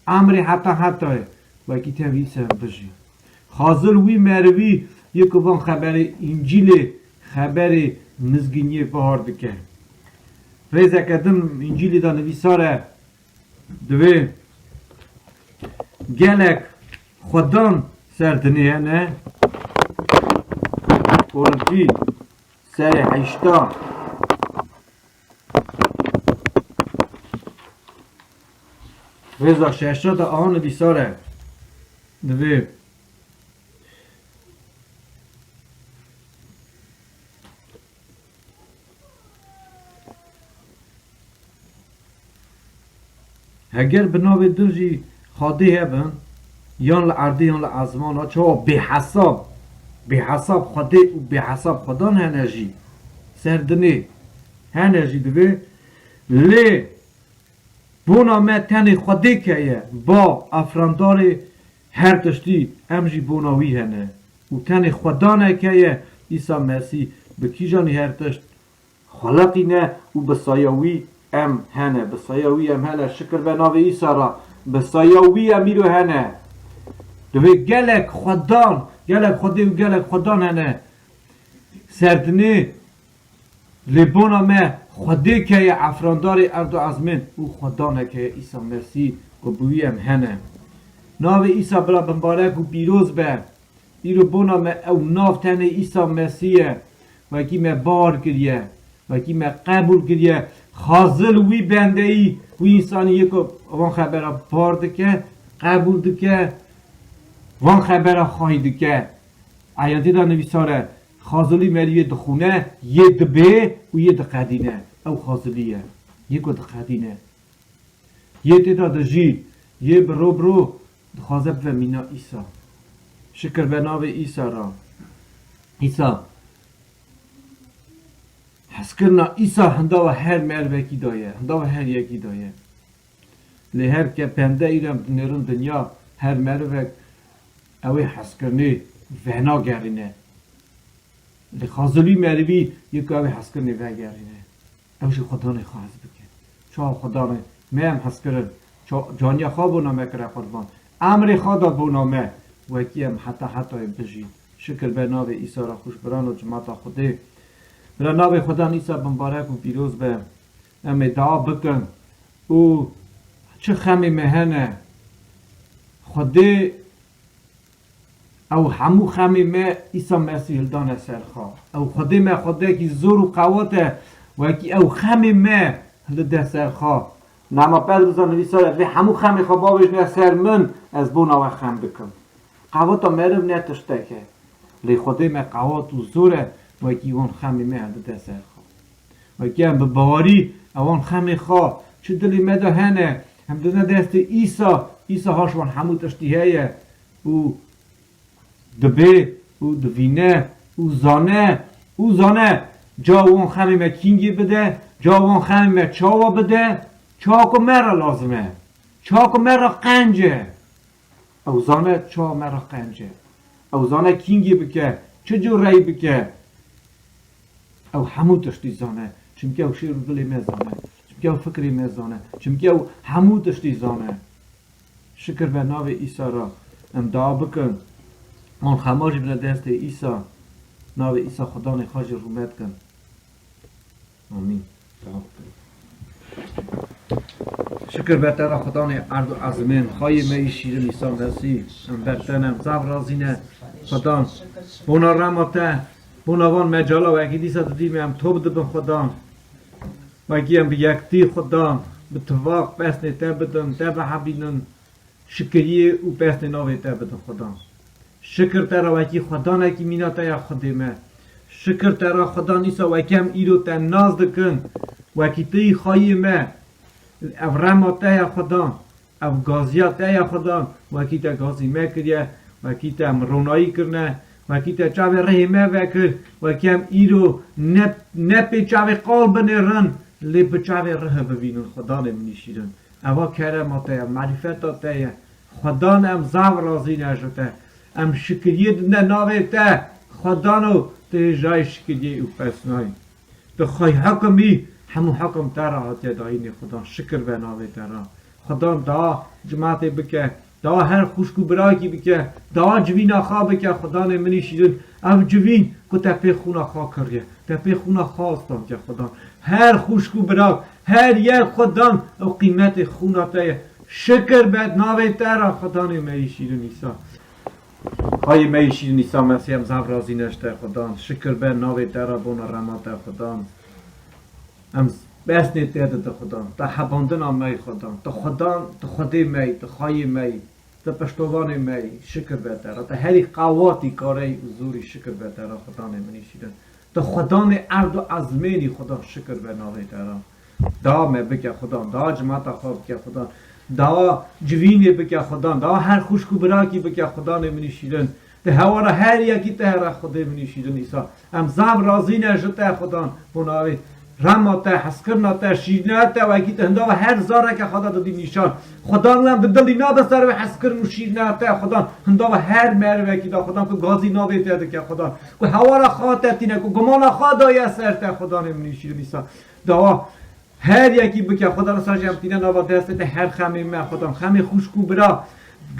emrê heta hetayê, wekî tevî ser bijî. Xazil wî merivî yê ku van xeberê Încîlê, xeberê mizgîniyê bihar dike. Rêzeke din Încîlê de nivîsar e, divê gelek xwedan ser dinê hene, Korintî serê heşta. Rêza şeşa de aha nivîsar e. Divê Heger bi navê din jî xwedê hebin, yan li erdê yan li ezmana, çawa bêhesab, bêhesab xwedê û bêhesab xwedan hene jî, ser dinê hene jî divê, lê bona me tenê Xwedê keye, ba, efrandarê her tiştî, em jî bona wî hene. Û tenê xwedaneke ye, Îsa Mesîh, bi kîjanî her tişt xweleqîne û bi saya wî em hene. Bi saya wî em hene. Şikir be navê Îsa re. Bi saya wî em îro hene. Divê gelek xwedan, gelek xwedê û gelek xwedan hene. Ser dinê lê bona me Xwedêke ye, efrandarê erd û ezmên û xwedaneke ye Îsa Mesîh ku bi wî em hene. Navê Îsa bira bimbarek û pîroz be. Îro bona me ew nav tenê Îsa Mesîh ye. Wekî me bar kiriye. Wekî me qebûl kiriye. Xazil wî bendeyî, wî însanî yê ku van xebera bar dike, qebûl dike, van xebera xwayî dike. Eyantê de nivîsar e, xazilî merî yê dixûne, yê dibê û yê diqedîne. Ew xazilî ye. Yê ku diqedîne. Yê tê de dijî, yê bi ro bi ro dixwaze bibe mîna Îsa. Şikir be navê Îsa ra. Îsa. Hezkirina Îsa hindava her merivekî de ye, hindava her yekî de ye. Lê her ke bende îro em dinêrin dinya, her merivek ew ê hezkirinê venagerîne. Lê xazilî merivî yê ku ew ê hezkirinê vegerîne. Ew jî Xudanê xwe hez bike. Çawa Xudanê me em hez kirin? Ça-, caniya xwe bona me kire qurban. Emrê xwe da bona me. Wekî em heta hetayê bijîn. Şikir be navê Îsa ra, xweş biran û cimata Xwedê. Bira navê Xudan Îsa bimbarek û pîroz be. Em ê dua bikin û çi xemê me hene, Xwedê Ew hemû xemê me Îsa Mesîh hildane ser xwe. Ew Xwedê me Xwedekî zor û qewet e, wekî ew xemê me hilide ser xwe. Nama Petrûsa nivîsare, vê hemû xemê xwe bavêjne ser min, ez bona we xem bikim. Qeweta meriv ne tiştek e. Lê Xwedê me qewet û zor e, wekî wan xemê me hilide ser xwe. Wekî em bi bawerî ewan xemê xwe çi dilê me de hene, em didine destê Îsa, Îsa haş wan hemû tiştî heye û dibê û divîne û zane û zane ca wan xemê me kîngê bide, ca wan xemê me çawa bide, çawa ku me re lazim e, çawa ku me re qenc e. Ew zane çawa me re qenc e. Ew zane kîngê bike, çi cû rey bike. Ew hemû tiştî zane. Çimkî ew şêr û dilê me zane. Çimkî ew fikrê me zane. Çimkî ew hemû tiştî zane. Şikir be navê Îsa ra. Em dua bikin. Wan xema jî bine destê Îsa. Navê Îsa Xudanê xwe jî rûmet kin. Amîn. Şikir be te re Xudanê erd û ezmên, xayê me yî şîrin Îsa Mesîh. Em ber te ne, em zaf razî ne. Xudan, bona rema te, bona van mecala wekî dîsa didî me, em top dibin Xudan. Wekî em bi yektî Xudan, bi tifaq pesnê te bidin, te bihebînin. Şikiriyê û pesnê navê te bidin Xudan. Şikir te re wekî Xudanekî mîna te ya Xwedê me. Şikir te re Xudan Îsa wekî em îro te nas dikin. Wekî tu yî xayê me. Ev rema te ya Xudan. Ev gaziya te ya Xudan. Wekî te gazî me kiriye. Wekî te em ronayî kirine. Wekî te çavê rihê me vekir. Wekî em îro ne, ne pê çavê qal binêrin. Lê bi çavê rihe bivînin Xudanê min î şîrin. Eva kerema te ye, marîfeta te ye. Xudan em zaf razî ne ji te. Em şikiriyê dine navê te. Xwedano tu hêjayê şikiriyê û pesnayî. Tu xwey hekim î, hemû hekim te re hatiye dayînê Xudan. Şikir be navê te re. Xudan da cimatê bike. Dawa her xwişk û birakî bike, dawa civîna xwe bike, Xudanê min î şîrin. Ev civîn ku te pê xûna xwe kiriye, te pê xûna xwe astandiye, Xudan. Her xwişk û birak, her yek Xudan ew qîmetê xûna te ye. Şikir be navê te re, Xudanê me yî şîrin Îsa. Xayê me yî şîrin Îsa Mesîh, em zaf razî ne ji te, Xudan. Şikir be navê te re, bona rema te, Xudan. Em besnê te didin, Xudan. Te hebandina me yî, Xudan. Tu Xudan, tu Xwedê me yî, tu xayê me yî. Tu piştovanê me yî, şikir be te re. Tu herî qewatî, kareyî û zorî, şikir be te re, Xudanê min î şîrin. Tu Xudanê erd û ezmênî, Xudan, şikir be navê te re. Dawa me bike, Xudan, dawa cimata xwe bike, Xudan. Dawa civînê bike, Xudan. Dawa her xwişk û birakî bike, Xudanê min î şîrin. Di hewara her yekî te here, Xwedê min î şîrin Îsa. Em zaf razî ne ji te, Xudan, bo navê rema te, hezkirina te, şîrina te, wekî tu hindava her zareke xwe de didî nîşan. Xudan, em di dilî nabe ser wê hezkirin û şîrina te, Xudan, hindava her merivekî de, Xudan, ku gazî navê te dike, Xudan, ku hewara xwe te tîne, ku gumana xwe daye ser te, Xudanê min î şîrin Îsa. Dawa her yekî bike, Xudan, îsa jî em tîne nava destê te, her xemê me, Xudan, xemê xwişk û bira,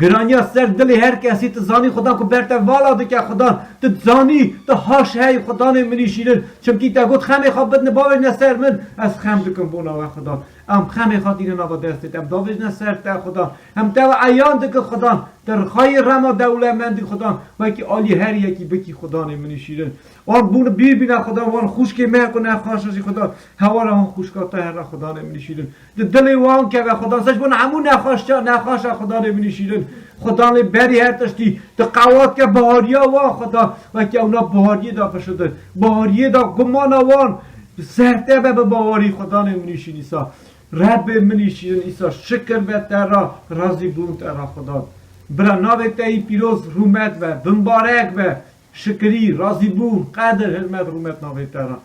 giraniya ser dilê her kesî tu zanî, Xudan, ku ber te vala dike, Xudan, tu zanî, tu haş hey, Xudanê min î şîrin. Çimkî te got, xemê xwe bidne, bavêjne ser min, ez xem dikim bona we, Xudan. Em xemê xwe dîne nava destê te, em davêjine ser te Xudan. Em te ve eyan dikin Xudan. Te rixayê rema dewlemendî Xudan. Wekî alî her yekî bikî Xudanê min î şîrin. Wan bûn bîr bîne Xudan, wan xwişkê me ku nexweş jî Xudan. Hewara wan xwişka te here Xudanê min î şîrin. Di dilê wan keve Xudan. Seç bûn hemû nexweşça, nexweşa Xudanê min î şîrin. Xudan lê berî her tiştî. Di qewat ke bahariya wan Xudan. Wekî ewna bahariyê de pişidin. Bahariyê de gumana wan. Ser te be bi bawerî Xudanê min î şîn îsa. Rebbê min î şîrin îsa şikir be te ra, razîbûn te ra Xudan. Bira navê te yî pîroz rûmet be, bimbarek be, şikirî, razîbûn, qedir, hirmet, rûmet navê te ra.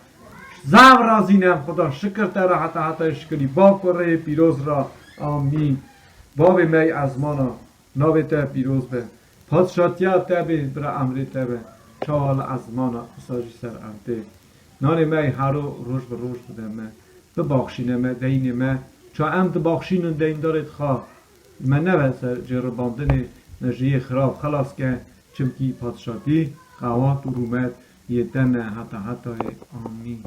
Zaf razî ne em Xudan, şikir te ra heta heta şikirî. Bak û rêyê pîroz ra. Amîn. Bavê me yî ezmana. Navê te pîroz be. Padşatiya te bê, bira emrê te be. Çawa li ezmana, wisa jî ser erdê. Nanê me yê hero roj bi roj bide me. Bibaxşîne me, deyînê me. Ça em dibaxşînin deyîndarê xwe. Me neve ser ceribandinê, me ji yê xirab xelas ke. Çimkî padşatî, qewat û rûmet yê te ne heta hetayê. Amîn.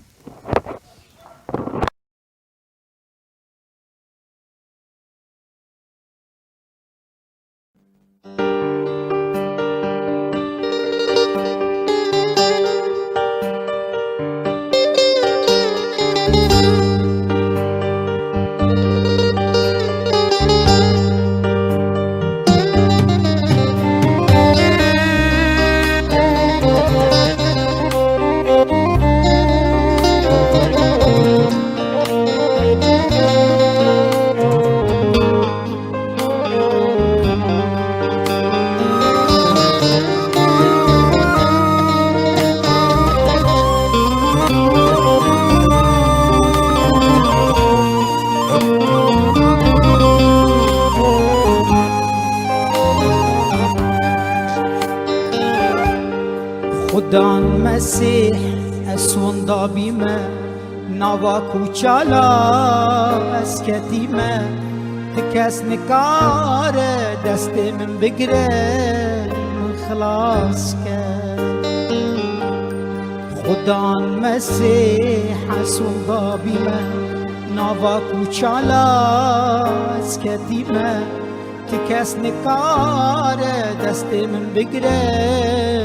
Xudan Mesîh, ez winda bîme, nava kûçala ez ketîme, ti kes nikare destê min bigire, min xilas ke. Xudan Mesîh, ez winda bîme, nava kûçala ez ketîme, ti kes nikare destê min bigire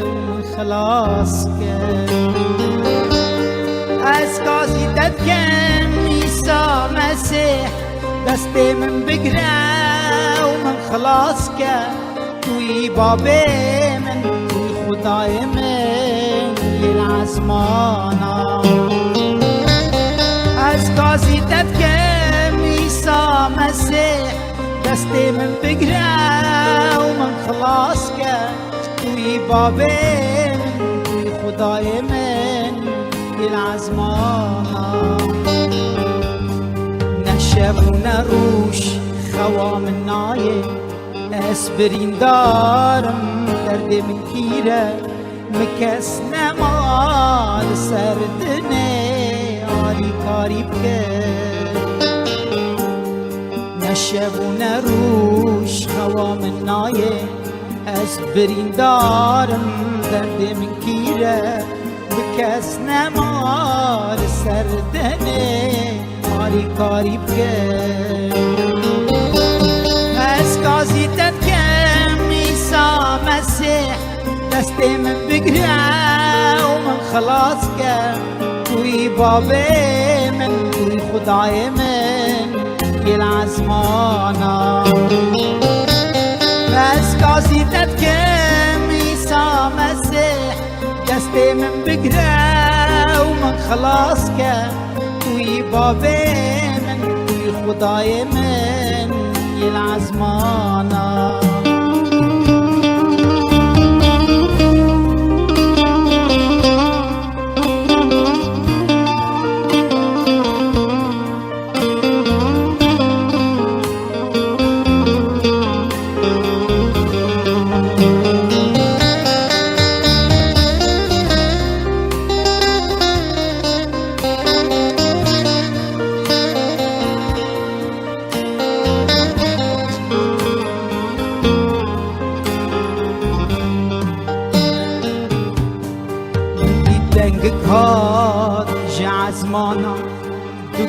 û min xilas ke. Ez gazî te dikim, Îsa Mesîh, destê min bigire û min xilas ke. Tu yî bavê min, tu yî Xwedayê min yê li ezmana. Ez gazî te dikim, Îsa Mesîh, destê min bigire û min xilas ke. Tu yî bavê min, tu yî Xwedayê min yê li ezmana. Ne şev û ne roj xewa min nayê, ez birîndar im, derdê min kîr e, min kes nema li ser dinê alîkarî bike. Ne şev û ne roj xewa min nayê, ez birîndar im, derdê min kîr e, min kes nema li ser dinê alîkarî bike. Ez gazî te dikim, Îsa Mesîh, destê min bigire û min xilas ke. Tu yî bavê min, tu yî Xwedayê min yê li ezmana. Ez gazî te dikim, Îsa Mesîh, destê min bigire û min xilas ke. Tu yî bavê min, tu yî Xwedayê min yê li ezmana.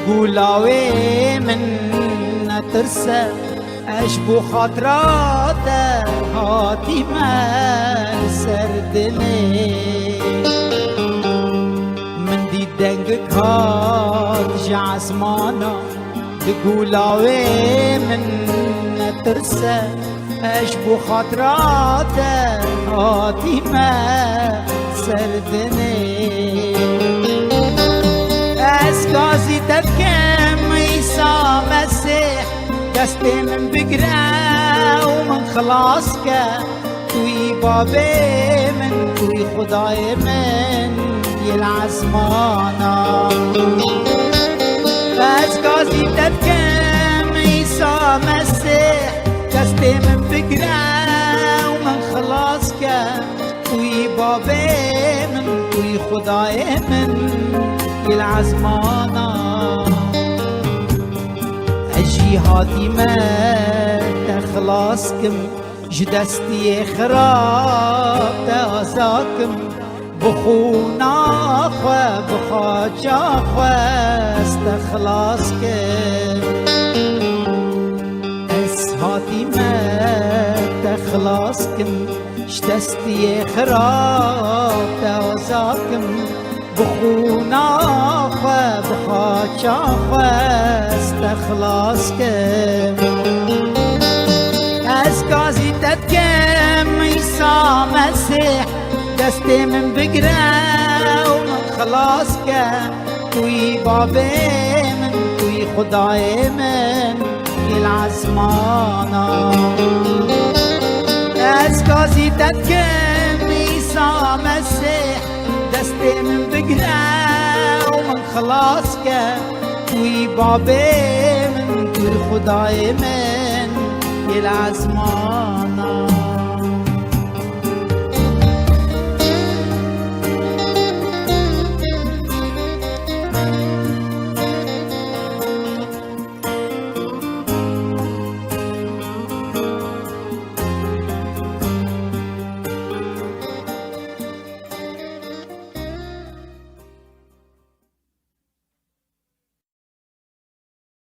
Gula wê min netirse, ez ji bo xatira te hatîme li ser dinê. Min dît dengik hat ji esmana, di gula wê min netirse, ez ji bo xatira te hatîme ser dinê. Ez gazî te dikim, Îsa Mesîh, destê min bigire û min xilas ke. Tu yî babê min, tu yî Xwedayê min yê li esmana. Ez gazî te dikim, Îsa Mesîh, destê min bigire û min xilas ke. Tu yî babê min, tu yî Xwedayê min yê li esmana. Ez jî hatîme te xilas kim, ji destiyê xirab te aza kim. Bi xûna xwe, bi xaça xwe ez te xilas kim. Ez hatîme te xilas kim, ji destiyê xirab te aza kim. Bi xûna xwe, bi xaça xwe ez te xilas kim. Ez gazî te dikim, Îsa Mesîh, destê min bigire û min xilas ke. Tu yî babê min, tu yî Xwedayê min yê li esmana. Ez gazî te dikim, Îsa Mesîh, destê min bigire û min xilas ke. Tu yî babê min, tu yî Xwedayê min yê li esmana.